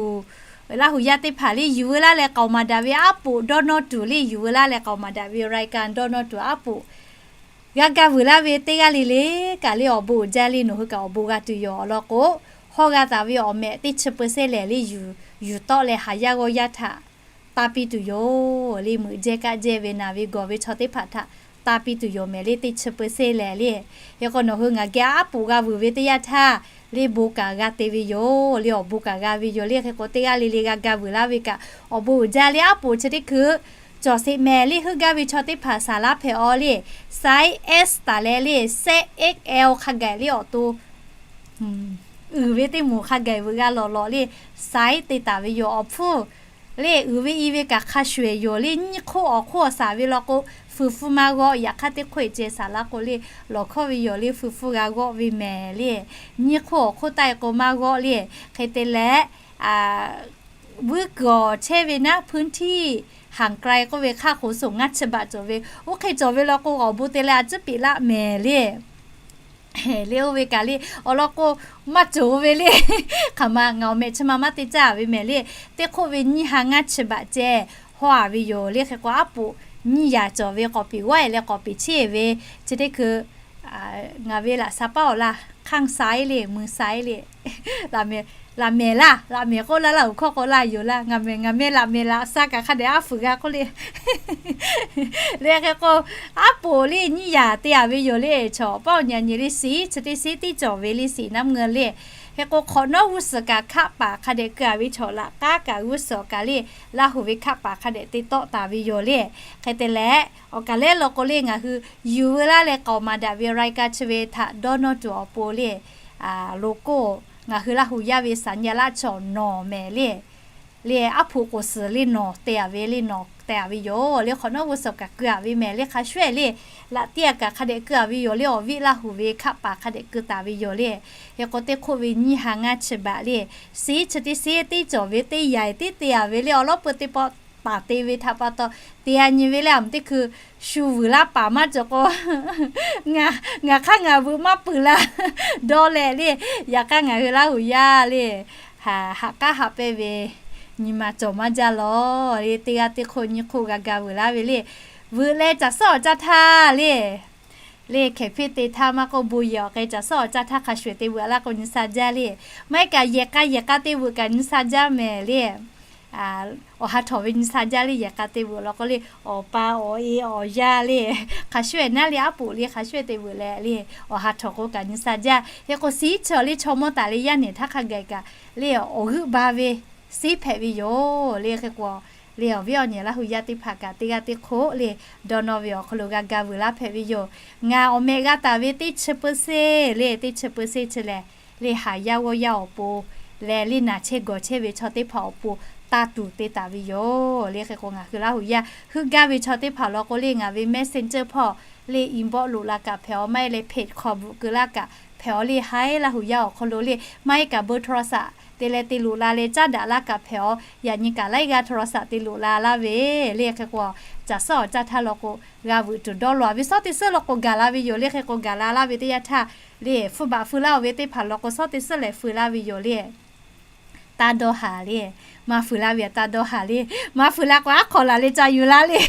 Laˇ hu yaˇ teˇ hpaˍ le yuˬ veu laˇ leh k'aoˍ maˍ daꞈ ve aˉ poꞈ dawˇ nawˇ tuˬ le, yuˬ veu laˇ leh k'aoˍ maˍ daꞈ ve รายการ dawˇ nawˇ tuˬ aˉ poꞈ g'a ga vuiˬ laˇ ve teˇ g'aˇ le le kaꞈ le awˬ bon uiˍ jaˇ le, nawˬ hui kaꞈ awˬ bon g'a tuˬ yoˬ. Awˬ lawn k'o, hawˇ g'a taˍ ve awˬ mehꞈ teˇ chi เปอร์เซ็นต์ lehˬ le yuˬ, yuˬ tawˆ leh haˍ yaˇ g'awˇ yaˇ htaꞈ taˇ piˇ tuˬ yoˬ le. Meuꞈ jehˇ kaˆ jehˇ ve naˬ ve gawˬ ve chaw teˇ hpaˍ htaꞈ taˇ piˇ tuˬ yoˬ mehˍ le, teˇ chi เปอร์เซ็นต์ lehˬ le. Hk'e k'o nawˬ hui ngaˬ geh aˉ poꞈ g'a vuiˬ ve teˇ yanˇ htaˇ le bon kaꞈ g'a te ve yoˬ le, awˬ bon kaꞈ g'a ve yoˬ le. Hk'e k'o teˇ g'aˇ le le g'a ga vuiˬ laˇ ve kaꞈ awˬ bon uiˍ jaˇ le. Aˉ poꞈ chi teˇ hkui cawˬ sheˍ mehˍ le, heuˆ gaˇ ve chaw teˇ hpaˍ saˍ laˇ hpehꞈ aw le. Size S taˍ leh le size X L hk'a gaˬ le awˬ to uiˍ ve teˇ moˍ hk'a gaˬ veuꞈ g'a lawꞈ lawꞈ le, size te taˍ ve yoˬ. Awˬ hpfuhˇ le uiˍ ve i ve kaꞈ hk'a shuˍ ehˍ yoˬ le. Nyiˇ hk'oˆ awˬ hk'oˆ awˬ saˍ ve law k'o, fuiˍ hpfuhˇ maˇ g'awˆ. Yaꞈ hk'aˇ teˇ hk'oˆ e ceh saˍ laˇ k'o le, lawˬ hkawˇ ve yoˬ le, fuiˍ hpfuhˇ g'a g'awˆ ve mehˍ le. Nyiˇ hk'oˆ awˬ hk'oˆ taˆ e k'o maˇ g'awˆ le. Hk'e te leh vuiˇ kuiˬ awˬ chehˇ ve naˉ พื้นที่ห่างไกล k'oˆ ve hk'aˇ ขนส่ง ngaˇ chi baꞈ cawˬ ve, oˇ hk'e cawˬ ve law k'o awˬ bon te leh a ciˉ peꞈ laˆ mehˍ le. Le oˇ ve kaꞈ le awˬ lawn k'o maˇ cawˬ ve le. Hk'aˬ ma ngaˬ awˬ mehꞈ chi ma maˇ te caˇ ve mehˍ le. Teˇ hk'oˆ ve nyiˇ ha ngaˇ chi baꞈ ceh hawˇ a ve yoˬ le. Hk'e k'o aˉ poꞈ nyiˇ yaꞈ cawˬ ve k'awꞈ peꞈ g'awˇ e leh k'awꞈ peꞈ cheˇ ve chi teˇ hkui ngaˬ ve laꞈ sha paˉ awˬ laˇ hk'aˇ saiˉ le, mui saiˉ le, laꞈ mehˍ laꞈ mehˍ laˇ, laꞈ mehˍ k'oˆ laˇ laˇ, uˬ hkawˇ k'o laˇ yoˬ laˇ. Ngaˬ mehˍ ngaˬ mehˍ laꞈ mehˍ laꞈ sha kaꞈ hk'a dehꞈ aˉ fuiˍ g'a k'oˆ le. Le hk'e k'o aˉ poꞈ le nyiˇ yaꞈ te a ve yoˬ le. Chaw paˉ awˬ nyi a nyi le siˉ chi teˇ siˉ teˇ cawˬ ve le siˉ naˉ mui le. Hk'e k'o hk'awꞈ nawˉ g'uˇ suhˍ kaꞈ hkaˆ paˍ hk'a dehꞈ keu a ve chaw laꞈ k'aˉ kaꞈ g'uˇ suhˍ kaꞈ le Laˇ hu ve hkaˆ paˍ hk'a dehꞈ te tawˆ taˍ ve yoˬ le. Hk'e te leh awˬ kaˬ lehˉ law k'o le ngaˬ hui yuˬ veu laˇ leh k'aoˍ maˍ daꞈ ve รายการ chi ve htaꞈ dawˇ nawˇ tuˬ awˬ pon le logo ngaˬ hui Laˇ hu yaˇ ve สัญลักษณ์ chaw nawˬ mehˍ le. Le aˉ hpoꞈ k'oˍ suhˍ le nawˬ te a ve le nawˬ te a ve yoˬ le. Hk'awꞈ nawˉ g'uˇ suhˍ kaꞈ keu a ve mehˍ le hk'a shuˍ le. Laꞈ tiˇ a kaꞈ hk'a dehꞈ keu a ve yoˬ le. Awˬ viˉ Laˇ hu ve hkaˆ paˍ hk'a dehꞈ keu taˍ ve yoˬ le. Hk'e k'o teˇ hk'oˆ ve nyiˇ ha ngaˇ chi baꞈ le siˉ chi teˇ siˉ teˇ cawˬ ve teˇ yaꞈ teˇ te a ve le awˬ lawˉ peu teˇ pawˆ paˍ te ve htaꞈ pa taw te a nyi ve le. Aˬ meuꞈ teˇ hkui shu vuiˬ laˇ paˍ maˇ cawˬ k'o ngaˬ hk'aˇ ngaˬ veuꞈ maˇ peuˬ laˇ dawˇ leh le. Yaꞈ hk'aˇ ngaˬ hui Laˇ hu yaˇ le haꞈ k'aˉ haꞈ pehnˇ ve nyi ma cawˬ maˇ jaˇ lawˬ le. Teˇ g'aˇ teˇ hk'oˆ nyiˇ hk'oˆ g'a ga veuꞈ laˇ ve le. Veuꞈ leh caˬ suhˉ awˬ caˇ htaˇ le le hkehˍ hpeˇ te htaˇ maˇ k'oˆ bon yehˬ awˬ k'ai caˬ suhˉ awˬ caˇ htaˇ hk'a shuˍ te veuꞈ laˇ k'o nyi sha jaˇ le. Maˇ heˆ kaꞈ yehˬ k'a yehˬ k'a te veuꞈ kaꞈ nyi sha jaˇ mehˍ le. Awˬ ha htawnˍ ve nyi sha jaˇ le. Yehˬ k'a te veuꞈ law k'o le awˬ pa awˬ e awˬ yaˇ le hk'a shuˍ naˉ le aˉ poꞈ le hk'a shuˍ te veuꞈ leh le awˬ ha htawnˍ k'o kaꞈ nyi sha jaˇ. Hk'e k'o siˉ chi awˬ le chaw mawˇ taˍ le yaˇ nehˬ htaˇ hk'a gaˬ kaꞈ le awˬ g'euˆ ba ve siˉ hpehꞈ ve yoˬ le. Hk'e k'o le awˬ viˉ awˬ nyi Laˇ hu yaˇ teˇ hpaˍ kaꞈ teˇ g'aˇ teˇ hk'oˆ le dawˇ nawˇ ve awˬ hk'aw lo g'a ga veuꞈ laˇ hpehꞈ ve yoˬ. Ngaˬ awˬ mehꞈ g'a taˍ ve teˇ chi เปอร์เซ็นต์ le teˇ chi เปอร์เซ็นต์ chi lehˬ le haˍ yaˇ g'awˇ yaˇ awˬ pon leh le naˬ chehˇ gawˬ chehˇ ve chaw teˇ hpaˍ awˬ pon taˇ tuˬ te taˍ ve yoˬ le. Hk'e k'o ngaˬ hui Laˇ hu yaˇ heuˆ gaˇ ve chaw teˇ hpaˍ law k'o le ngaˬ ve Messenger hpawˇ le inbox loꞈ la kaꞈ hpehꞈ aw, maˇ heˆ leh เพจ hk'aw bvuhꞈ keu laˇ kaꞈ hpehꞈ aw le. Haiˉ Laˇ hu yaˇ awˬ hk'aw lo le maˇ heˆ kaꞈ เบอร์โทรศัพท์ te leh te loꞈ la leh caˉ daꞈ laˇ kaꞈ hpehꞈ aw. Yaꞈ nyi kaꞈ laiˉ g'aˇ โทรศัพท์ te loꞈ la laˇ ve le. Hk'e k'o caˬ suhˉ awˬ caˇ htaˇ law k'o g'a veuꞈ tuˬ dawˇ law a ve suhˉ teˇ suhˉ law k'o gaˬ la ve yoˬ le. Hk'e k'o gaˬ la laˇ ve teˇ yanˇ htaˇ le hpfuhˇ baꞈ feu laˇ oˬ ve teˇ hpaˍ law k'o suhˉ teˇ suhˉ lehˬ feu laˇ ve yoˬ le. Taˇ dawˇ haˍ le. Maˇ feu laˇ ve a taˇ dawˇ haˍ le. Maˇ feu la k'o aˉ hk'aw laˬ leh ca yuˬ laˇ le.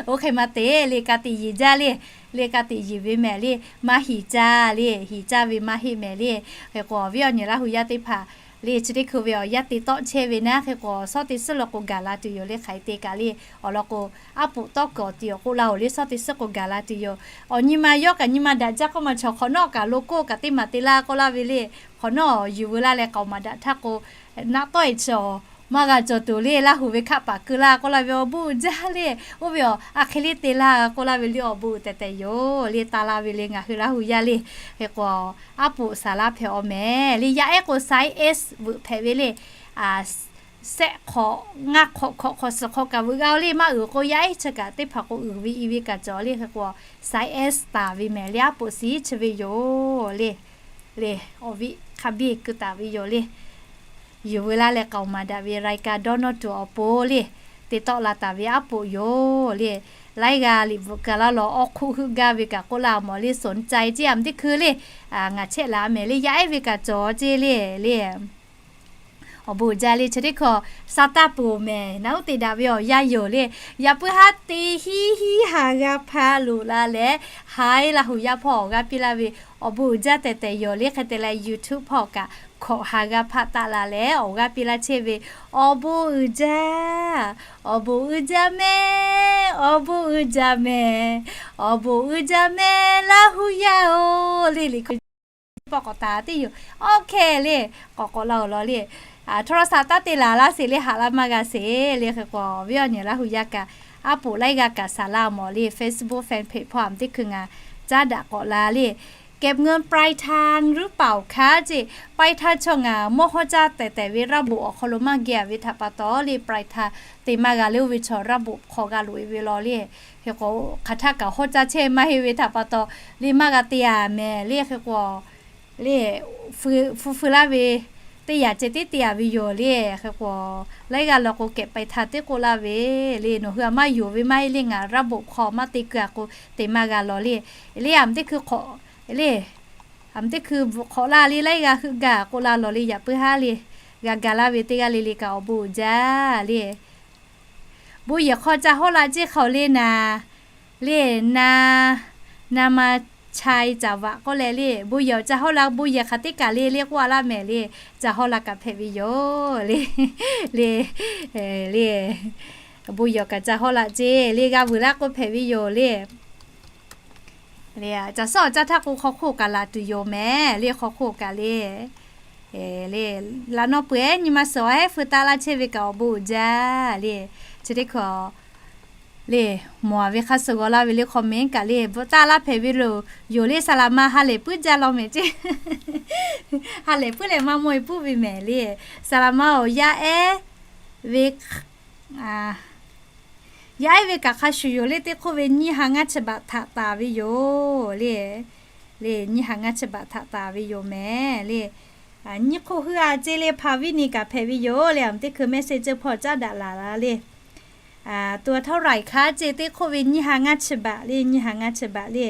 Oˇ hk'e maˇ te le ka tiꞈ yeˬ jaˇ le. Le ka tiꞈ yeˬ ve mehˍ le. Maˇ heˍ caˇ le. Heˍ caˇ ve maˇ heˆ mehˍ le. Hk'e k'o awˬ viˉ awˬ nyi Laˇ hu yaˇ teˇ hpaˍ le chi teˇ hkui ve awˬ yanˇ te tawˆ chehˇ ve naˉ. Hk'e k'o suhˉ teˇ suhˉ law k'o gaˬ la tuˬ yoˬ le. Hk'aˬ hk'e te kaꞈ le awˬ lawn k'o aˉ poꞈ tawˆ kuiˬ awˬ ti awˬ k'oˆ la oˬ le suhˉ teˇ suhˉ k'o gaˬ la tuˬ yoˬ. Awˬ nyi ma yawˇ kaꞈ nyi ma daꞈ jaˇ k'oˆ ma chaw hk'awꞈ nawˉ kaꞈ logo kaꞈ teˇ maˬ te laˇ k'oˆ laˇ ve le. Hk'awꞈ nawˉ yuˬ veu laˇ leh k'aoˍ maˍ daꞈ htaˇ k'o naˆ tawˆ e chi awˬ maˇ g'a cawˬ tuˬ le Laˇ hu ve hkaˆ paˍ keu laˇ k'oˆ laˇ ve awˬ bon uiˍ jaˇ le. Oˇ ve awˬ a hk'e le te laˇ k'oˆ laˇ ve le awˬ bon uiˍ tehˬ tehˬ yoˬ le. Taˇ laˇ ve le ngaˬ hui Laˇ hu yaˇ le. Hk'e k'o aˉ poꞈ saˍ laˇ hpehꞈ aw mehˍ le. Yaˇ ehˉ k'o size S veuꞈ hpehꞈ ve le. shehˆ hk'awꞈ, ngaˇ hk'awꞈ, hkawꞈ hk'awꞈ, suhˍ hk'awꞈ kaꞈ veuꞈ g'a-o le. Maˇ uiˍ k'o yaˇ ehˉ chi kaꞈ teˇ hpaˍ k'o uiˍ ve i ve kaꞈ cawˬ le. Hk'e k'o size taˍ ve mehˍ le, aˉ poꞈ size chi ve yoˬ le. Le, awˬ viˉ hk'a biˇ keu taˍ ve yoˬ le. Yuˬ veu laˇ leh k'aoˍ maˍ daꞈ ve รายการ dawˇ nawˇ tuˬ awˬ pon le, te tawˆ la taˍ ve aˉ poꞈ yoˬ le. Laiˉ g'aˇ liꞈ bvuhꞈ ka laˇ law awˬ hk'oˆ heuˆ gaˇ ve kaꞈ k'oˆ laˇ mawˬ le, สนใจ ceˇ, aˬ teˇ hkui le, ngaˬ chehˇ laˬ mehˍ le, yaˇ ehˉ ve kaꞈ cawˬ ceˇ le le. Awˬ bon uiˍ jaˇ le, chi teˇ hkawˇ sa taˇ poˬ mehˍ, naˬ uˉ te daꞈ ve awˬ yanˇ yoˬ le. Yaꞈ puiˉ haˉ te hiˉ hiˉ ha g'a hpaˇ loꞈ la leh, haiˉ Laˇ hu yaˇ hpawˇ awˬ g'aˇ piˇ laˇ ve awˬ bon uiˍ jaˇ tehꞈ tehꞈ yoˬ le. Hk'e te leh YouTube hpawˇ kaꞈ hkawꞈ ha g'a hpaˇ taˆ la leh awˬ g'aˇ piˇ laˇ chehˇ ve, awˬ bon uiˍ jaˇ, awˬ bon uiˍ jaˇ mehˍ, awˬ bon uiˍ jaˇ mehˍ, awˬ bon uiˍ jaˇ mehˍ Laˇ hu yaˇ-oˬ le. Liꞈ hk'e pawˆ k'awꞈ taˍ teˇ yoˬ. Awˬ hk'e le, k'awꞈ k'awꞈ la-oˬ law le. Htawˇ htawˇ sa taˇ te laˬ laˇ sheˍ le, haꞈ laˇ maˇ g'a sheˍ le. Hk'e k'o awˬ viˉ awˬ nyi Laˇ hu yaˇ kaꞈ aˉ poꞈ laiˉ g'aˇ kaꞈ saˍ laˇ mawˬ le, Facebook fan page hpawˇ aˬ teˇ hkui ngaˬ caˉ daꞈ k'awꞈ la le. เก็บเงินปลายทางหรือเปล่าคะ ceˇ, ปลายทาง chaw ngaˬ mawˇ hawˉ caˇ tehꞈ tehꞈ ve ระบบ awˬ hk'aw lo maˇ geh-a ve htaꞈ pa taw le, ปลายทาง te maˇ g'a le, oˇ ve chaw ระบบ hk'aw g'a loꞈ-e ve law le. Hk'e k'o hk'aˬ htaˇ kaꞈ hawˉ caˇ chehˇ maˇ heˆ ve htaꞈ pa taw le, maˇ g'a te-a mehˍ le. Hk'e k'o le, hpu feu laˇ ve teˇ yanˇ ceh tiˉ te-a ve yoˬ le. Hk'e k'o laiˉ g'aˇ law k'o เก็บปลายทาง teˇ k'oˆ laˇ ve le. Nawˬ hui-a maˇ yonˍ ve maˇ heˆ le, ngaˬ ระบบ hk'aw maˇ te keu-a k'o te maˇ g'a law le. Le aˬ teˇ hkui hk'awꞈ le, aˬ teˇ hkui bvuhꞈ hk'awꞈ laˇ le, laiˉ g'aˇ heuˆ gaˇ k'oˆ laˇ law le. Yaꞈ puiˉ haˉ le, g'a ga laˇ ve teˇ g'aˇ le le kaꞈ awˬ bon uiˍ jaˇ le. Bon yehˬ hk'aw ca hawˉ la ceˇ hk'aoˍ le naˍ le, na, na ma chai caˍ vaꞈ k'oˆ leh le, bon yehˬ awˬ ca hawˉ la, bon yehˬ hk'aˬ teˇ kaˬ le le k'oˆ-a laˇ mehˍ le, ca hawˉ la kaꞈ hpehꞈ ve yoˬ le. Le, le, bon yehˬ awˬ kaꞈ ca hawˉ la ceˇ le, g'a vuiˬ laˇ k'oˆ hpehꞈ ve yoˬ le. Le, caˬ suhˉ awˬ caˇ htaˇ k'o hk'aw hk'oˆ kaꞈ laˬ tuˬ yoˬ mehˍ le, hk'aw hk'oˆ kaꞈ le. Le, laꞈ naw peuˬ-ehˉ nyi ma suhˍ-ehˉ feu taˆ laˇ chehˇ ve kaꞈ awˬ bon uiˍ jaˇ le. Chi teˇ hkawˇ le, mawˬ-a ve hk'a suh g'aw laˇ ve le, comment kaꞈ le bvuhꞈ taˆ laˇ hpehꞈ ve lo yoˬ le. Saˍ laꞈ ma ha lehˬ puiˉ jaˇ law mehˍ ceˇ. Ha lehˬ puiˉ leh maˇ mawˇ-e puiˉ ve mehˍ le. Saˍ laꞈ ma-oˬ, yaˇ ehˉ ve yaˇ ehˉ ve kaꞈ hk'a shuˍ yoˬ le. Teˇ hk'oˆ ve nyiˇ ha ngaˇ chi baꞈ htaꞈ taˍ ve yoˬ le. Le, nyiˇ ha ngaˇ chi baꞈ htaꞈ taˍ ve yoˬ mehˍ le. Nyiˇ hk'oˆ heuˆ-a ceˇ le, hpa viˉ ni kaꞈ hpehꞈ ve yoˬ le. Aˬ teˇ hkui message hpawˇ caˉ daꞈ laˬ la le. ตั๋วเท่าไหร่คะ ceˇ, teˇ hk'oˆ ve nyiˇ ha ngaˇ chi baꞈ le, nyiˇ ha ngaˇ chi baꞈ le.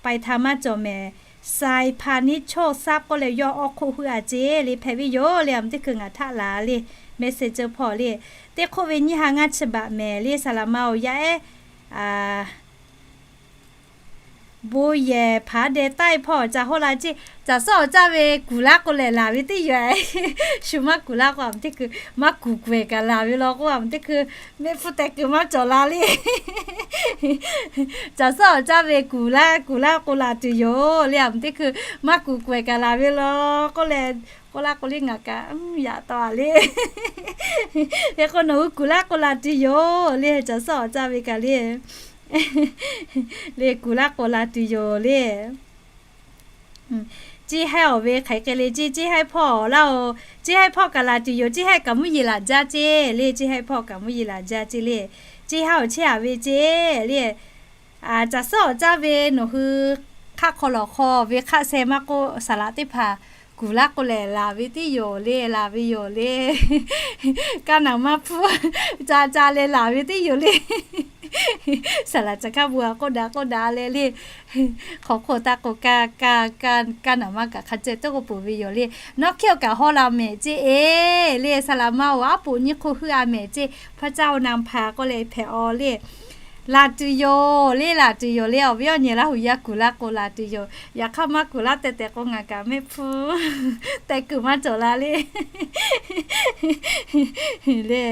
ไปทาง maˇ cawˬ mehˍ, สายพาณิชย์โชคทรัพย์ k'oˆ leh yawˇ awˬ hk'oˆ heuˆ-a ceˇ le, hpehꞈ ve yoˬ le. Aˬ teˇ hkui ngaˬ htaˆ laˬ le, message hpawˇ le. Teˇ hk'oˆ ve nyiˇ ha ngaˇ chi baꞈ mehˍ le. Saˍ laꞈ ma-oˬ, yaˇ ehˉ bon yehˬ hpaˍ deh taiˇ hpawˇ ca hawˉ la ceˇ. Caˬ suhˉ awˬ caˇ ve kuˬ laˇ k'o lehˬ laˬ ve teˇ yoˬ. Shu maˇ kuˬ laˇ k'o aˬ teˇ hkui, maˇ kuˬ kuˬ-ehˍ kaꞈ laˬ ve law k'o aˬ teˇ hkui, mehˆ hpfuhˇ tehꞈ kuiˬ maˇ cawˬ la le. Caˬ suhˉ awˬ caˇ ve kuˬ laˇ kuˬ laˇ k'o laˬ tuˬ yoˬ le. Aˬ teˇ hkui maˇ kuˬ kuˬ-ehˍ kaꞈ laˬ ve law k'oˆ leh, k'oˆ laˇ k'o le ngaˬ kaꞈ yaꞈ taw-a le. Hk'e k'o nawˬ hui kuˬ laˇ k'o laˬ tuˬ yoˬ le. Caˬ suhˉ awˬ caˇ ve kaꞈ le, le kuˬ laˇ k'o laˬ tuˬ yoˬ le. Ceˇ haiˉ awˬ ve hk'aˬ hk'e le ceˇ, ceˇ haiˉ hpawˇ laˇ-oˬ, ceˇ haiˉ hpawˇ kaꞈ laˬ tuˬ yoˬ. Ceˇ haiˉ kaꞈ mvuhˇ yeˬ laˬ jaˇ ceˇ le, ceˇ haiˉ hpawˇ kaꞈ mvuhˇ yeˬ laˬ jaˇ ceˇ le. Ceˇ haiˉ awˬ chehˇ-a ve ceˇ le. Caˬ suhˉ awˬ caˇ ve nawˬ hui hk'aˆ hk'aw lawˬ hk'aw ve hk'aˆ sheh maˇ k'oˆ, saˍ laꞈ teˇ hpaˍ kuˬ laˇ k'o lehˬ laˬ ve teˇ yoˬ le, laˬ ve yoˬ le. Kaˇ naˍ maˇ hpfuhˇ ca ca leh laˬ ve teˇ yoˬ le. Saˍ laꞈ caˬ hkaˇ bvuhꞈ-a k'oˆ daꞈ k'oˆ daꞈ leh le, hk'aw hk'oˆ taˇ k'o kaˇ kaˇ kaˇ kaˇ naˍ maˇ kaꞈ hk'a ceh teˇ k'oˆ peuˬ ve yoˬ le. Nawˉ hkiˇ-oˬ kaꞈ hawˉ la mehˍ ceˇ e le. Saˍ laꞈ ma-oˬ, aˉ poꞈ nyiˇ hk'oˆ heuˆ-a mehˍ ceˇ, พระเจ้านำพา k'oˆ leh hpehꞈ-aw le. Laˬ tuˬ yoˬ le, laˬ tuˬ yoˬ le. Awˬ viˉ awˬ nyi Laˇ hu yaˇ kuˬ laˇ k'o laˬ tuˬ yoˬ. Yaꞈ hk'aˇ maˇ kuˬ laˇ tehꞈ tehꞈ k'o ngaˬ kaꞈ mehˆ hpfuhˇ tehꞈ kuiˬ maˇ cawˬ la le. Le,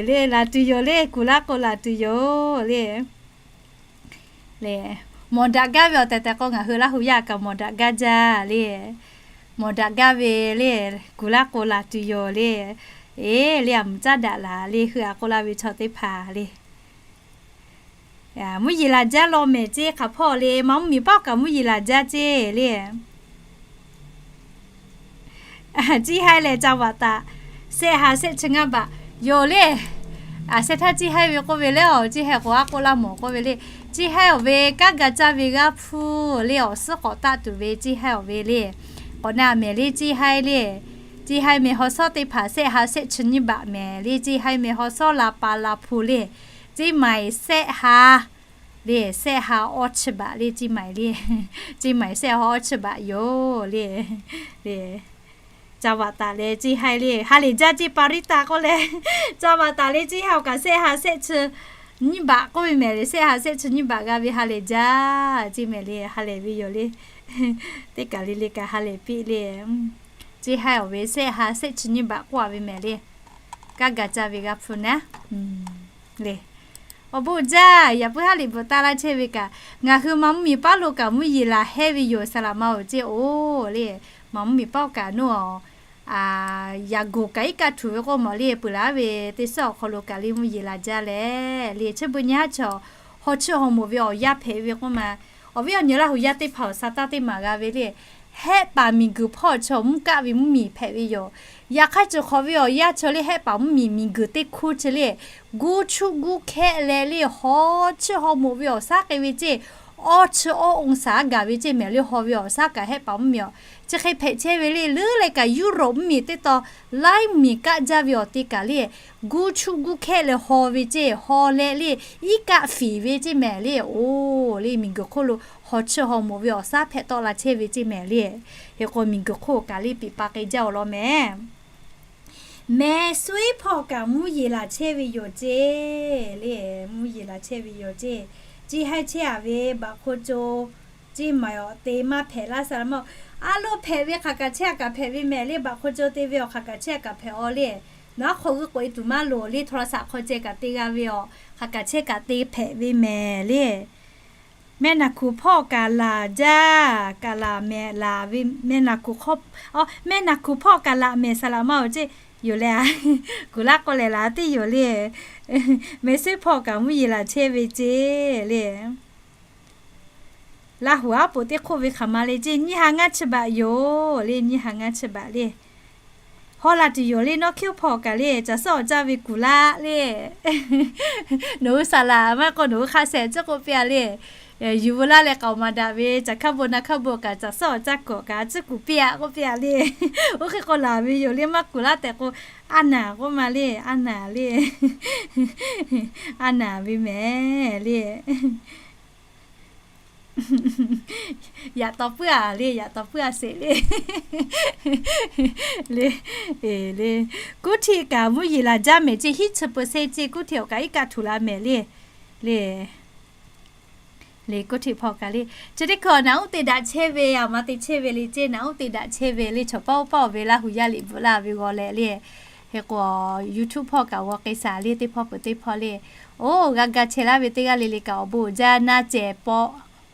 le laˬ tuˬ yoˬ le, kuˬ laˇ k'o laˬ tuˬ yoˬ le. Le, mawˬ daꞈ gaˇ ve awˬ tehˬ tehˬ k'o ngaˬ hui Laˇ hu yaˇ kaꞈ mawˬ daꞈ gaˇ jaˇ le. Mawˬ daꞈ gaˇ ve le, kuˬ laˇ k'o laˬ tuˬ yoˬ le. E, le aˬ mvuhˇ caˉ daꞈ laˬ le, hui-a k'oˆ laˇ ve chaw teˇ hpaˍ le. Mvuhˇ yeˬ laˬ jaˇ law mehˍ ceˇ, hk'aˬ hpawˇ le, maˇ mvuhˇ miˬ paˆ kaꞈ mvuhˇ yeˬ laˬ jaˇ ceˇ le. Ceˇ haiˉ leh ca vaꞈ taˍ, Sehˆ ha sehˆ chi ngaˇ baꞈ yoˬ le. Sehˆ htaˇ Ciˇ haiˇ ve k'oˆ ve le, awˬ Ciˇ haiˇ k'o aˉ k'oˆ laˇ mawˬ k'oˆ ve le. Ciˇ haiˇ awˬ ve kanˉ ga caˇ ve g'aˇ hpu le, awˬ suhˉ k'awꞈ taˆ tuˬ ve Ciˇ haiˇ awˬ ve le. K'awꞈ na mehˍ le Ciˇ haiˇ le. Ciˇ haiˇ meh haw shawˉ teˇ hpaˍ sehˆ ha sehˆ chi nyiˇ baꞈ mehˍ le. Ciˇ haiˇ meh haw shawˉ la pa la hpu le. Ciˇ maiˍ sehˆ ha le, sehˆ ha awˇ chi baꞈ le Ciˇ maiˍ le. Ciˇ maiˍ sehˆ ha awˇ chi baꞈ yoˬ le. Le, ca vaꞈ taˍ leh Ciˇ haiˇ le, ha lehˬ jaˇ Ciˇ pa riˉ taˍ k'oˆ leh, ca vaꞈ taˍ le Ciˇ haiˇ awˬ kaꞈ sehˆ ha sehˆ chi nyiˇ baꞈ k'oˆ ve mehˍ le, sehˆ ha sehˆ chi nyiˇ baꞈ g'a ve ha lehˬ jaˇ Ciˇ mehˍ le, ha lehˬ ve yoˬ le. Teˇ kaˬ le le kaꞈ ha lehˬ piˇ le. Ciˇ haiˇ awˬ ve sehˆ ha sehˆ chi nyiˇ baꞈ k'oˆ a ve mehˍ le. Kanˉ ga caˇ ve g'aˇ hpu naˉ le. Awˬ bon jaˇ, yaꞈ puiˉ haˉ liꞈ bvuhꞈ taˍ laˇ chehˇ ve kaꞈ, ngaˬ hui maˍ mvuhˇ miˬ paˉ lo kaꞈ mvuhˇ yeˬ laˬ hehˇ ve yoˬ, saˍ laꞈ ma awˬ ceˇ oˬ le. Maˍ mvuhˇ miˬ paˉ kaꞈ nawˉ, yaꞈ goˬ kaꞈ iˉ kaˆ htuꞈ ve k'oˆ mawˬ le, peuˬ laˬ ve teˇ suhˉ awˬ hk'aw lo kaꞈ le mvuhˇ yeˬ laˬ jaˇ leh le. Chi beuꞈ nyi haˉ chaw haw chiˇ haw moˍ ve awˬ yaˇ hpehꞈ ve k'oˆ ma, awˬ viˉ awˬ nyi Laˇ huˍ yaˇ teˇ hpaˍ awˬ sa taˇ teˇ maˍ g'a ve le. Hehˆ paˍ miˬ guiˬ hpawˇ chaw mvuhˇ kaˆ ve mvuhˇ miˬ hpehꞈ ve yoˬ. Yaꞈ hk'aˇ ceuˬ hk'awꞈ ve awˬ yaˇ chaw le hehˆ paˍ mvuhˇ miˬ miˬ guiˬ teˇ hkuˇ chi le, guˇ chuˆ guˇ hkehˆ leh le haw chiˇ haw moˍ ve awˬ saˉ k'ai ve ceˇ, awˇ chi awˇ องศา gaˬ ve ceˇ mehˍ le. Haw ve awˬ saˉ kaꞈ hehˆ paˍ mvuhˇ miˬ awˬ chi hk'e hpehꞈ chehˇ ve le. Leuˉ leh kaꞈ Europe mvuhˇ miˬ teˇ taw laiˉ miˬ kaˆ jaˇ ve awˬ te kaꞈ le, guˇ chuˆ guˇ hkehˆ leh haw ve ceˇ, haw leh le iˉ kaˆ fiˍ ve ceˇ mehˍ le. Oˬ le, miˬ guiˬ hk'oˆ lo haw chiˇ haw moˍ ve awˬ saˉ hpehꞈ tawˆ la chehˇ ve ceˇ mehˍ le. Hk'e k'o miˬ guiˬ hk'oˆ kaꞈ le piˍ pa k'ai jaˇ awˬ lawn mehˍ. Meh suiˉ hpawˇ kaꞈ mvuhˇ yeˬ laˬ chehˇ ve yoˬ ceˇ le. Mvuhˇ yeˬ laˬ chehˇ ve yoˬ ceˇ. Ciˇ haiˇ chehˇ a ve baꞈ hk'o co, Ciˇ maiˍ awˬ te maˇ hpehꞈ laˇ saˍ laꞈ ma. A lo hpehꞈ ve hk'aˬ kaꞈ chehˇ a kaꞈ hpehꞈ ve mehˍ le. Baꞈ hk'o co te ve awˬ hk'aˬ kaꞈ chehˇ a kaꞈ hpehꞈ aw le. Nawˬ aˉ hk'aw g'uiˇ k'oꞈ e tuˬ maˇ loˍ le, โทรศัพท์ hk'aw ceh kaꞈ te g'a ve awˬ hk'aˬ kaꞈ chehˇ kaꞈ te hpehꞈ ve mehˍ le. Meh naˬ hkuˍ hpawˇ kaꞈ laˬ jaˇ, kaꞈ laˬ mehˍ laˬ ve, meh naˬ hkuˍ hpawˇ, meh naˬ hkuˍ hpawˇ kaꞈ laˬ mehˍ saˍ laꞈ ma awˬ ceˇ yoˬ le. Kuˬ laˇ k'oˆ lehˬ laˬ teˇ yoˬ le. Meh suiˉ hpawˇ kaꞈ mvuhˇ yeˬ laˬ chehˇ ve ceˇ le. Laˇ huˍ aˉ poꞈ teˇ hk'oˆ ve hk'aˬ ma le ceˇ, nyiˇ ha ngaˇ chi baꞈ yoˬ le, nyiˇ ha ngaˇ chi baꞈ le. Haw laˬ tuˬ yoˬ le, nawˉ hkiˉ hpawˇ kaꞈ le, caˬ suhˉ awˬ caˇ ve kuˬ laˇ le. Nawˬ hui saˍ laꞈ maˇ k'o nawˬ hui hk'a shehˍ ciˉ k'oˆ piˇ a le. Yuˬ veu laˇ leh k'aoˍ maˍ daꞈ ve caˬ hkaˇ bon naˇ hkaˇ bon kaꞈ caˬ suhˉ awˬ caˇ kawꞈ kaꞈ a ciˉ kuˬ piˇ a k'oˆ piˇ a le. Oˇ hk'e k'o laˬ ve yoˬ le, maˇ kuˬ laˇ tehꞈ k'o, a naˍ k'oˆ ma le, a naˍ le. A naˍ ve mehˍ le. Yaꞈ taw puiˉ a le, yaꞈ taw puiˉ a sheˍ le. Le, le, kuˉ htiˆ kaꞈ mvuhˇ yeˬ laˬ jaˇ mehˍ ceˇ, hiˉ chi เปอร์เซ็นต์ ceˇ kuˉ htiˆ awˬ kaꞈ iˉ kaˆ htuꞈ la mehˍ le. Le, le kuˉ htiˆ hpawˇ kaꞈ le. Chi teˇ hkui naˍ uˉ te daꞈ chehˇ ve, a ma te chehˇ ve le ceˇ, naˍ uˉ te daꞈ chehˇ ve le, chaw paˆ oˇ paˆ oˬ ve Laˇ huˍ yaˇ liꞈ bvuhꞈ laˇ ve g'aw leh le. Hk'e k'o YouTube hpawˇ kaꞈ g'aw k'ai shaˍ le, teˇ hpawˇ peuˬ teˇ hpawˇ le. Oˇ g'a ga chehˇ laˇ ve teˇ g'aˇ le le kaꞈ awˬ bon uiˍ jaˇ naˇ cehˬ paw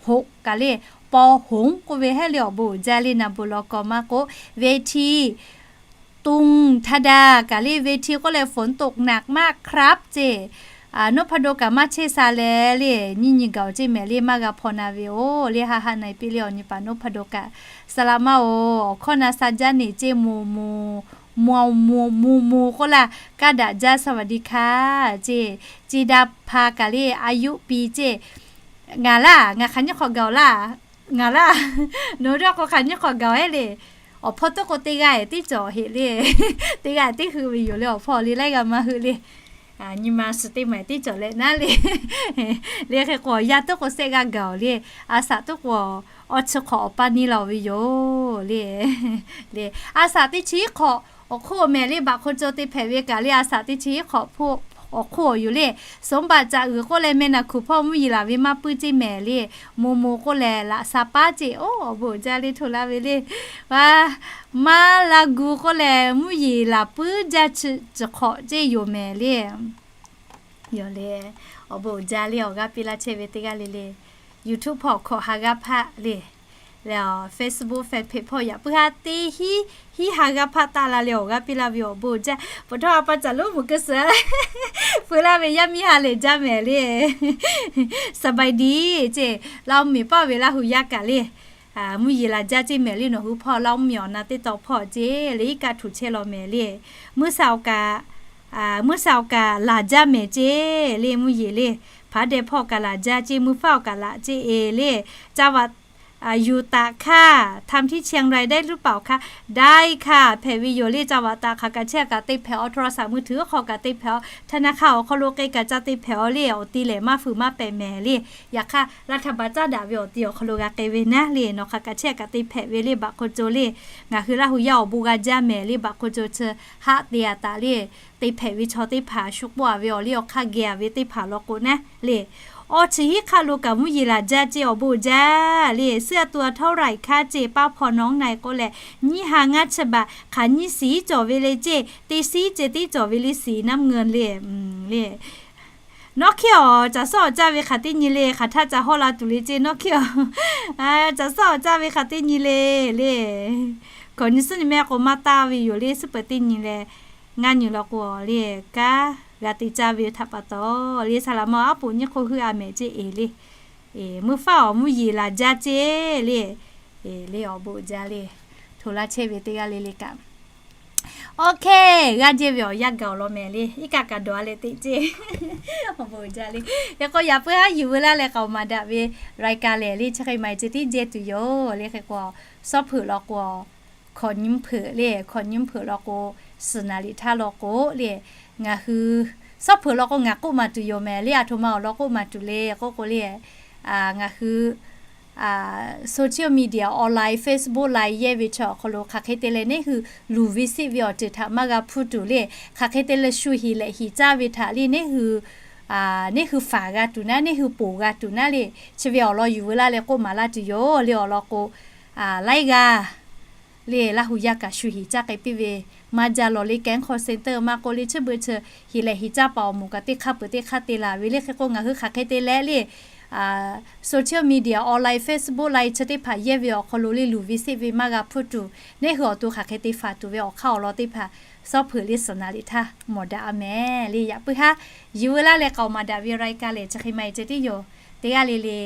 hoꞈ kaꞈ le, paw hoꞈ k'oˆ ve hehˉ le awˬ bon uiˍ jaˇ le, naˍ bon law kaw maˇ k'oˆ, เวที tuˇ htaˇ daꞈ kaꞈ le, เวที k'oˆ leh ฝนตกหนักมากครับ ceˇ. Noˉ hpaˇ do kaꞈ maˇ chehˇ sha leh le, nyiˇ nyi gaˬ awˬ ceˇ mehˍ le, maˇ g'a hpaw na ve oˬ le, ha ha na e piˇ le awˬ nyi paˍ Noˉ hpaˇ do kaꞈ. Saˍ laꞈ ma oˬ, awˬ hkawˇ na sha jaˇ neˬ ceˇ, moˬ moˬ, moˬ moˬ moˬ k'oˆ laˇ, kaˇ daꞈ jaˇ สวัสดีค่ะ ceˇ. Ceˇ daꞈ hpa kaꞈ le, a yuˆ piˇ ceˇ. Ngaˬ laˇ, ngaˬ hk'aˬ nyiˇ hk'awꞈ gaˬ awˬ laˇ. Ngaˬ laˇ, nawˬ hui dawˇ k'o hk'aˬ nyiˇ hk'awꞈ gaˬ awˬ heˆ le. Awˬ hpawˇ tuˉ k'o teˇ g'aˇ teˇ cawˬ heˆ le. Teˇ g'aˇ teˇ hui ve yoˬ le, awˬ hpawˇ le laiˉ g'aˇ maˇ hui le. Nyi ma suhˍ teˇ maˬ teˇ cawˬ leh naˉ le. Le hk'e k'o yaˇ tuˉ k'o sehˆ g'aˇ gaˬ awˬ le. A shaꞈ tuˉ k'o awˇ chi hk'awꞈ awˬ paˇ neˇ la awˬ ve yoˬ le. Le, a shaꞈ teˇ chi iˉ hk'awꞈ awˬ hk'oˆ mehˍ le, baꞈ hk'o caw te hpehꞈ ve kaꞈ le, a shaꞈ teˇ chi iˉ hk'awꞈ awˬ hk'oˆ awˬ yoˬ le. Sonˉ baꞈ caꞈ uiˍ k'oˆ leh meh naˬ hkuˍ hpawˇ mvuhˇ yeˬ laˬ ve maˇ puiˉ ceˇ mehˍ le. Moˬ moˬ k'oˆ lehˬ laꞈ sha paˉ ceˇ. Oˇ awˬ bon uiˍ jaˇ le htoꞈ laˇ ve le. Maˇ laˇ gu k'oˆ leh mvuhˇ yeˬ laˬ puiˉ jaˇ chi, chi hk'awꞈ ceˇ yoˬ mehˍ le. Yoˬ le, awˬ bon uiˍ jaˇ le awˬ g'aˇ piˇ laˇ chehˇ ve teˇ g'aˇ le le. YouTube hpawˇ awˬ hkawꞈ ha g'aˇ hpaˆ le. Le, Facebook fan page hpawˇ yaꞈ puiˉ haˉ teˇ hiˉ, hiˉ ha g'aˇ hpaˆ taˆ la le awˬ g'aˇ piˇ laˇ ve awˬ bon uiˍ jaˇ. Peuˬ htawˇ a pa caˬ lonˉ mvuhˬ keu suhˍ peuˬ laˇ ve yaˇ miˇ ha lehˬ jaˇ mehˍ le. Saˍ baiˍ diˍ ceˇ, Laˇ oˇ miˬ paˆ ve Laˇ huˍ yaˇ kaꞈ le. Mvuhˇ yeˬ laˬ jaˇ ceˇ mehˍ le, nawˬ hui hpawˇ laˇ mvuhˇ miˬ awˬ na teˇ taw hpawˇ ceˇ le, iˉ kaˆ htuꞈ chehˇ law mehˍ le. Mvuhˇ sha awˬ kaꞈ, mvuhˇ sha awˬ kaꞈ laˬ jaˇ mehˍ ceˇ le, mvuhˇ yeˬ le. Hpaˍ deh hpawˇ awˬ kaꞈ laˬ jaˇ ceˇ, mvuhˇ faˉ awˬ kaꞈ laˬ ceˇ e le. จังหวัด yuˬ taˍ hkaˇ ทำที่เชียงรายได้หรือเปล่าคะ ได้ค่ะ hpehꞈ ve yoˬ le. จังหวัด htaꞈ hk'aˬ kaꞈ chehˇ kaꞈ te hpehꞈ-aw, โทรศัพท์มือถือ hk'aw kaꞈ te hpehꞈ-aw, ธนาคาร awˬ hk'aw lo k'e kaꞈ ca te hpehꞈ-aw le. Awˬ ti lehˬ maˇ fuiˍ maˇ pehˍ mehˍ le. Yaꞈ hk'aˇ รัฐบาล caˉ daꞈ ve awˬ ti awˬ hk'aw lo g'a k'e ve naˉ le. Nawˬ hk'aˬ kaꞈ chehˇ kaꞈ te hpehꞈ ve le, baꞈ hk'o co le. Ngaˬ hui Laˇ hu yaˇ awˬ bon g'a jaˇ mehˍ le, baꞈ hk'o co chi haˆ te-a taˍ le. Te hpehꞈ ve chaw teˇ hpaˍ shu k'oˆ-a ve awˬ liˇ awˬ hk'aˇ geh-a ve teˇ hpaˍ law k'o naˉ le. Awˬ chi hiˉ hk'aˆ lo kaꞈ mvuhˇ yeˬ laˬ jaˇ ceˇ, awˬ bon jaˇ le. เสื้อตัวเท่าไหร่คะ ceˇ paˇ hpaw nawˉ na-e k'oˆ leh, nyiˇ ha ngaˇ chi baˬ hk'aˬ nyiˇ shiˍ iˉ cawˬ ve le ceˇ, teˇ shiˉ ceˇ tiˉ cawˬ ve le, สีน้ำเงิน le le. Nawˉ hkiˇ awˬ, caˬ suhˉ awˬ caˇ ve hk'aˬ teˇ nyi le, hk'aˬ htaˇ ca hawˇ la tuˬ le ceˇ, nawˉ hkiˇ awˬ. Caˬ suhˉ awˬ caˇ ve hk'aˬ teˇ nyi le le. Hkawꞈ nyi suhˉ nyi mehˆ k'o maˇ taˇ ve yoˬ le, suhˉ peuˬ teˇ nyi leh, ngaˇ nyi law k'o le, kanˉ g'a te caˇ ve htaꞈ pa taw le, saˍ laꞈ ma aˉ poꞈ nyiˇ hk'oˆ heuˆ-a mehˍ ceˇ e le. Mvuhˇ faˉ awˬ mvuhˇ yeˬ laˬ jaˇ ceˇ le. E le, awˬ bon jaˇ le. Hto laˇ chehˇ ve teˇ g'aˇ le le kaꞈ. Awˬ hk'e, g'aˇ jehˇ ve awˬ yanˇ gaˬ-oˬ law mehˍ le, iˉ kaˆ kaꞈ dawˬ-a leh teꞈ ceˇ. Awˬ bon jaˇ le. Yaꞈ k'o yaꞈ puiˉ haˉ yuˬ veu laˇ leh k'aoˍ maˍ daꞈ ve รายการ lehˬ le, chi hk'e maˬ e ceh tiˉ jehˇ tuˬ yoˬ le. Hk'e k'o, suhˉ hpeuꞈ law k'o, hkawꞈ nyi hpeuꞈ le, hkawꞈ nyi hpeuꞈ law k'o, suhˍ naˍ liꞈ htaˇ law k'o le, ngaˬ hui suhˉ hpeuꞈ law k'o ngaˬ k'oˆ maˍ tuˬ yoˬ mehˍ le, aˬ htoꞈ ma awˬ lawn k'oˆ maˍ tuˬ le k'oˆ k'o le, ngaˬ hui social media, online, Facebook, Line yehˇ ve chi awˬ hk'aw lo hk'aˬ hk'e te leh neˇ hui luˬ ve seˆ ve awˬ ceuˬ htaꞈ maˇ g'a hpuˇ tuˬ le. Hk'aˬ hk'e te leh shu hiˍ lehꞈ hiˍ caˇ ve htaꞈ le neˇ hui, neˇ hui faˍ g'a tuˬ naˉ, neˇ hui poˬ g'a tuˬ naˉ le. Chi ve awˬ lawn yuˬ veu laˇ leh k'oˆ maˍ laˇ tuˬ yoˬ le. Awˬ lawn k'o, laiˉ g'aˇ le Laˇ hu yaˇ kaꞈ shu hiˍ caˇ k'ai piˇ ve maˇ jaˇ law le. Kehˉ hk'aw center maˇ k'oˆ le, chi beuꞈ chi hiˍ lehꞈ hiˍ caˇ paˍ awˬ moˍ kaꞈ teˇ hk'aˇ peuˬ teˇ hk'aˇ te laˬ ve le. Hk'e k'o ngaˬ hui hk'aˬ hk'e te leh le social media, online, Facebook, Line chi teˇ hpaˍ yehˇ ve awˬ hk'aw lo le luˬ ve seˆ ve maˇ g'a hpuˇ tuˬ, neˇ hui awˬ to hk'aˬ hk'e te faˍ tuˬ ve awˬ hk'aˇ awˬ lawn teˇ hpaˍ suhˉ hpeuꞈ le suhˍ naˍ liꞈ htaˇ mawˬ daꞈ-a mehˍ le. Yaꞈ puiˉ haˉ yuˬ veu laˇ leh k'aoˍ maˍ daꞈ ve รายการ lehˬ chi hk'e maˬ e ceh tiˉ yoˬ. Teˇ g'aˇ le le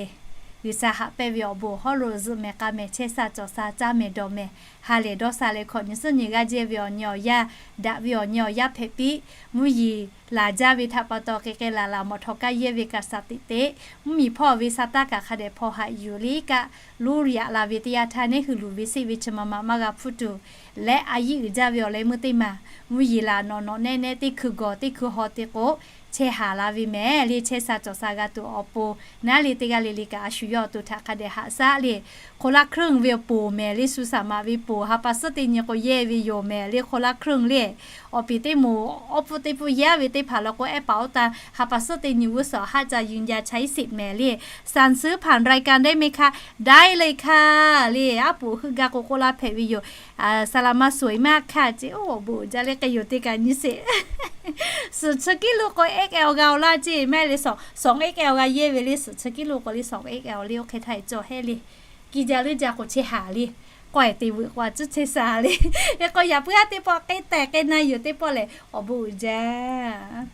G'uiˬsha haꞈ pehnˇ ve awˬ bon hawˉ lo zuhꞈ mehˍ k'a mehˍ chehˇ sha cawˬ sha caˇ mehˍ dawˬ mehˍ ha lehˬ dawˇ sha leh hkawꞈ nyi suhˉ nyi g'aˇ jehˇ ve awˬ nyi awˬ yanˇ, daꞈ ve awˬ nyi awˬ yanˇ hpehꞈ piˇ, mvuhˇ yeˬ laˬ jaˇ ve htaꞈ pa taw k'e k'e laˬ laˬ mawˬ htawꞈ kaˇ yehˇ ve kaꞈ shaˍ tiꞈ teꞈ, mvuhˇmiˬ hpawˇ ve sa taˇ kaꞈ hk'a dehꞈ hpaw haꞈ yuˬ le iˉ kaˆ loˉ yaꞈ la ve teˇ yanˇ htaˇ neˇ hui luˬ ve seˆ ve chi ma ma maˇ g'a hpuˇ tuˬ leh a yiˉ uiˍ jaˇ ve awˬ leh meuˇ teˇ maˬ mvuhˇ yeˬ laˬ nawꞈ nawꞈ nehˆ nehˆ teˇ hkui gawˬ teˇ hkui haw te k'o chehˇ haˍ la ve mehˍ le. Chehˇ sha cawˬ sha g'a tuˬ awˬ pon naˉ le teˇ g'aˇ le le kaꞈ a shu yawˇ awˬ to htaꞈ hk'a dehꞈ haꞈ shaˉ le. Hk'oˆ laˇ hkuiˉ ve awˬ ponˬ mehˍ le, shu saˍ maꞈ ve ponˬ ha pa suhˉ teˇ nyi k'o yehˇ ve yoˬ mehˍ le. Hk'oˆ laˇ hkuiˉ le awˬ piˍ teˇ moˍ awˬ pfuhˇ teˇ pfuhˇ yehˇ ve teˇ hpaˍ law k'o ehˉ paˍ oˇ ta ha pa suhˉ teˇ nyi vuiˇ suhˍ haˆ ca yuˬ nyi ca iˉ siꞈ mehˍ le. สั่งซื้อผ่านรายการได้ไหมคะ ได้เลยค่ะ le. Aˉ poꞈ heuˆ gaˇ k'o k'oˆ laˇ hpehꞈ ve yoˬ. Saˍ laꞈ ma suˍ e maˇ hkanˇ ceˇ, oˇ awˬ bon jaˇ le k'ai yoˬ teˇ kaꞈ nyi sheˍ. Suhˍ chi kiˉ lo k'o X L g'a-oˬ laˇ ceˇ maˇ heˆ le, suhˍ X L g'a yehˇ ve le. Suhˍ chi kiˉ lo k'o le suhˍ X L le, oˇ hk'e htaˇ cawˬ heˆ le. Kiˇ jaˇ leuˉ jaˇ k'o chehˇ haˍ le. K'awꞈ e te veuꞈ k'o a tcuhˉ chehˇ sha le. Hk'e k'o yaꞈ puiˉ haˉ teˇ pawˆ k'e tehꞈ k'e na yoˬ teˇ pawˆ lehˬ awˬ bon uiˍ jaˇ